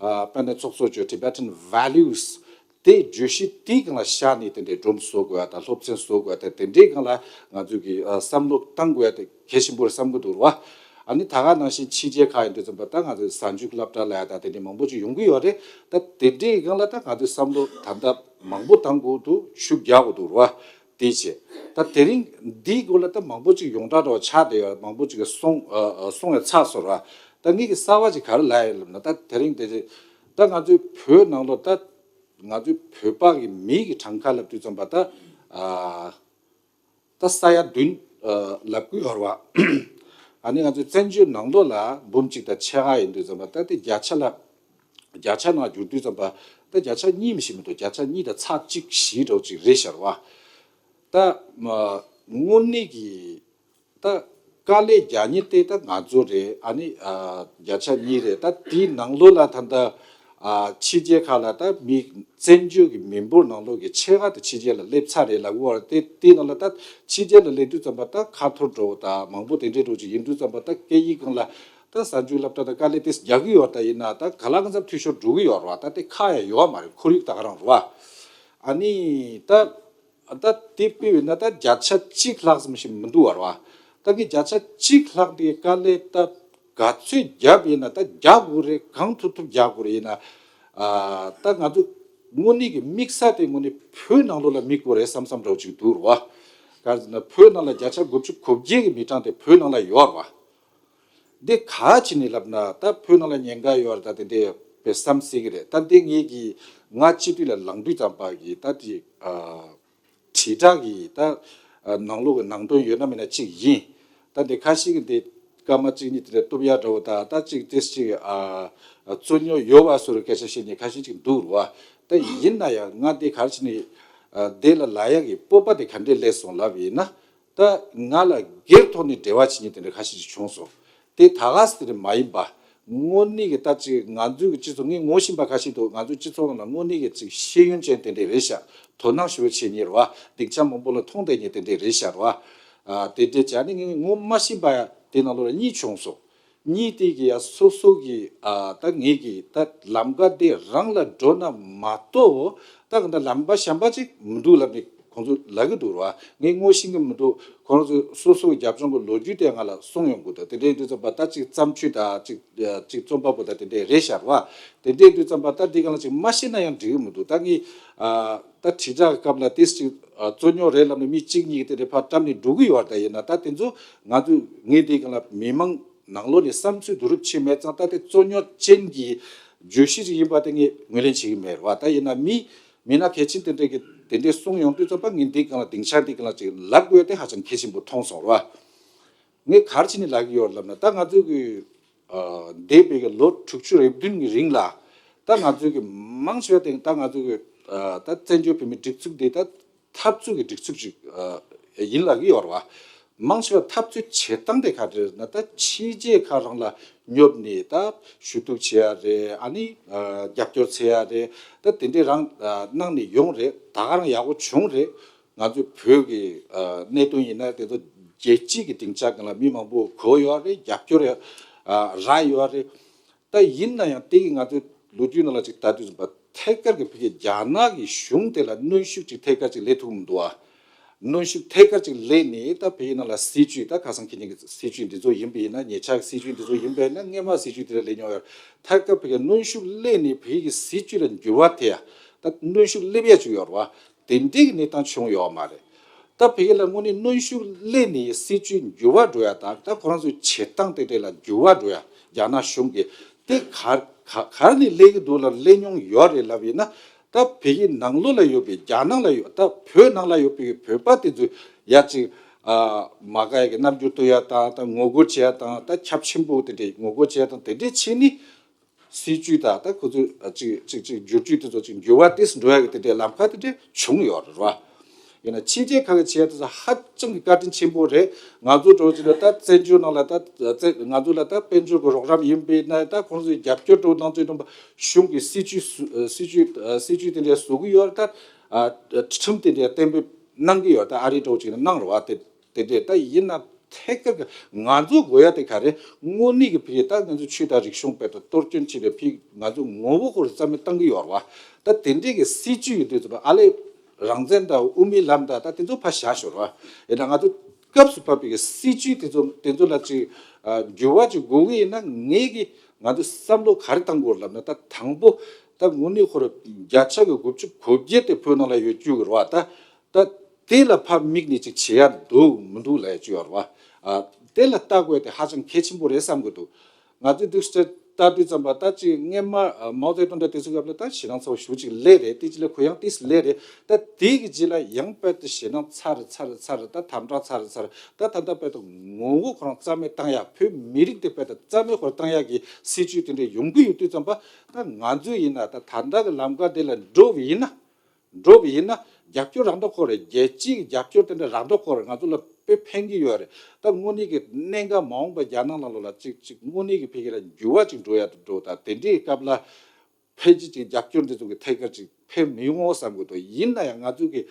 ཨ་དཔེར་ན་ཚོགས་གཙོ་ཅོ་Tibetan Values། དེ་བརྗོད་གཞི་དེའི་སྒང་ལ་བཞག་ནས་དེ་འདྲའི་སྒྲོམ་བཟོ་དགོས་ཡ་དང་སློབ་ཚན་བཟོ་དགོས་ཡ་དང་དེ་འདྲའི་སྒང་ལ་ང་ཚོས་ཀྱི་ཨ་བསམ་བློ་བཏང་དགོས་ཡ་དེ་གལ་ཆེན་པོ་རེད་བསམ་གྱི་འདུག་ར་བ། ཨ་ནི་ད་ག་ནང་བཞིན་ཕྱི་རྒྱལ་ཁག་ཡིན་དུས་ཙམ་པ་ད་ང་ཚོའི་གཟའ་མཇུག་སློབ་གྲྭ་ལ་ཡ་དང་དེ་འདྲའི་མང་པོ་ཅིག་ཡོང་གི་ཡོད་རེད། ད་དེ་འདྲའི་སྒང་ལ་ད་ང་ཚོའི་བསམ་བློ་ད་ལྟ་མང་པོ་བཏང་དགོས་འདུག་ཤུགས་རྒྱག་དགོས་འདུག་ར་བ། དེ་བྱས། ད་དེ་རིང་འདིའི་སྐོར་ལ་ད་མང་པོ་ཅིག་ཡོངས་གྲགས་འདྲ་བ་ཆགས་བསྡད་ཡོད། མང་པོ་ཅིག་གིས་གསུངས་ཨ་ཨ་གསུངས་ཡ་ཚར་སོང་ར། ད་ངེད་ཀྱི་གསར་བ་ཅིག་ག་རེ་ལབ་ཡ་ཡོད་ལབ་ན་ད་དེ་རིང་དེ་ད་ང་ཚོའི་བོད་ནང་ལོགས་ད་ང་ཚོའི་བོད་པ་གི་མི་གི་གྲངས་ཀ་ལབ་དུས་ཙམ་པ་ད་ཨ་ད་ས་ཡ་བདུན་ཨ་ལབ་ཀྱི་ཡོད་རེད་བ། ཨ་ནི་ང་ཚོའི་བཙན་བྱོལ་ནང་ལོགས་ལ་འབུམ་གཅིག་དང་ཕྱེད་ཀ་ཡིན་དུས་ཙམ་པ་ད་དེ་བརྒྱ་ཆ་ལ་བརྒྱ་ཆ་ནང་བསྒྱུར་དུས་ཙམ་པ་ད་བརྒྱ་ཆ་གཉིས་མི་ཤེས་མི་འདུག་བརྒྱ་ཆ་གཉིས་དང་ཚེག་གཅིག་བཞི་འདྲ་བོ་ཅིག་རེད་ཤག་ར་བ། ད་མ་དངོས་གནས་ཀྱི་ད་དཀའ་ལས་རྒྱག་མཁན་དེ་ད་ང་ཚོ་རེད། ཨ་ནི་ཨ་བརྒྱ་ཆ་གཉིས་རེད། ད་དེའི་ནང་ལོགས་ལ་ད་ལྟ་ཨ་ཕྱི་རྒྱལ་ཁག་ལ་ད་མི་བཙན་བྱོལ་གྱི་མི་འབོར་ནང་ལོགས་ཀྱི་ཕྱེད་ཀ་དེ་ཕྱི་རྒྱལ་ལ་སླེབས་ཚར་རེད་ལབ་ཀྱི་ཡོད་རེད། དེ་དེའི་ནང་ལ་ད་ཕྱི་རྒྱལ་ལ་སླེབས་དུས་ཙམ་པ་ད་ཁ་འཐོར་འདྲ་བོ་ད་མང་པོ་དེ་འདྲའི་འདྲ་བོ་ཅིག་ཡིན་དུས་ཙམ་པ་ད་སྐད་ཡིག་སྒང་ལ་ད་གཟའ་མཇུག་སློབ་གྲྭ་ད་དཀའ་ལས་དེ་རྒྱག་གི་ཡོད་རེད། ད་ཡིན་ན་ད་ག་ལ་གང་འཚམ་འཐུས་ཤོར་འགྲོ་གི་ཡོད་རེད་བ། ད་དེ་ཁག་ཡ་ཡོད་མ་རེད། ཁོར་ཡུག་ད་ག་རང་རེད་བ། ཨ་ནི་ད། ད་དེ་དཔེ་བས་ན་ད་བརྒྱ་ཆ་གཅིག་ལྷག་ཙམ་ཞིག་མི་འདུག་བར་བ། ད་གི་བརྒྱ་ཆ་གཅིག་ལྷག་དེ་དཀའ་ལས་ད་ག་ཚོད་བརྒྱབ་ཡིན་ན་ད་རྒྱག་དགོས་རེད། གང་ཐུབ་ཐུབ་རྒྱག་དགོས་རེད། ཡིན་ན་ཨ་ད་ང་ཚོ་དངོས་གནས་ཀྱི་དམིགས་ས་དེ་དངོས་གནས་བོད་ནང་ལོགས་ལ་དམིགས་དགོས་རེད་བསམ་བསམ་འདྲ་བོ་ཅིག་འདུག་བར་བ། ག་རེ་ཟེར་ན་བོད་ནང་ལ་བརྒྱ་ཆ་དགུ་བཅུ་གོ་བརྒྱད་ཀྱི་མི་གྲངས་དེ་བོད་ནང་ལ་ཡོད་བར་བ། འདི་ག་ཅི་ནས་ལབ་ན་ད་བོད་ནང་ལ་ཉེན་ཁ་ཡོད་རེད། ད་དེ་འདྲའི་དཔེ་བསམ་སྲིད་ཀྱི་རེད། ད་འདི་ངེད་ཀྱིས་ང་སྤྱི་འཐུས་ལ་ལངས་དུས་ཙམ་པ་གི་ད་དེ་ཨ་དྲིལ་བསྒྲགས་ཀྱི་ད་ཨ་ནང་ལོགས་ཀྱི་ནང་དོན་ཡོད་ན་མེད་ན་གཅིག་ཡིན། ད་འདི་ཁ་ཤས་ཀྱིས་འདི་སྐར་མ་གཅིག་གཉིས་དེ་འདྲ་གཏུབ་ཡ་འདྲ་བོ་ད་ད་གཅིག་དེ་གཅིག་ཨ་ཨ་རྩོད་རྙོག་ཡོད་པ་བཟོ་འདྲ་སྐད་ཆ་བཤད་མཁན་ཁ་ཤས་ཅིག་འདུག་རེད་བ། ད་ཡིན་ན་ཡང་ང་འདི་ག་རེ་བྱས་ནས་ཨ་འདི་ལ་ལབ་ཡ་གི་སྤོབས་པ་དེ་ག་འདྲས་སླེབས་སོང་ལབ་ཡིན་ན། ད་ང་ལ་སྒེར་ཐོག་ནས་འབྲེལ་བ་བྱེད་མཁན་དེ་འདྲ་ཁ་ཤས་ཤིག་བྱུང་སོང་། དེ་ད་ག་སེ་དེ་འདྲ་མ་ཡིན་པ། དངོས་གནས་ཀྱི་ད་ཅིག་ང་ཚོའི་གི་སྤྱི་ཚོགས་ངས་ངོ་ཤེས་པ་ཁ་ཤས་འདུག་ང་ཚོའི་སྤྱི་ཚོགས་ནང་ལ་དངོས་གནས་ཀྱི་ཅིག་ཤེས་ཡོན་ཅན་དེ་འདྲ་རེད་ཤག་དོ་སྣང་ཞེ་པོ་བྱེད་མཁན་རེད་བ། སྡིངས་ཆ་མང་པོ་ལ་མཐོང་བསྡད་མཁན་དེ་འདྲ་རེད་ཤག་རེད་བ། ཨ་དེ་འདྲ་བྱས་ནས་ངས་ངོ་མ་ཤེས་པ་ཡ་དེ་ནང་ལོགས་ལ་གཉིས་བྱུང་སོང་། གཉིས་དེ་གི་ཡ་སོ་སོ་གི་ཨ་ད་ངེད་ཀྱི་ད་ལམ་ཀ་དེ་རང་ལ་འགྲོ་ན་མ་གཏོགས་ད་ག་ད་ལམ་པ་གཞན་པ་ཅིག་མི་འདུག་ལབ་ནས་ཁོང་ཚོ་ལབ་ཀྱི་འདུག་ར། ངས་ངོ་ཤེས་ཀྱི་མི་འདུག་ཁོང་ཚོ་སོ་སོ་གི་རྒྱབ་ལྗོངས་ཀྱི་ལོ་རྒྱུས་དེ་ང་ལ་གསུངས་ཡོང་གི་འདུག་དེ་འདྲའི་དུས་ཙམ་པ་ད་ཅིག་བརྩམས་ཆོས་དང་ཅིག་ཅིག་རྩོམ་པ་པོ་དང་དེ་འདྲའི་རེད་ཤག་ར། དེ་འདྲའི་དུས་ཙམ་པ་ད་འདི་ག་ལ་ཅིག་མ་ཤེས་ན་ཡང་འགྲིག་གི་མི་འདུག་ད་ངས་ཨ་ད་དྲིལ་བསྒྲགས་ཀྱི་སྐབས་ལ་ཏིས་ཅིག་ཨ་རྩོད་རྙོག་རེད་ལབ་ནས་མི་གཅིག་གཉིས་ཀྱིས་དེ་འདྲའི་ཕར་བཀྲམ་ནས་འགྲོ་གི་ཡོད་རེད། ད་ཡིན་ན་ད་དེ་ཚོ་ང་ཚོས་ངས་འདི་ག་ལ་མི་མང་ ནང་ལོགས་ནས་བསམ་ཚུལ་བསྡུ་རུབ་བྱས་མེད་ཙང་ད་དེ་རྩོད་རྙོག་ཅན་གྱི་བརྗོད་གཞི་ཞིག་ཡིན་པ་དེ་ངས་ངོས་ལེན་བྱེད་ཀྱི་མེད་རེད་བ། ད་ཡིན་ན་མི་མི་སྣ་གལ་ཆེན་དེ་འདྲས་ཀྱིས་དེ་འདྲས་གསུངས་ཡོང་དུས་ཙམ་པ་ངས་འདི་སྒང་ལ་སྡིངས་ཆ་འདི་སྒང་ལ་ཅིག་ལབ་དགོས་དེ་ཧ་ཅང་གལ་ཆེན་པོ་མཐོང་སོང་རེད་བ། ངས་ག་རེ་བྱས་ནས་ལབ་ཀྱི་ཡོད་ལབ་ན། ད་ང་ཚོ་གི་ཨ་འདས་པའི་གི་ལོ་དྲུག་ཅུ་རེ་བདུན་གྱི་རིང་ལ་ད་ང་ཚོ་གི་མང་ཆེ་བ་དེ་ད་ང་ཚོ་གི་ཨ་ད་བཙན་བྱོལ་བོད་མིའི་སྒྲིག་འཛུགས་འདི་ད་འཐབ་རྩོད་ཀྱི་སྒྲིག་འཛུགས་ཅིག་ཨ་ཡིན་ལབ་ཀྱི་ཡོད་རེད་བ། མང་ཆེ་བ་འཐབ་རྩོད་བྱེད་སྟངས་དེ་ག་རེ་རེད་ན། ད་ཕྱི་རྒྱལ་ཁག་རང་ལ་སྙོབ་ནས་ད་ཞུ་གཏུག་བྱེད་ཡ་རེད། ཨ་ནི་ཨ་རྒྱབ་སྐྱོར་བྱེད་ཡ་རེད། ད་དེ་འདྲས་རང་ཨ་གནང་ནས་ཡོང་རེད། ད་ག་རང་ཡག་པོ་བྱུང་རེད། ང་ཚོའི་བོད་ཀྱི་ཨ་གནད་དོན་ཡིན་ན་དེ་ཚོ་རྒྱལ་སྤྱི་གི་སྡིངས་ཆ་སྒང་ལ་མི་མང་པོ་གོ་ཡོད་རེད། རྒྱབ་སྐྱོར་ཡ་ཨ་རག་ཡོད་རེད། ད་ཡིན་ན་ཡང་དེ་གི་ང་ཚོའི་ལོ་རྒྱུས་ནང་ལ་ཅིག་ལྟ་དུས་ཙམ་པ་ཐད་ཀར་གྱི་བོད་ཀྱི་རྒྱ་ནག་གི་གཞུང་དེ་ལ་གནོན་ཤུགས་ཅིག་ཐད་ཀར་ཅིག་སླེབས་ཐུབ་མི་འདུག་ཨ། གནོན་ཤུགས་ཐད་ཀར་ཅིག་སླེབས་ནས་ད་བོད་ཡིག་ནང་ལ་སྲིད་བྱུས། ད་ཁ་སང་ཁེ་ཉིན་གྱི་སྲིད་བྱུས་འདི་ཚོ་ཡིན་པ་ཡིན་ན། ཉེ་ཆར་གྱི་སྲིད་བྱུས་འདི་ཚོ་ཡིན་པ་ཡིན་ན། སྔོན་མ་སྲིད་བྱུས་དེ་ལ་སླེབས་མྱོང་ཡོད། ཐད་ཀར་བོད་ཀྱི་གནོན་ཤུགས་སླེབས་ནས་བོད་ཡིག་གི་སྲིད་བྱུས་ལ་འགྱུར་བ་ཐེབས་ཡ། ད་གནོན་ཤུགས་སླེབས་ཡ་ཅིག་ཡོད་རེད་བ། དེ་འདྲའི་གི་གནས་སྟངས་བྱུང་ཡོད་མ་རེད། ད་བོད་ཡིག་ལ་དངོས་གནས་གནོན་ཤུགས་སླེབས་ནས་སྲིད་བྱུས་འགྱུར་བ་འགྲོ་ཡ་དང་། ད་ཁོ་རང་ཚོའི་བྱེད་སྟངས་དེ་འདྲ་ལ་འགྱུར་བ་འགྲོ་ཡ། རྒྱ་ནག་གཞུང་གིས་དེ་ག་ག་ག་ནས་སླེབས་ཀྱི་འདུག་ལ། སླེབས་མྱོང་ཡོད་རེད་ལབ་ཡིན་ན། ད་བོད་ཡིག་ནང་ལོགས་ལ་ཡོད་པའི། རྒྱ་ནག་ལ་ཡོད། ད་བོད་ནང་ལ་ཡོད་པའི་བོད་པ་དེ་ཚོས་ཡ་ཅིག་ཨ་མ་དགའ་ཡ་གི་རྣམ་འགྱུར་སྟོན་ཡ་དང་། ད་ངོ་རྒོལ་བྱེད་ཡ་དང་། ད་ཁྱབ་ཆེན་པོ་དེ་འདྲའི་ངོ་རྒོལ་བྱེད་ཡ་དང་། དེ་འདྲའི་བྱས་ནས་སྲིད་བྱུས་དང་ད་ཁོ་ཚོའི་ཨ་ཅིག་ཅིག་ཅིག་བསྒྱུར་བཅོས་དེ་ཚོ་ཅིག་འགྱུར་བ་ཏོག་ཙམ་འགྲོ་ཡ་གི་དེ་འདྲའི་ལམ་ཁ་དེ་འདྲ་བྱུང་ཡོད་རེད་བ། ཡིན་ན་ཕྱི་རྒྱལ་ཁག་གི་བྱེད་ཡ་དེ་ཚོ་ཧ་ཅང་གི་བཀའ་དྲིན་ཆེན་པོ་རེད། ང་ཚོ་འདྲ་བོ་ཅིག་ལ་ད་བཙན་བྱོལ་ནང་ལ་ད་བཙན་ང་ཚོ་ལ་ད་དཔལ་འབྱོར་གྱི་རོགས་རམ་ཡིན་པ་ཡིན་ན། ད་ཁོང་ཚོའི་རྒྱབ་སྐྱོར་འདྲ་བོ་གནང་ཚུལ་དང་། གཞུང་གི་སྲིད་བྱུས་སྲིད་བྱུས་སྲིད་བྱུས་དེ་འདྲ་བཟོ་གི་ཡོད་རེད། ད་ཁྲིམས་དེ་འདྲ་གཏན་འབེབས་གནང་གི་ཡོད། ད་ཨ་རི་འདྲ་བོ་ཅིག་ལ་གནང་རེད་བ། དེ་དེ་འདྲས། ད་ཡིན་ན་ཐད་ཀར་གྱི་ང་ཚོ་དགོས་ཡ་དེ་ག་རེ། དངོས་གནས་ཀྱི་བོད་ད་ང་ཚོ་ཆོས་དང་རིག་གཞུང་དཔེ་ད་གཏོར་སྐྱོན་བྱས་པའི་བོད་ང་ཚོ་ངོ་བོ་ཁོ་རང་རྩ་མེད་བཏང་གི་ཡོད་རེད་བ། ད་དེ་འདྲས་ཀྱི་སྲིད་བྱུས་ཡོད་དུས་ཙམ་པ་ཨ་ལས་རང་བཙན་དང་དབུ་མའི་ལམ་དང་ད་དེ་ཚོ་ཕར་བཞག་ཞོར་བ། ཡིན་ན་ང་ཚོ་སྐབས་སུ་བབས་པའི་སྲིད་བྱུས་དེ་ཚོ་དེ་ཚོ་ལ་ཅིག་འགྱུར་བ་ཅིག་དགོས་ཀྱི་ཡིན་ན། ངས་ཀྱི་ང་ཚོ་བསམ་བློ་ག་རེ་བཏང་དགོས་ལབ་ན། ད་དང་པོ་ད་དངོས་གནས་ཁོ་རང་བརྒྱ་ཆ་གི་དགུ་བཅུ་གོ་བརྒྱད་དེ་བོད་ནང་ལ་ཡོད་རྒྱུ་གི་རེད་བ། ད། ད་དེ་ལ་ཕར་དམིགས་ནས་ཅིག་བྱེད་ཡ་འདུག་མི་འདུག་ལབ་ཡ་ཅིག་ཡོད་རེད་བ། ཨ་དེ་ལ་ལྟ་དགོས་དེ་ཧ་ཅང་གལ་ཆེན་པོ་རེད་བསམ་གི་འདུག་ང་ཚོས་འདུག་སེ་ལྟ་དུས་ཙམ་པ་ད་ཅིག་སྔོན་མ་ཨ་མའོ་ཙེ་ཏུང་དང་དེ་ཚོའི་སྐབས་ལ་ད་ཞེད་སྣང་ཚ་བོ་ཞེ་པོ་ཅིག་སླེབས་རེད། དེ་རྗེས་ལ་གུ་ཡངས་ཏོག་ཙམ་སླེབས་རེད། ད་དེ་གི་རྗེས་ལ་ཡང་དཔེ་ད་ཞེད་སྣང་ཚ་རུ་ཚ་རུ་ཚ་རུ། ད་དམ་དྲག་ཚ་རུ་ཚ་རུ། ད་ད་ལྟ་དཔེ་ད་ངོ་བོ་ཁོ་རང་རྩ་མེད་བཏང་ཡ། བོད་མི་རིགས་དེ་དཔེ་ད་རྩ་མེད་ཁོ་རང་བཏང་ཡ་གི་སྲིད་བྱུས་དེ་འདྲ་ཡོང་གི་ཡོད་དུས་ཙམ་པ། ད་ང་ཚོས་ཡིན་ན་ད་ད་ལྟ་གི་ལམ་ཀ་དེ་ལ་འགྲོ་བ་ཡིན་ན། འགྲོ་བ་ཡིན་ན་རྒྱབ་སྐྱོར་རག་མདོག་ཁོ་རེད། རྒྱལ་སྤྱིའི་རྒྱབ་སྐྱོར་དེ་འདྲ་རག་མདོག་ཁོ་རེད། ང་ཚོ་ལ་དཔེ་ཕན་གྱི་ཡོད་རེད། ད་དངོས་གནས་ཀྱི་གནད་འགག་མ་འོངས་པ་རྒྱ་ནག་ནང་ལོགས་ལ་ཅིག་ཅིག་དངོས་གནས་ཀྱི་ཕ་གི་ལ་འགྱུར་བ་ཅིག་འགྲོ་ཡ་འགྲོ། ད་དེ་འདྲའི་སྐབས་ལ་ཕལ་ཆེར་ཅིག་རྒྱབ་སྐྱོར་འདི་ཚོ་གི་ཐད་ཀར་ཅིག་ཕན་མི་ཡོང་ངོ་བསམ་གི་འདུག་ཡིན་ན་ཡང་ང་ཚོ་གི་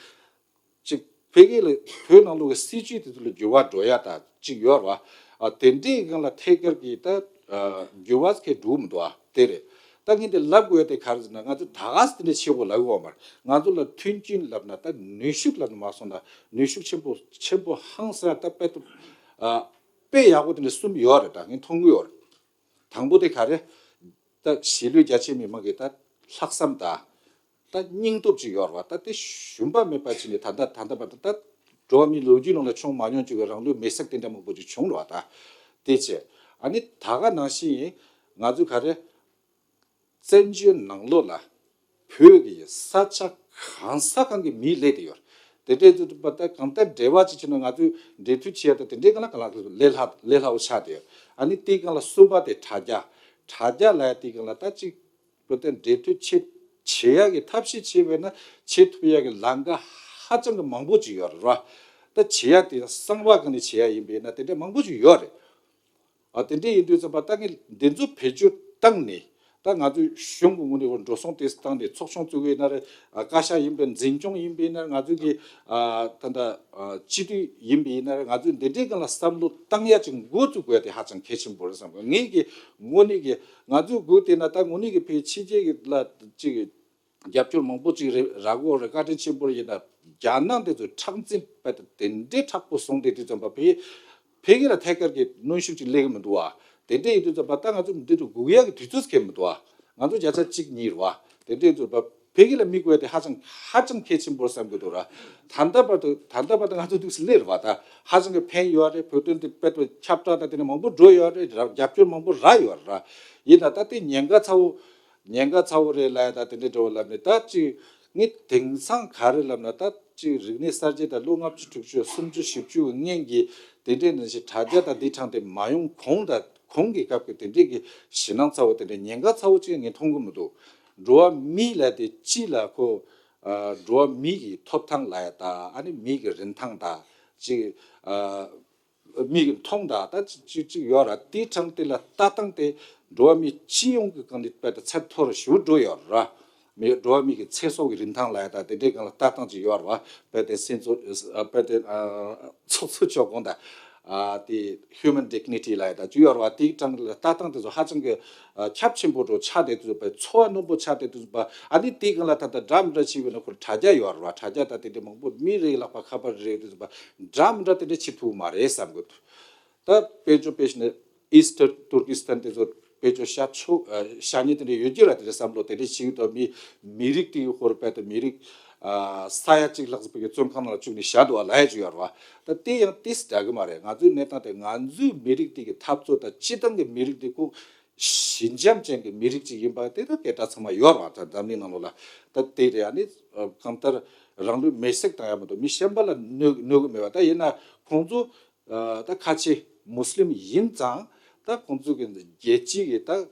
ཅིག་ཕ་གི་ལ་བོད་ནང་ལོགས་ཀྱི་སྲིད་བྱུས་དེ་ཚོ་ལ་འགྱུར་བ་འགྲོ་ཡ་ད་ཅིག་ཡོད་རེད་བ། ཨ་དེ་འདྲའི་སྒང་ལ་ཐད་ཀར་གྱི་ད་ཨ་འགྱུར་བ་ཁེ་འགྲོ་མི་འདུག་ཨ་དེ་རེད། ད་ངས་འདི་ལབ་དགོས་ཡ་དེ་ག་རེ་ཟེར་ན། ང་ཚོ་ད་ག་སེ་དེ་འདྲ་བྱེད་དགོས་ལབ་ཡོད་མ་རེད། ང་ཚོ་ལ་མཐུན་རྐྱེན་ལབ་ན། ད་ནུས་ཤུགས་ལབ་ན་མ་སོང་ན་ནུས་ཤུགས་ཆེན་པོ་ཆེན་པོ་ཧང་སང་ད་དཔེ་ད་ཨ་དཔེ་ཡག་པོ་དེ་འདྲ་གསུམ་ཡོད་རེད། ད་ངས་མཐོང་གི་ཡོད་རེད། དང་པོ་དེ་ག་རེ། ད་གཞིས་ལུས་རྒྱ་ཆེ་མི་མང་གི་ད་ལྷག་བསམ་དང་། ད་སྙིང་སྟོབས་ཅིག་ཡོད་རེད་བ། ད་དེ་ཞུམ་པ་མེད་པ་བྱས་ནས་ད་ལྟ་ད་ལྟ་བར་དུ་ད་འགྲོ་བ་མིའི་ལོ་རྒྱུས་ནང་ལ་བྱུང་མ་མྱོང་བཅུག་གི་རང་ལུས་མེར་སྲེག་དེ་འདྲ་མང་པོ་ཅིག་བྱུང་རེད་བ། ད་དེ་བྱས། ཨ་ནི་ད་ག་ནང་བཞིན་ཡིན། ང་ཚོ་ག་རེ། བཙན་བྱོལ་ནང་ལོགས་ལ་བོད་ཀྱི་ས་ཆ་གང་ས་གང་གི་མི་སླེབས་བསྡད་ཡོད་རེད། དེ་འདྲའི་དུས་ད་ལྟ་གང་ལྟར་འབྲེལ་བ་ཅིག་བྱས་ན། ང་ཚོས་འབྲེལ་མཐུད་བྱེད་ཡ་ད་དེ་འདྲའི་སྒང་ལ་གང་ལ་ལས་སླ་ལས་སླ་བོ་ཆགས་བསྡད་ཡོད། ཨ་ནི་དེའི་སྒང་ལ་གསུམ་པ་དེ་དྲ་རྒྱ། དྲ་རྒྱ་ལབ་ཡ་དེའི་སྒང་ལ་ད་ཅིག་བོད་དོན་འབྲེལ་མཐུད་བྱེད་བྱེད་ཡག་གི་ཐབས་ཤེས་བྱས་པས་ན་བྱེད་ཐུབ་ཡག་གི་ལམ་ཁ་ཧ་ཅང་གི་མང་པོ་ཅིག་ཡོད་རེད་བ། ད་བྱེད་ཡག་དེ་གསང་བ་སྒང་ནས་བྱེད་ཡག་ཡིན་པས་ན་དེ་འདྲ་མང་པོ་ཅིག་ཡོད་རེད། ཨ་དེ་འདྲ་ཡིན་དུས་ཙམ་པ་ད་ངས་འདི་ཚོ་བེད་སྤྱོད་བཏང་ནས། ད་ང་ཚོའི་གཞུང་གི་ངོས་ནས་འགྲོ་སོང་དེ་བཏང་ནས། ཚོགས་ཆུང་བཙུགས་པ་ཡིན་ན་རེད། ཨ་བཀའ་ཤག་ཡིན་པའི་འཛིན་སྐྱོང་ཡིན་པ་ཡིན་ན་རེད། ང་ཚོའི་གི་ཨ་ད་ལྟ་ཨ་སྤྱི་འཐུས་ཡིན་པ་ཡིན་ན་རེད། ང་ཚོས་འདི་འདྲའི་སྒང་ལ་བསམ་བློ་བཏང་ཡ་ཅིག་འགོ་བཙུགས་དགོས་ཡ་དེ་ཧ་ཅང་གལ་ཆེན་པོ་རེད་བསམ་གི། ངས་ཀྱི་དངོས་གནས་ཀྱི་ང་ཚོའི་སྒོ་དེ་ན་ད་དངོས་གནས་ཀྱི་ཕ་གི་ཕྱི་རྒྱལ་གྱི་ལ་ཅིག་རྒྱབ་སྐྱོར་མང་པོ་ཅིག་རེ་རག་གི་ཡོད་རེད། བཀའ་དྲིན་ཆེན་པོ་རེད། ཡིན་ན་རྒྱ་ནག་འདི་ཚོས་མཁྲེགས་འཛིན་དཔེ་དེ་འདྲའི་མཁྲེགས་པོ་བཟུང་བསྡད་དུས་ཙམ་པ་ཕ་གི་ཕ་གི་ལ་ཐད་ཀར་གྱི་གནོན་ཤུགས་ཅིག་སླེབས་ཀྱི་མི་འདུག་བ། དེ་འདྲ་ཡིན་དུས་ཙམ་པ་ད་ང་ཚོ་འདི་ཚོ་སྒུག་ཡག་གི་དུས་ཚོད་ཁེལ་མི་འདུག་བ། ང་ཚོ་བརྒྱ་ཆ་གཅིག་གཉིས་རེད་བ། དེ་འདྲ་ཡིན་དུས་ཙམ་པ་ བོད་སྐད་ལ་མི་དགོས་དེ་ཧ་ཅང་ཧ་ཅང་གལ་ཆེན་པོ་བསམ་གྱི་འདུག་ར། ད་ལྟ་བར་དུ་ད་ལྟ་བར་དུ་ང་ཚོ་འདུག་སེ་སླེབས་རེད་བ། ད་ཧ་ཅང་གི་ཕན་ཡོད་རེད། བོད་དོན་དེ་དཔེ་དེ་ཁྱབ་བསྒྲགས་དང་དེ་ནས་མང་པོ་འགྲོ་ཡོད་རེད། རྒྱབ་སྐྱོར་མང་པོ་རག་ཡོད་རེད་ར། ཡིན་ན་ད་དེ་ཉེན་ཁ་ཚ་བོ་ཉེན་ཁ་ཚ་བོ་རེད་ལབ་ཡ་ད་དེ་འདྲའི་འགྲོ་བ་ལབ་ནས། ད་ཅིག་ངས་དེང་སང་ག་རེ་ལབ་ན། ད་ཅིག་རིག་གནས་གསར་བརྗེ་དང་ལོ་ལྔ་བཅུ་དྲུག་ཅུ་སུམ་ཅུ་བཞི་བཅུ་གི་སྔན་གྱི་དེ་འདྲའི་ནང་བཞིན་དྲ་རྒྱ་དང་འདི་དྲངས་ཏེ་མ་ཡོང་གོང་དང་གོང་གི་སྐབས་ཀྱི་དེ་འདྲའི་གི་ཞེད་སྣང་ཚ་བོ་དེ་འདྲའི་ཉེན་ཁ་ཚ་བོ་ཅིག་ངས་མཐོང་གི་མི་འདུག་འགྲོ་བ་མི་ལ་དེ་སྤྱི་ལ་ཁོ་ཨ་འགྲོ་བ་མི་གི་ཐོབ་ཐང་ལབ་ཡ་ད། ཨ་ནི་མི་གི་རིན་ཐང་ད་ཅིག་ཨ་མི་གི་མཐོང་ད་ད་ཅིག་ཅིག་ཡོད་ར། དེ་དྲངས་དེ་ལ་ལྟ་སྟངས་དེ་འགྲོ་བ་མི་སྤྱི་ཡོངས་ཀྱི་སྒང་ནས་དཔེ་ད་ཚད་མཐོ་རུ་ཞེ་པོ་འགྲོ་ཡོད་ར། མི་འགྲོ་བ་མི་གི་ཚེ་སྲོག་གི་རིན་ཐང་ལབ་ཡ་ད་དེ་འདྲའི་སྒང་ལ་ལྟ་སྟངས་ཅིག་ཡོད་ར་བ། དཔེ་དེ་སེམས་ཚོར་དཔེ་དེ་ཚོགས་གཙོ་མཆོག་དགོངས་དག་ཨ་དེ་human dignity ལབ་ཡ་ད་ཅིག་ཡོད་ར་བ། དེའི་གྲངས་ལ་ལྟ་སྟངས་དེ་ཚོ་ཧ་ཅང་གི་ཨ་ཁྱབ་ཆེན་པོ་འགྲོ་ཆགས་བསྡད་དུས་པ། འཚོ་བ་རྣོན་པོ་ཆགས་བསྡད་དུས་པ། ཨ་ནི་དེའི་སྒང་ལ་ད་ལྟ་འདྲ་མི་འདྲ་བྱས་པ་ན་ཁོ་དྲ་རྒྱ་ཡོད་ར་བ། དྲ་རྒྱ་ད་དེ་འདྲ་མང་པོ་མི་རེའི་ལག་པ་ཁ་པར་རེད་དུས་པ། འདྲ་མི་འདྲ་དེ་འདྲ་བྱེད་ཐུབ་མ་རེད་བསམ་གི་འདུག་ད་དཔེ་ཆ་དཔེ་བཞིན་ཨིས་ཊར་ཏུར་ཀི་སི་ཐན་དེ་ཚོ་དཔེ་ཆ་ཤ་ཆོ་ཨ་ཤ་ཉེ་དེ་འདྲ་ཡོད་ཀྱི་ར། དེ་འདྲ་བསམ་བློ་དེ་འདྲ་ཞིག་ཏུ་མི་མི་རིགས་དེ་ཧོར་པད་དུ་མི་རིགས་ཨ་ས་ཡ་གཅིག་ལྷག་ཙམ་ཕ་གི་བཙོན་ཁང་ནང་ལ་བཅུག་ནས་བཞག་འདུག་བ་ལབ་ཡ་ཅིག་ཡོད་ར་བ། ད་དེ་ཡང་ཏིས་འདྲ་གི་མ་རེད། ང་ཚོའི་གནས་སྟངས་དེ་ང་ཚོའི་མི་རིགས་དེ་གི་འཐབ་རྩོད་དང་སྤྱི་བཏང་གི་མི་རིགས་དེ་ཁོ་ཞི་འཇམ་ཅན་གྱི་མི་རིགས་ཅིག་ཡིན་པ་དེ་ད་སྐད་གྲགས་ཚང་མ་ཡོད་ར་བ། ད་འཛམ་གླིང་ནང་ལོགས་ལ་ད་དེ་རེད། ཨ་ནི་གང་ལྟར་རང་ལུས་མེར་སྲེག་བཏང་ཡ་མ་གཏོགས་མི་གཞན་པ་ལ་གནོད་གནོད་གི་མེད་པ། ད་ཡིན་ན་ཁོང་ཚོ་ད་ཁ་ཆེ་མུ་སི་ལིམ་ཡིན་ཙང་། ད་ཁོང་ཚོ་གི་རྒྱལ་སྤྱི་གི་ད་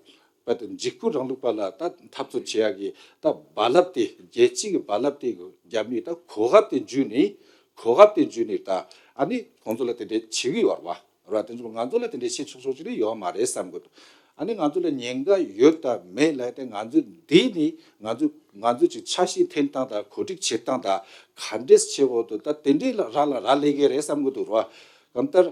བ་ད་འཇིགས་སྐུལ་རིང་ལུགས་པ་ལ་ད་འཐབ་རྩོད་བྱེད་ཡག་གི་ད་རྦ་རླབས་དེ། རྒྱལ་སྤྱི་གི་རྦ་རླབས་དེ་རྒྱབ་ནས་ད་གོ་སྐབས་དེ་འཇུས་ནས། གོ་སྐབས་དེ་འཇུས་ནས་ད་ཨ་ནི་ཁོང་ཚོ་ལ་དེ་འདྲས་བྱེད་ཀྱི་ཡོད་རེད་བ། ར་དེ་ཚོ་ང་ཚོ་ལ་དེ་འདྲས་བྱེད་ཆོག་ཆོག་ཅིག་ཡོད་མ་རེད་བསམ་གི་འདུག་ཨ་ནི་ང་ཚོ་ལ་ཉེན་ཁ་ཡོད་དང་མེད་ལབ་དེ་ང་ཚོ་འདི་ནི་ང་ཚོ་ང་ཚོ་ཅིག་འཆར་གཞི་འཐེན་སྟངས་དང་གོ་སྒྲིག་བྱེད་སྟངས་དང་ག་འདྲས་བྱེད་དགོས་འདུག་ད་དེ་འདྲས་ལ་ར་ལ་རག་ལས་ཀྱི་རེད་བསམ་གི་འདུག་ར། གང་ལྟར་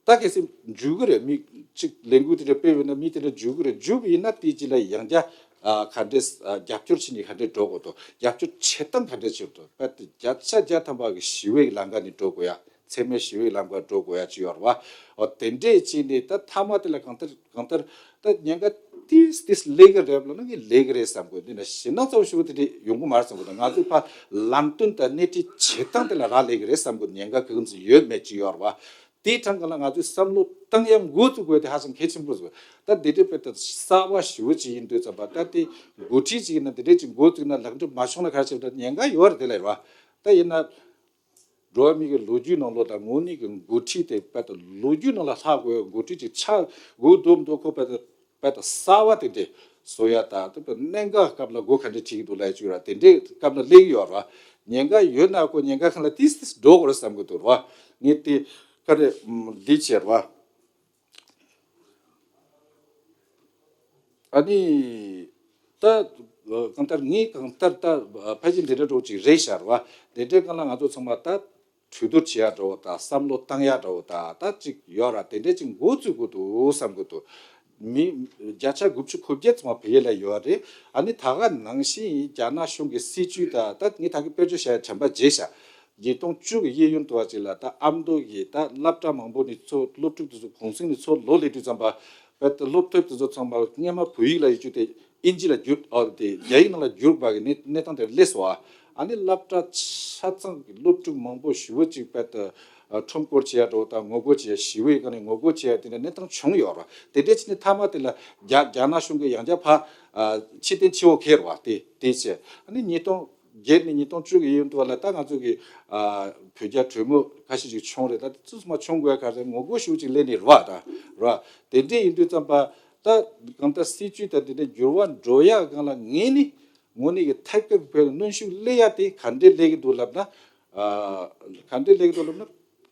ད་གལ་སྲིད་འཇུ་གི་རེད། མི་གཅིག་ལས་འགུལ་དེ་འདྲ་སྤེལ་བས་ན་མི་དེ་འདྲ་འཇུ་གི་རེད། འཇུ་བ་ཡིན་ན་དེ་གཅིག་ལ་ཡང་བསྐྱར་ཨ་ག་འདྲས་ཨ་རྒྱབ་སྐྱོར་བྱེད་ནས་ག་འདྲས་འགྲོ་དགོས་འདུག་རྒྱབ་སྐྱོར་བྱེད་སྟངས་ག་འདྲས་བྱེད་དགོས་འདུག་དཔེ་དེ་བརྒྱ་ཆ་བརྒྱ་ཐམ་པ་གི་ཞི་བའི་ལམ་ཁ་ནས་འགྲོ་དགོས་ཡ། འཚེ་མེད་ཞི་བའི་ལམ་ཁ་འགྲོ་དགོས་ཡ་ཅིག་ཡོད་རེད་བ། འོ་དེ་འདྲས་བྱས་ནས་ད་མཐའ་མ་དེ་ལ་གང་ལྟར་གང་ལྟར་ད་ཉེན་ཁ་ཏིས་ཏིས་སླེབས་ཀྱི་རེད་ལབ་ན་ངས་སླེབས་ཀྱི་རེད་བསམ་གི་འདུག་འདི་ན་ཞེད་སྣང་ཚ་བོ་ཞེ་པོ་དེ་འདྲས་ཡོང་གི་མ་རེད་བསམ་གི་འདུག་ང་ཚོས་ཕར་ལམ་སྟོན་དང་སྣེ་ཁྲིད་བྱེད་སྟངས་དེ་ལ་རག་ལས་ཀྱི་རེད་བསམ་གི་འདུག་ཉེན་ཁ་གང་འཚམ་ཡོད་མེད་ཅིག་ཡོད་རེད་བ། དེའི་གྲངས་ཀ་ལ་ང་ཚོས་བསམ་བློ་བཏང་ཡ་འགོ་བཙུགས་དགོས་དེ་ཧ་ཅང་གལ་ཆེན་པོ་རེད། ད་འདི་འདྲའི་དཔེ་ད་གསར་བ་ཞེ་པོ་ཅིག་ཡིན་དུས་ཙམ་པ། ད་དེ་འགོ་ཁྲིད་ཅིག་ཡིན་ན་འདི་འདྲའི་ཅིག་འགོ་བཙུགས་ན་ལེགས་འགྲུབ་མ་བྱུང་ན་ག་རེ་བྱེད། ད་ཉེན་ཁ་ཡོད་རེད་དེ་ལ་རེད་བ། ད་ཡིན་ན་འགྲོ་བ་མི་གི་ལོ་རྒྱུས་ནང་ལོགས་ད་དངོས་གནས་ཀྱི་འགོ་ཁྲིད་དེ་དཔེ་ད་ལོ་རྒྱུས་ནང་ལ་ལྷག་དགོས་འགོ་ཁྲིད་ཅིག་ཆགས་དགོས་འདུག་མདོག་ཁོ་དཔེ་ད་དཔེ་ད་གསར་བ་དེ་འདྲས་བཟོ་ཡ་ད། ད་དཔེ་གནད་འགག་སྐབས་ལ་འགོ་ག་འདྲས་ཁྲིད་ཀྱི་འདུག་ལབ་ཡ་ཅིག་ཡོད་ར། དེ་འདྲས་སྐབས་ལ་སླེབས་ཀྱི་ཡོད་ར། ཉེན་ཁ་ཡོད་ན་ཁོ་ཉེན་ཁ་སྒང་ལ་ཏིས་ཏིས་འགྲོ་དགོས་རེད་བསམ་གི་འདུག་ར། ངས་དེ་ག་རེ་འདི་བྱས་ར། ཨ་ནི་ད་གང་ལྟར་ངས་གང་ལྟར་ད་ཕལ་ཆེར་འདི་འདྲ་འདྲ་བོ་ཅིག་རེད་ཤག་ར། དེ་འདྲའི་སྒང་ལ་ང་ཚོ་ཚང་མ་ད་གྲོས་བསྡུར་བྱེད་ཡ་འདྲ་བོ་དང་བསམ་བློ་བཏང་ཡ་འདྲ་བོ་དང་ད་ཅིག་ཡོད་ར། དེ་འདྲ་ཅིག་འགོ་བཙུགས་དགོས་འདུག་བསམ་གི་འདུག་མི་བརྒྱ་ཆ་དགུ་བཅུ་གོ་བརྒྱད་ཚང་མ་བོད་ཡིག་ལ་ཡོད་རེད། ཨ་ནི་ད་ག་ནང་བཞིན་རྒྱ་ནག་གཞུང་གི་སྲིད་བྱུས་དང་། ད་ངས་ད་གི་དཔེར་བརྗོད་བྱས་དྲན་པ་བརྗེད་ཤག་ཉིས་སྟོང་བཅུ་གི་གཡས་གཡོན་དུ་བ་ཅིག་ལ་ད་ཨ་མདོ་གི་ད་སློབ་གྲྭ་མང་པོ་ནས་ཚུར་སློབ་ཕྲུག་དེ་ཚོ་གུང་སེང་ནས་ཚུར་ལོག་སླེབས་དུས་ཙམ་པ། བོད་སློབ་ཕྲུག་དེ་ཚོ་ཚང་མ་སྔས་མ་བོད་ཡིག་ལ་ཡོད་རྒྱུ་དེ་ཨིན་ཇི་ལ་བསྒྱུར། ཨ་དེ་རྒྱ་ཡིག་ནང་ལ་བསྒྱུར་བ་གི་གནས་གནས་སྟངས་དེ་སླེབས་སོང་ཨ། ཨ་ནི་སློབ་གྲྭ་ཆ་ཚང་གི་སློབ་ཕྲུག་མང་པོ་ཞེ་པོ་ཅིག་བོད་དུ་ཨ་ཁྲོམ་སྐོར་བྱེད་ཡ་འདྲ་བོ་དང་ངོ་རྒོལ་བྱེད་ཡ་ཞི་བའི་སྒང་ནས་ངོ་རྒོལ་བྱེད་ཡ་དེ་འདྲ་གནས་སྟངས་བྱུང་ཡོད་རེད། དེ་འདྲ་བྱས་ནས་མཐའ་མ་དེ་ལ་རྒྱ་རྒྱ་ནག་གཞུང་གིས་ཡང་བསྐྱར་ཕར་ཨ་ཕྱིར་འཐེན་བྱེད་འོ་ཁེལ་བ་དེ་དེ་བྱས། ཨ་ནི་ཉིས་སྟོང་བརྒྱད་ནས་ཉིས་སྟོང་བཅུ་གི་གཡས་གཡོན་དུ་བ་ལ་ད་ང་ཚོ་གི་ཨ་བོད་རྒྱ་གྲོས་མོལ་ཁ་ཤས་ཅིག་བྱུང་རེད། ད་དེ་ཚོ་ཚང་མ་བྱུང་དགོས་ཡ་ག་རེ་ངོ་རྒོལ་ཞེ་པོ་ཅིག་སླེབས་ནས་རེད་བ། ད་རེད་བ། དེ་འདྲས་ཡིན་དུས་ཙམ་པ་ད་གང་ལྟར་སྲིད་བྱུས་དང་དེ་འདྲས་འགྱུར་བ་འགྲོ་ཡ་སྒང་ལ་ངས་ནི་དངོས་གནས་ཀྱི་ཐད་ཀར་བོད་ལ་གནོན་ཤུགས་སླེབས་ཡ་དེ་ག་འདྲས་སླེབས་ཀྱི་འདུག་ལབ་ན། ཨ་ག་འདྲས་སླེབས་ཀྱི་འདུག་ལབ་ན།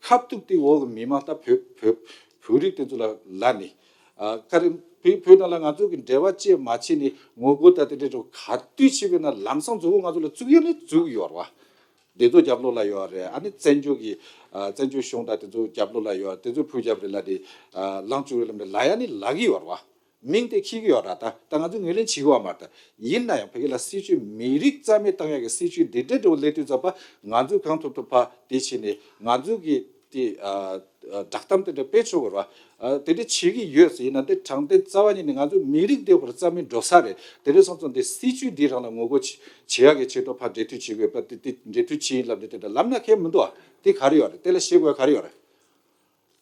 ཁ་ཐུག་དེ་འོག་གི་མི་མང་ད་བོད་བོད་བོད་རིགས་དེ་ཚོ་ལ་ལབ་ནས། ཨ་ག་རེ་བོད་བོད་ནང་ལ་ང་ཚོ་གི་འབྲེལ་བ་བཅད་མ་བྱས་ནས་ངོ་རྒོལ་ད་དེ་འདྲས་འགྲོ་ག་དུས་བྱས་པས་ན་ལམ་སང་མཛུབ་མོ་ང་ཚོ་ལ་བཙུགས་ཡོད་ནི་བཙུགས་ཡོད་རེད་བ། དེ་ཚོ་རྒྱབ་ལོགས་ལ་ཡོད་རེད། ཨ་ནི་བཙན་བྱོལ་གྱི་ཨ་བཙན་བྱོལ་གཞུང་དང་དེ་ཚོ་རྒྱབ་ལོགས་ལ་ཡོད་རེད། དེ་ཚོ་བོད་རྒྱབ་རེད་ལབ་ནས་ཨ་ལངས་བཅུག་རེད་ལབ་ནས་ལབ་ཡ་ནི་ལབ་ཀྱི་ཡོད་རེད་བ། མིང་དེ་འཁྱེར་གྱི་ཡོད་ར། ད་ད་ང་ཚོས་ངོས་ལེན་བྱེད་ཀྱི་ཡོད་མ་རེད། ད་ཡིན་ན་ཡང་ཕ་གི་ལ་སྲིད་བྱུས་མི་རིགས་རྩ་མེད་བཏང་ཡག་གི་སྲིད་བྱུས་འདི་འདྲ་འདྲ་བོ་སླེབས་དུས་ཙམ་པ་ང་ཚོས་གང་ཐུབ་ཐུབ་ཕར་དེ་བྱས་ནས་ང་ཚོ་གི་ དེ་ཨ་ཨ་བསྒྲགས་གཏམ་དེ་འདྲ་སྤེལ་ཆོག་གི་རེད་བ། ཨ་དེ་འདྲ་བྱེད་ཀྱི་ཡོད་ཟེར་ཡིན་ན། དེ་དྲང་བདེན་རྩ་བ་ཉིད་ནས་ང་ཚོ་མི་རིགས་དེ་བར་རྩ་མེད་འགྲོ་ས་རེད། དེ་འདྲ་སོང་ཙང་དེ་སྲིད་ཇུས་འདི་རང་ལ་ངོ་རྒོལ་བྱེད་ཡག་གི་ཆེད་དུ་ཕར་འབྲེལ་མཐུད་བྱེད་དགོས་པ་དེ། དེ་འབྲེལ་མཐུད་བྱེད་ཡིན་ལབ་ནས་དེ་འདྲ་ལབ་ན་ཁྱད་མི་འདུག་ཨ། དེ་ག་རེ་ཡོད་རེད། དེ་ལ་ཤེས་དགོས་ག་རེ་ཡོད་རེད།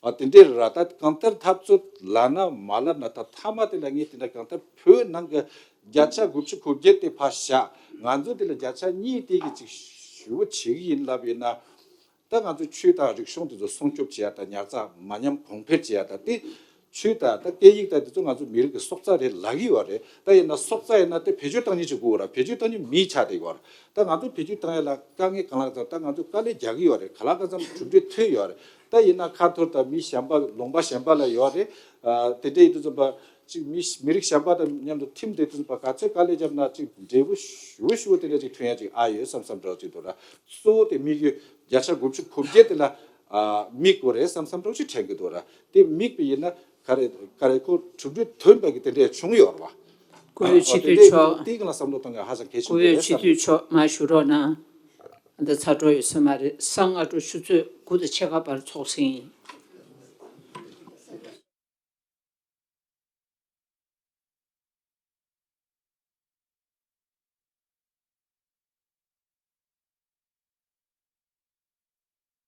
ཨ་དེ་འདྲའི་ར། ད་གང་ལྟར་འཐབ་རྩོད་ལབ་ན་མ་ལབ་ན། ད་མཐའ་མ་དེ་ལ་ངས་དེ་འདྲ་གང་ལྟར་བོད་ནང་གི་བརྒྱ་ཆ་དགུ་བཅུ་གོ་བརྒྱད་དེ་ཕར་བཞག་ང་ཚོ་དེ་ལ་བརྒྱ་ཆ་གཉིས་དེ་གི་ཅིག་ཞུ་བ་བྱེད་ཀྱི་ཡིན་ལབ་ཡིན་ན། ད་ང་ཚོ་ཆོས་དང་རིག་གཞུང་དེ་ཚོ་སྲུང་སྐྱོབ་བྱེད་ཡ་དང་། ཉར་ཚགས་མ་ཉམས་གོང་འཕེལ་བྱེད་ཡ་དང་། དེ་ཆོས་དང་ད་སྐད་ཡིག་དང་དེ་ཚོ་ང་ཚོ་མི་རིགས་ཀྱི་སྲོག་རྩ་རེད་ལབ་ཀྱི་ཡོད་རེད། ད་ཡིན་ན་སྲོག་རྩ་ཡིན་ན་དེ་བེད་སྤྱོད་བཏང་ཉེན་ཅིག་དགོས་ར། བེད་སྤྱོད་བཏང་ཉེན་མི་ཆགས་བསྡད་ཡོད་ར། ད་ང་ཚོ་བེད་སྤྱོད་བཏང་ཡ་ལ་དཀའ་ངལ་གང་ལ་ཙམ། ད་ང་ཚོ་དཀའ་ལས་རྒྱག་གི་ཡོད་རེད། ག་ལ་གང་འཚམ་གྲུབ་འབྲས་ཐོན་ཡོད་རེད། ད་ཡིན་ན་ཁ་ཐོར་དང་མི་གཞན་པ་ལུང་པ་གཞན་པ་ལ་ཡོད་རེད། ཨ་དེ་འདྲ་ཡིན་དུས་ཙམ་པ་ཅིག་མི་མི་རིགས་གཞན་པ་དང་མཉམ་དུ་ཐིམ་བསྡད་དུས་ཙམ་པ་ག་ཚོད་དཀའ་ལས་བརྒྱབ་ན་ཅིག་འབྲས་བུ་ཞུ་ཞུ་དེ་འདྲ་ཅིག་ཐོན་ཡ་ཅིག་ཨ་ཡོད་བསམ་བསམ་འདྲ་ཅིག་འདུག་ར། གཙོ་བོ་དེ་དམིགས་ཡུལ་བརྒྱ་ཆ་དགུ་བཅུ་གོ་བརྒྱད་དེ་ལ་ཨ་དམིགས་དགོས་རེད་བསམ་བསམ་འདྲ་ཅིག་དྲན་གྱི་འདུག་ར། དེ་དམིགས་པ་ཡིན་ན་ག་རེ་ག་རེ་ཁོ་གྲུབ་འབྲས་ཐོན་པ་གི་དེ་འདྲ་བྱུང་ཡོད་ར་བ། སྐུ་ཨ་ངོ་ཨ་སྤྱི་དེ་འདྲ་འཐུས་ཡིན་དུས་མཆོག་དེའི་སྒང་ལ་བསམ་བློ་གཏོང་གི་ཧ་ཅང་གལ་ཆེན་སྐུ་པོའི་པོ་རེད་སྤྱི་བསམ་འདུག་འཐུས་མཆོག་མར་ཞུ་རོགས་གནང་། ད་ཚར་འགྲོ་ཡོད་ས་མ་རེད། གཟའ་སྔ་དྲོ་ཆུ་ཚོད་དགུ་དང་ཕྱེད་ཀ་བར་ཚོགས་ཟིན་ཡིན།